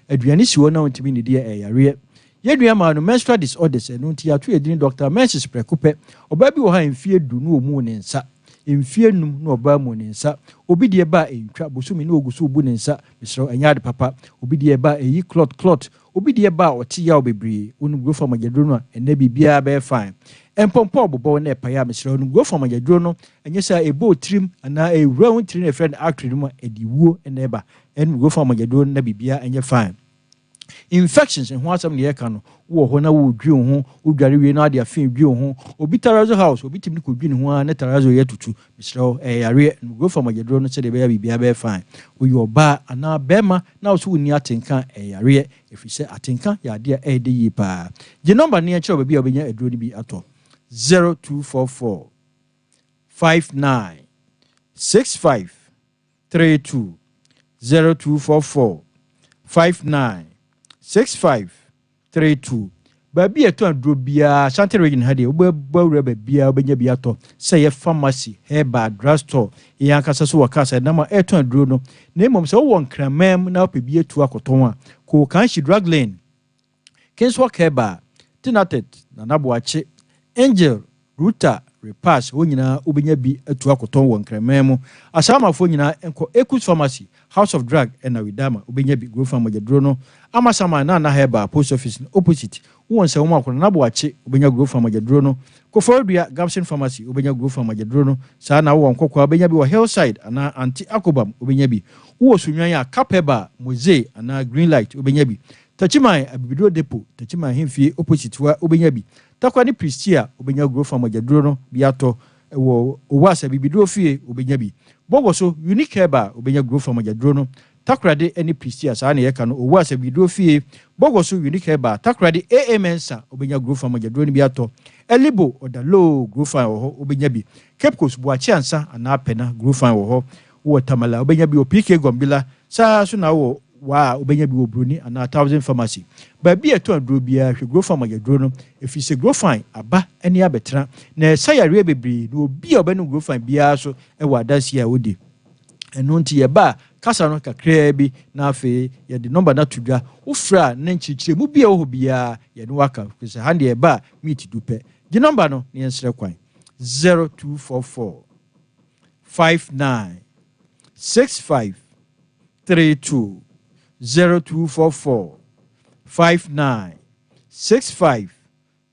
Aduane si hɔ na wontumi nnidi a, ɛyɛ yareɛ. Yɛn nua maa no menstrual disorders, ɛno nti yɛato yɛn din Dɔkta Menses prɛko pɛ. Ɔbaa bi wɔ hɔ a mfeɛ du na ɔmuu ne nsa, mfeɛ num na ɔbaa muu ne nsa. Obi deɛ ba a ɛntwa, bosome na ɔgu so rebu ne nsa, mesrɛ wo ɛnyɛ ade papa. Obi deɛ ba a ɛyi clot clot, Obi deɛ ba a ɔte yaw bebree, wonom Grofa mogyaduro no a, ɛnnɛ biribiara bɛyɛ fine. Mpɔmpɔ a ɔbobɔ wo na ɛpae a, mesrɛ wo nom Grofa mogyaduro no, ɛnyɛ saa a ɛbɔ wo tirim anaa ɛwura wo ntini no a yɛfrɛ no artery no mu a, ɛde wuo na ɛba. Nom Grofa mogyaduro no na biribiara nyɛ fine. Infections ho asɛm na yɛreka no, Wowɔ hɔ na woredwi wo ho, wodware wie na wode afe redwi wo ho. Obi terrazzo house, obi tumi de kɔdwi ne ho ara ne terrazzo yɛ tutu. Mesrɛ wo, ɛyɛ yareɛ. Nom Grofar mogyaduro no sɛdeɛ ɛbɛyɛ a biribiara bɛyɛ fine. Woyɛ ɔbaa anaa barima na wo nso wonni atenka a, ɛyɛ yareɛ. Ɛfiri sɛ atenka yɛ adeɛ a ɛyɛ dɛ yie pa ara. Gye nɔmba no na yɛnkyerɛ wo baabi a wobɛnya aduro no bi atɔ. 0244 59 65 32 0244 59 65 32 Baabi a yɛtɔn aduro biara, Ashanti Region ha deɛ, wobɛbɔ awura baabiara wobɛnya bi atɔ, sɛ ɛyɛ pharmacy, herbal, drug store, yɛn ankasa nso wɔ cars a yɛnam a ɛretɔn aduro no. Na mmom sɛ wowɔ Nkraman mu na wopɛ bi atu akɔtɔn a, kɔ Okanshi Drug Lane, Kingswalk Herbal, Tinatet, Nana Boakye, Angel, Ruta, Repass, hɔ nyinaa wobɛnya bi atu akɔtɔn wɔ Nkraman mu. Asaamafoɔ nyinaa nkɔ Ekus Pharmacy, House of Drug ɛna Widama wobɛnya bi, Grofan mogyaduro no, Amasaman, Nana Herbal, Post Office no opposite, wowɔ Nsawam akɔ Nana Boakye wobɛnya Grofan mogyaduro no, Koforidua, Gabson Pharmacy wobɛnya Grofan mogyaduro no, saa na wowɔ Nkɔkɔa wobɛnya bi wɔ Hillside anaa Aunty Akobam wobɛnya bi, wowɔ Sunnwan a Cap Herbal, Mozee anaa Greenlight wobɛnya bi, Takyiman, Abibiduro Depot, Takyiman Ahemfie opposite hɔ a wobɛnya bi, Tarkwa ne Prestea wobɛnya Grofan mogyaduro no bi atɔ, Wɔ Owase Abibiduro fie wobɛnya bi. Bɔgɔ so, Unique Herbal wobɛnya Grofan mogyaduro no. Takoradi ne Prestea saa na yɛka no Owase Abibiduro fie, Bɔgɔ so, Unique Herbal, Takoradi AA Mensah wobɛnya Grofan mogyaduro no bi atɔ. Elibo, Ɔdaloo, Grofan wɔ hɔ wobɛnya bi. Cape Coast, Boakye Ansa anaa Pɛna, Grofan wɔ hɔ. Wowɔ Tamale a, wobɛnya bi wɔ PK Gombila, saa ara nso na wowɔ Wa a, wobɛnya bi wɔ Broni anaa Thousand Pharmacy. Baabi a yɛtɔn aduro biara, hwɛ Grofan mogyaduro no, ɛfiri sɛ Grofan aba ne abɛtena, na ɛsa yareɛ bebree, na obi a ɔbɛnom Grofan biara nso wɔ adanseɛ a ɔdi. Ɛno nti yɛba a, kasa no kakraa bi na afei yɛde nɔmba no ato dwa. Wofrɛ a, na nkyerɛkyerɛmu bi a ɛwɔ hɔ biara yɛne wo aka, ɛfiri sɛ ha deɛ yɛba a, miniti du pɛ. Gye nɔmba no na yɛnsrɛ kwan, 0244. 59 65 32 0244 59 65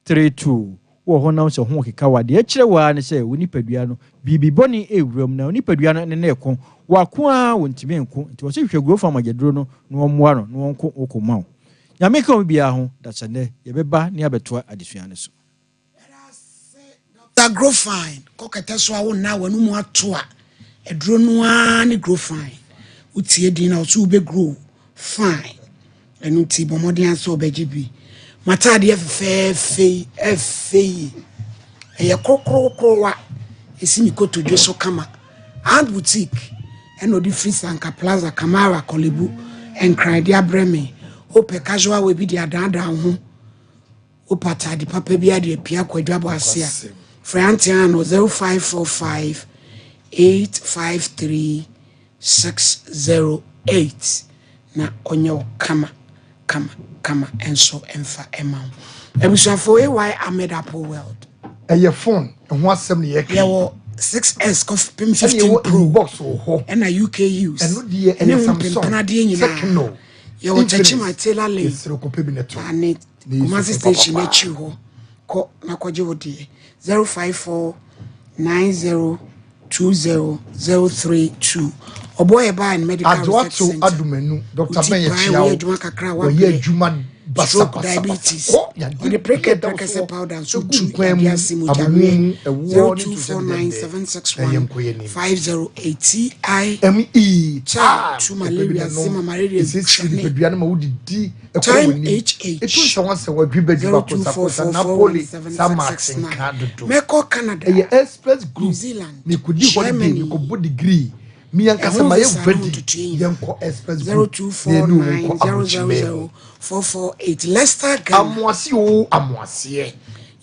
32 Wɔ hɔ na wo sɛ ho rekeka wo a, deɛ ɛkyerɛ wo ara ne sɛ wo nipadua no, biribi bɔne rewura mu, na wo nipadua no ne no reko. Wako ara wɔntumi nko, nti wɔse hwehwɛ Growth Farm agyaduro no na wɔmmoa no na wɔnko wo ko mma wo. Nyame nka obi biara ho, dasɛnnɛ yɛbɛba ne abɛtoa adesua no so. Doctor Grofine kɔ kɛtɛ so a wo nna w'anomu ato a aduro no ara ne Grofine. Wotie din na ɔso wobɛ grow fine. Ɛno nti bɔ mmɔden ara sɛ wobɛgye bi. M'ataadeɛ fɛfɛɛfɛ yi ɛfɛ yi. Ɛyɛ krokrokrowa. Ɛsi me kotodwe so kama. Aunt Boutique ɛna ɔde firi Sanka Plaza, Kamara, Korle-Bu, Nkran de abrɛ me. Wopɛ casual wear bi de adaadaa wo ho. Wopɛ atade papa bi de apue akɔ adwabɔ ase a, frɛ Aunty Ann wɔ 0545 853 608 na ɔnyɛ wo kama kama kama nso mfa mma wo. Abusuafo AY Ahmed Apple World. Ɛyɛ phone ho asɛm na yɛka yi. Yɛwɔ 6S kɔpem Ɛna 15 yɛwɔ Pro. inbox wɔ hɔ. Ɛna UK use. Ɛno deɛ Ɛne ɛyɛ ho Samsung, mpempena adeɛ nyinaa. Tecno, Yɛwɔ Infinix. Techiman Taylor Lane. Yɛsrɛ kɔpɛ bi na tɔ. Ane Ne yi Kumasi so station papapaa. akyiri hɔ kɔ na kɔgye wo deɛ 054 90 20 032 Ɔboa yɛ baa and medical research Adoato center Adomanu, Dr. Wo ti Ben pae yɛkyia woyɛ wo. adwuma kakra a Wɔyɛ wabrɛ adwuma stroke basabasabasa. diabetes Kɔ yadeɛ ɔde bi preke ɛda wo prekɛsɛ soɔ. powder nso Ɛgu tu nkwan yadeɛ mu, ase abomu mogyaweɛ mu, ɛwoɔ ne nsuhyɛ dɛdɛɛdɛ. Na yɛnkɔ yɛn 0249 anim. 761 508 TI ME Child time tu kɔpɛ bi na malaria nom. zima malaria Ɛsiesie dwane nipadua no ma wodidi ɛkɔ Time w'anim. HH Ɛtu nsawɔnsawɔ, adwibadwiba, kosakosa, Napoli, sama atenka 0244417669 dodo. Mɛkɔ Canada, Ɛyɛ Express New Group. Zealand, Mekɔdi holiday, Germany. mekɔbɔ degree. Me ankasa Ɛho mayɛ visa ne ho ready. ntotoeɛ nyinaa. Yɛnkɔ Express Group na yɛne wɔn nkɔ aburokyimɛn mu. 0249000448 Leicester, Ghana. Amoase oo, amoaseɛ.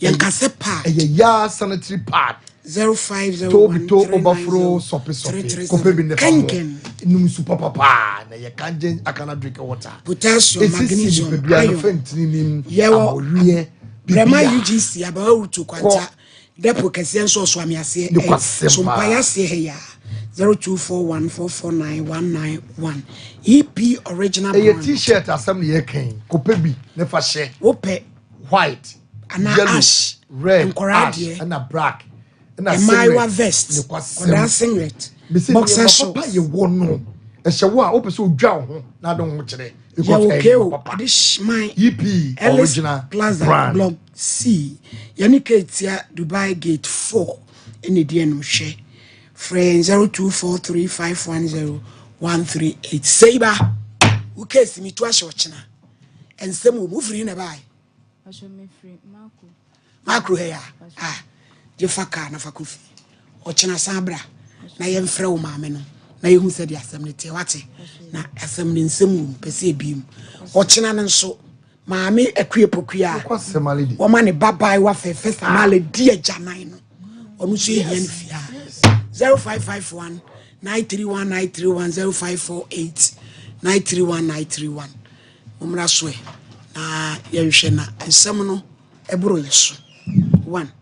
Yɛnka sɛ pad. Ɛyɛ yaa sanitary pad. Tobi to obaforo sɔpe sɔpe. Kɔpɛ bi 0501390337 ne fa mo. Kangen. Num nsu papapaa na yɛ kangen akana drink water. Potassium, Esisi magnesium, nipadua no iron. fɛntini nim Yɛwɔ abɔweɛ Brɛma bibia. UGC Abawa Rutu Kɔ Kwanta Depo kɛseɛ nso ɔsoame aseɛ ne ɛ kwasɛm so paa. mpaeɛ aseɛ ha yi a 0241449191 EP original Ɛyɛ brand. t-shirt asɛm na yɛka yi. Kɔpɛ bi ne fa hyɛ. Wopɛ White, anaa yellow, ash red, nkɔraa ash, deɛ ɛna black, ɛna mmaayewa singlet. vest Ne kwasɛm. kɔdaa singlet Mese boxer nneɛma papa shorts yɛwɔ no. Ɛhyɛ wo a wopɛ sɛ odwa wo ho na ade wo ho kyerɛ because Yɛwɔ ɛyɛ KO papa. Adehyeman EP Ellis original Plaza brand. Block C. Yɛne Ketia Dubai Gate 4 ɛna ɛdi anim hwɛ. Frɛ yɛn 0243510138. Seiba, wo case mi to ahyɛ ɔkyena. Nsɛm wɔ mu, wofiri na ɛbae? Ɔhyɛ mefiri Mako. Makro ha yi a, ah, gye fa kaa na fa kɔ fie. Ɔkyena san bra na yɛmfrɛ wo maame no na yɛhu sɛdeɛ asɛm no teɛ wate. Na asɛm no nsɛm wɔ mu, pɛ sɛ ɛbie mu. Ɔkyena no nso, maame Akue Pokuya a wɔma ne ba baayewa fɛfɛ Samale di agyanan no, ɔno nso yɛhia no fie a. 0551 931 931 0548 931 931. Mommra so ɛ na yɛnhwɛ na nsɛm no ɛboro yɛ so. One.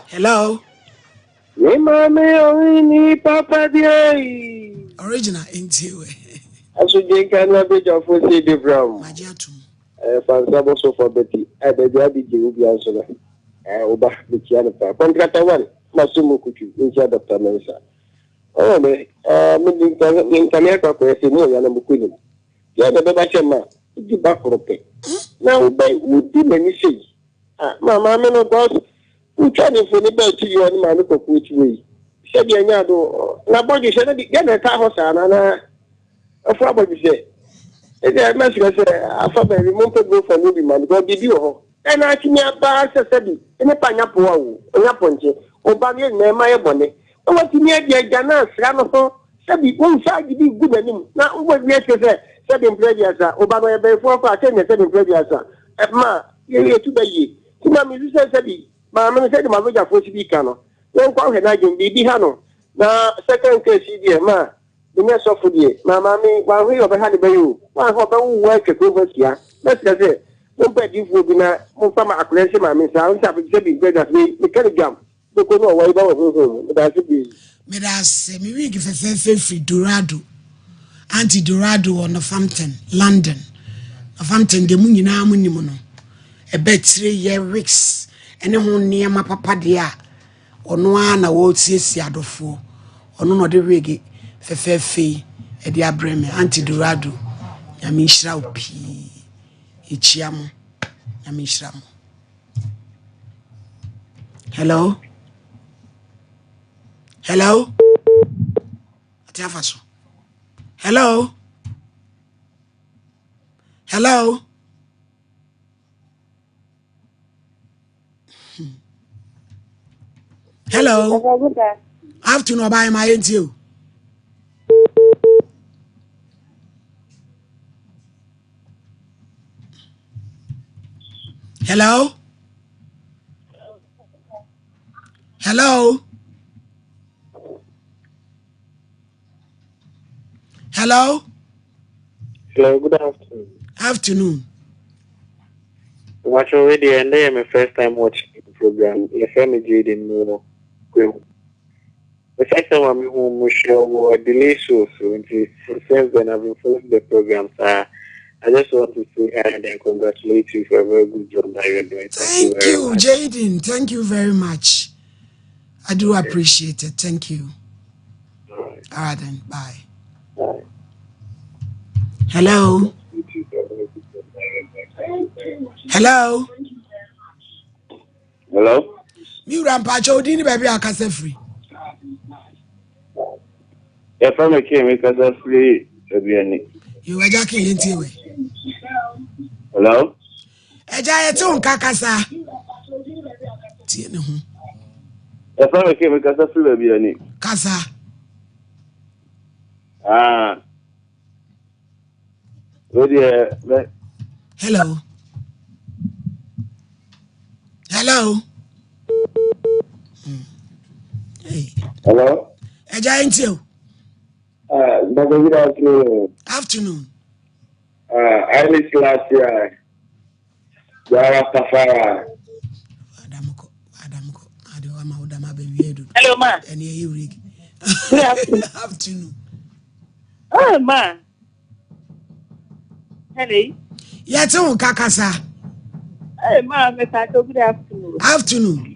Hello. Me maame ɔhene papa deɛ. Original ntie wɛ. Asogye nka ne abadwafo sɛ de bram. Magye atom. Fansa bɔsofo abati a baabi a abigye wo bia nso no. Wo ba mekyia no paa. Kɔntrata one ma so mu kutwu nkyia Dr. Mensa. Ɔwɔ me me nkame akɔ akɔyɛ sɛ mu ɔya na mokɔ nim. Deɛ na ɛbɛba sɛ ma wodi ba koro pɛ na wobɛ wodi n'ani sei. Ah, ma maame no because wotwa ne mfoni bɛɛ akyi yɛ ɔne maame kɔkɔɔ akyi wei sɛdeɛ ɛnyɛ ado na bɔdwesɛ no de deɛ na ɛtaa hɔ saa no anaa ɛfo abɔdwesɛ ɛdeɛ mɛsrɛ sɛ afa baabi mompɛ gofɔ no bi ma no because biribi wɔ hɔ ɛna atumi aba sɛ sɛbi ne pa nya poa o ɔnya pɔnkye ɔba no yɛ nyinaa ɛma yɛ bɔne na watumi adi agya no asra no ho sɛbi wohu sɛ agye bi gu n'anim na wobɛtumi akyerɛ sɛ sɛbi mprɛ aduasa ɔba no ɔyɛ bɛyifoɔ kɔ a sɛ nyɛ sɛbi mprɛ aduasa ɛma yɛtu bɛyie nti ma mesu sɛ sɛbi maame no sɛde mabɛgyafoɔ si bi ka no yɛnkɔ ahwɛ no adwene biribi ha no na second case yi deɛ ma menyɛ sɔfo deɛ ma maame wanhwɛ yi ɔbɛha ne bɛyɛ o wanhwɛ ɔbɛwowo atwa kurom hɔ asia mɛsrɛ sɛ mompɛ adiyifoɔ bi na momfa ma akwadaa nhyɛ maame nsa nsa sɛbi mprɛ aduasa meka no dwam Bɛkɔ no ɔwɔ yi ba wɔ honhom mu. Meda ase pii. Meda ase. Me wig fɛfɛɛfɛ firi Dorado. Auntie Dorado wɔ Northampton, London. Northampton deɛ mo nyinaa mo nim no. Ɛbɛ tire yɛ wigs ɛne ho nneɛma papa deɛ a ɔno ara na wɔresiesie adɔfoɔ. Ɔno na ɔde wig fɛfɛɛfɛ yi ɛde abrɛ me. Auntie Dorado, Nyame nhyira wo pii. Yɛkyia mo. Nyame nhyira mo. Hello? Hello? Ate afa so. Hello? Hello? Hello? Afternoon, ọba ayé máa yé ntí o. Hello? Hello? Hello? Hello, good afternoon. Afternoon. Watch already, and I am my first time watching the program. Your friend Jaden Moore. The first time I'm home, show delay so so. Since then, I've been following the program. So I just want to say hi and then congratulate you for a very good job that you're doing. Thank, Thank you, Jaden. Thank you very much. I do appreciate it. Thank you. All right. All right then. Bye. Bye. Hello. Hello. Hello. Mi wura mpakyɛ odi ni baabi a akasa firi. Yɛfrɛ me King, mekasa firi Aduani. Yo, agya King, yɛntie wei. Hello? Agya, yɛte wo nka kasa. Tie ne ho. Yɛfrɛ me King, mekasa firi Aduani. Kasa. Ah. Wei deɛ, mɛ. Hello. Hello. Hey. Hello. Ẹja ẹ ntí o. Baba, good afternoon. Afternoon. I miss last year. Rastafari. Adamko, Adamko, ade wa ma wo dam abɛwie dodo. Hello, ma. Ɛne ɛyɛ wuregi. Good afternoon. Afternoon. Oh, ma. Hello. Yɛte wo nka kasa. Hey, ma, Miss Ato, good afternoon. Afternoon.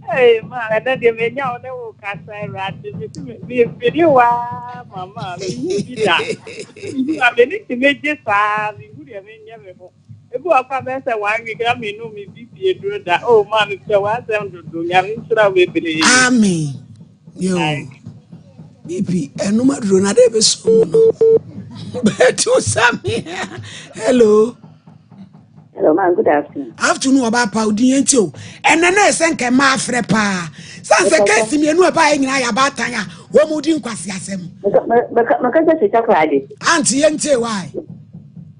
Hey, ma, ɛnɛ deɛ menya wo ne wo kasa awurade mesi mefili waa mama mehu bi da mehu a m'ani tumi gye saa mehu deɛ menyɛ me ho ebi wɔ kora bɛyɛ sɛ one week na menu me BP aduro da oh ma mepɛ w'asɛm dodo nyame nhyira wo bebree Amen. Yo. BP ɛnum aduro na de bɛsɔ mu no. Bɛto sami. Hello. Hello, ma. Good afternoon. Afternoon ɔba pa odi yɛn ti o. Ɛnɛ na ɛsɛ nkɛ mmaa afrɛ paa. San sɛ kɛse mmienu ɛba yɛ nyinaa yɛ abaatan a wɔn mu di nkwasi asɛm. Meka sɛ sika koraa de. Auntie yɛn ti why?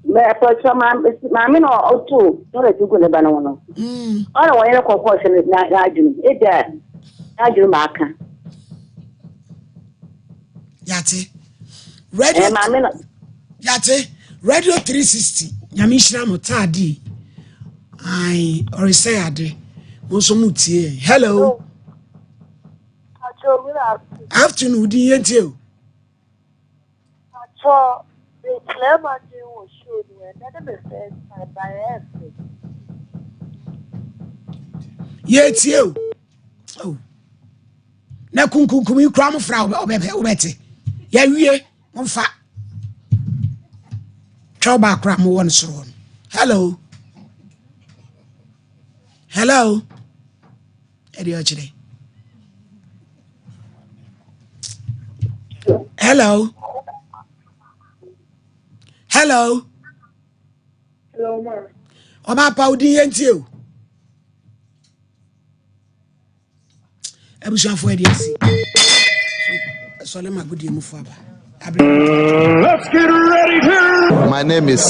Mɛpɛtɔ maame na ɔto toilet gu ne ba no ho no. Ɔna wɔn yɛrɛ kɔkɔɔ sɛ n'adwene ebi a n'adwene ma aka. Yate. Radio. Eh, maame no. Yate. Radio 360. Nyame nhyira mo taadi. Ai, ɔresɛ ade. Mo nso mo tie. Hello. Afternoon, wodi yɛn tie o. Patrɔ, me kyerɛ m'adwene wɔ show no mu, ɛnɛ ne me first time, but ɛyɛ fɛ. Yɛtie o. Oh. Na kunkunkum yi kura mo fra wobɛte. Yɛwie, momfa. Twɛw baako a mowɔ no soro hɔ no. Hello. Hello. Ɛdeɛ ɔkyerɛ. Hello. Hello. Hello, ma. Ọba pa odi yɛn tie o. Abusuafo ɛde asi. Sɔle ma godie mu fo aba. Let's get ready to. My name is.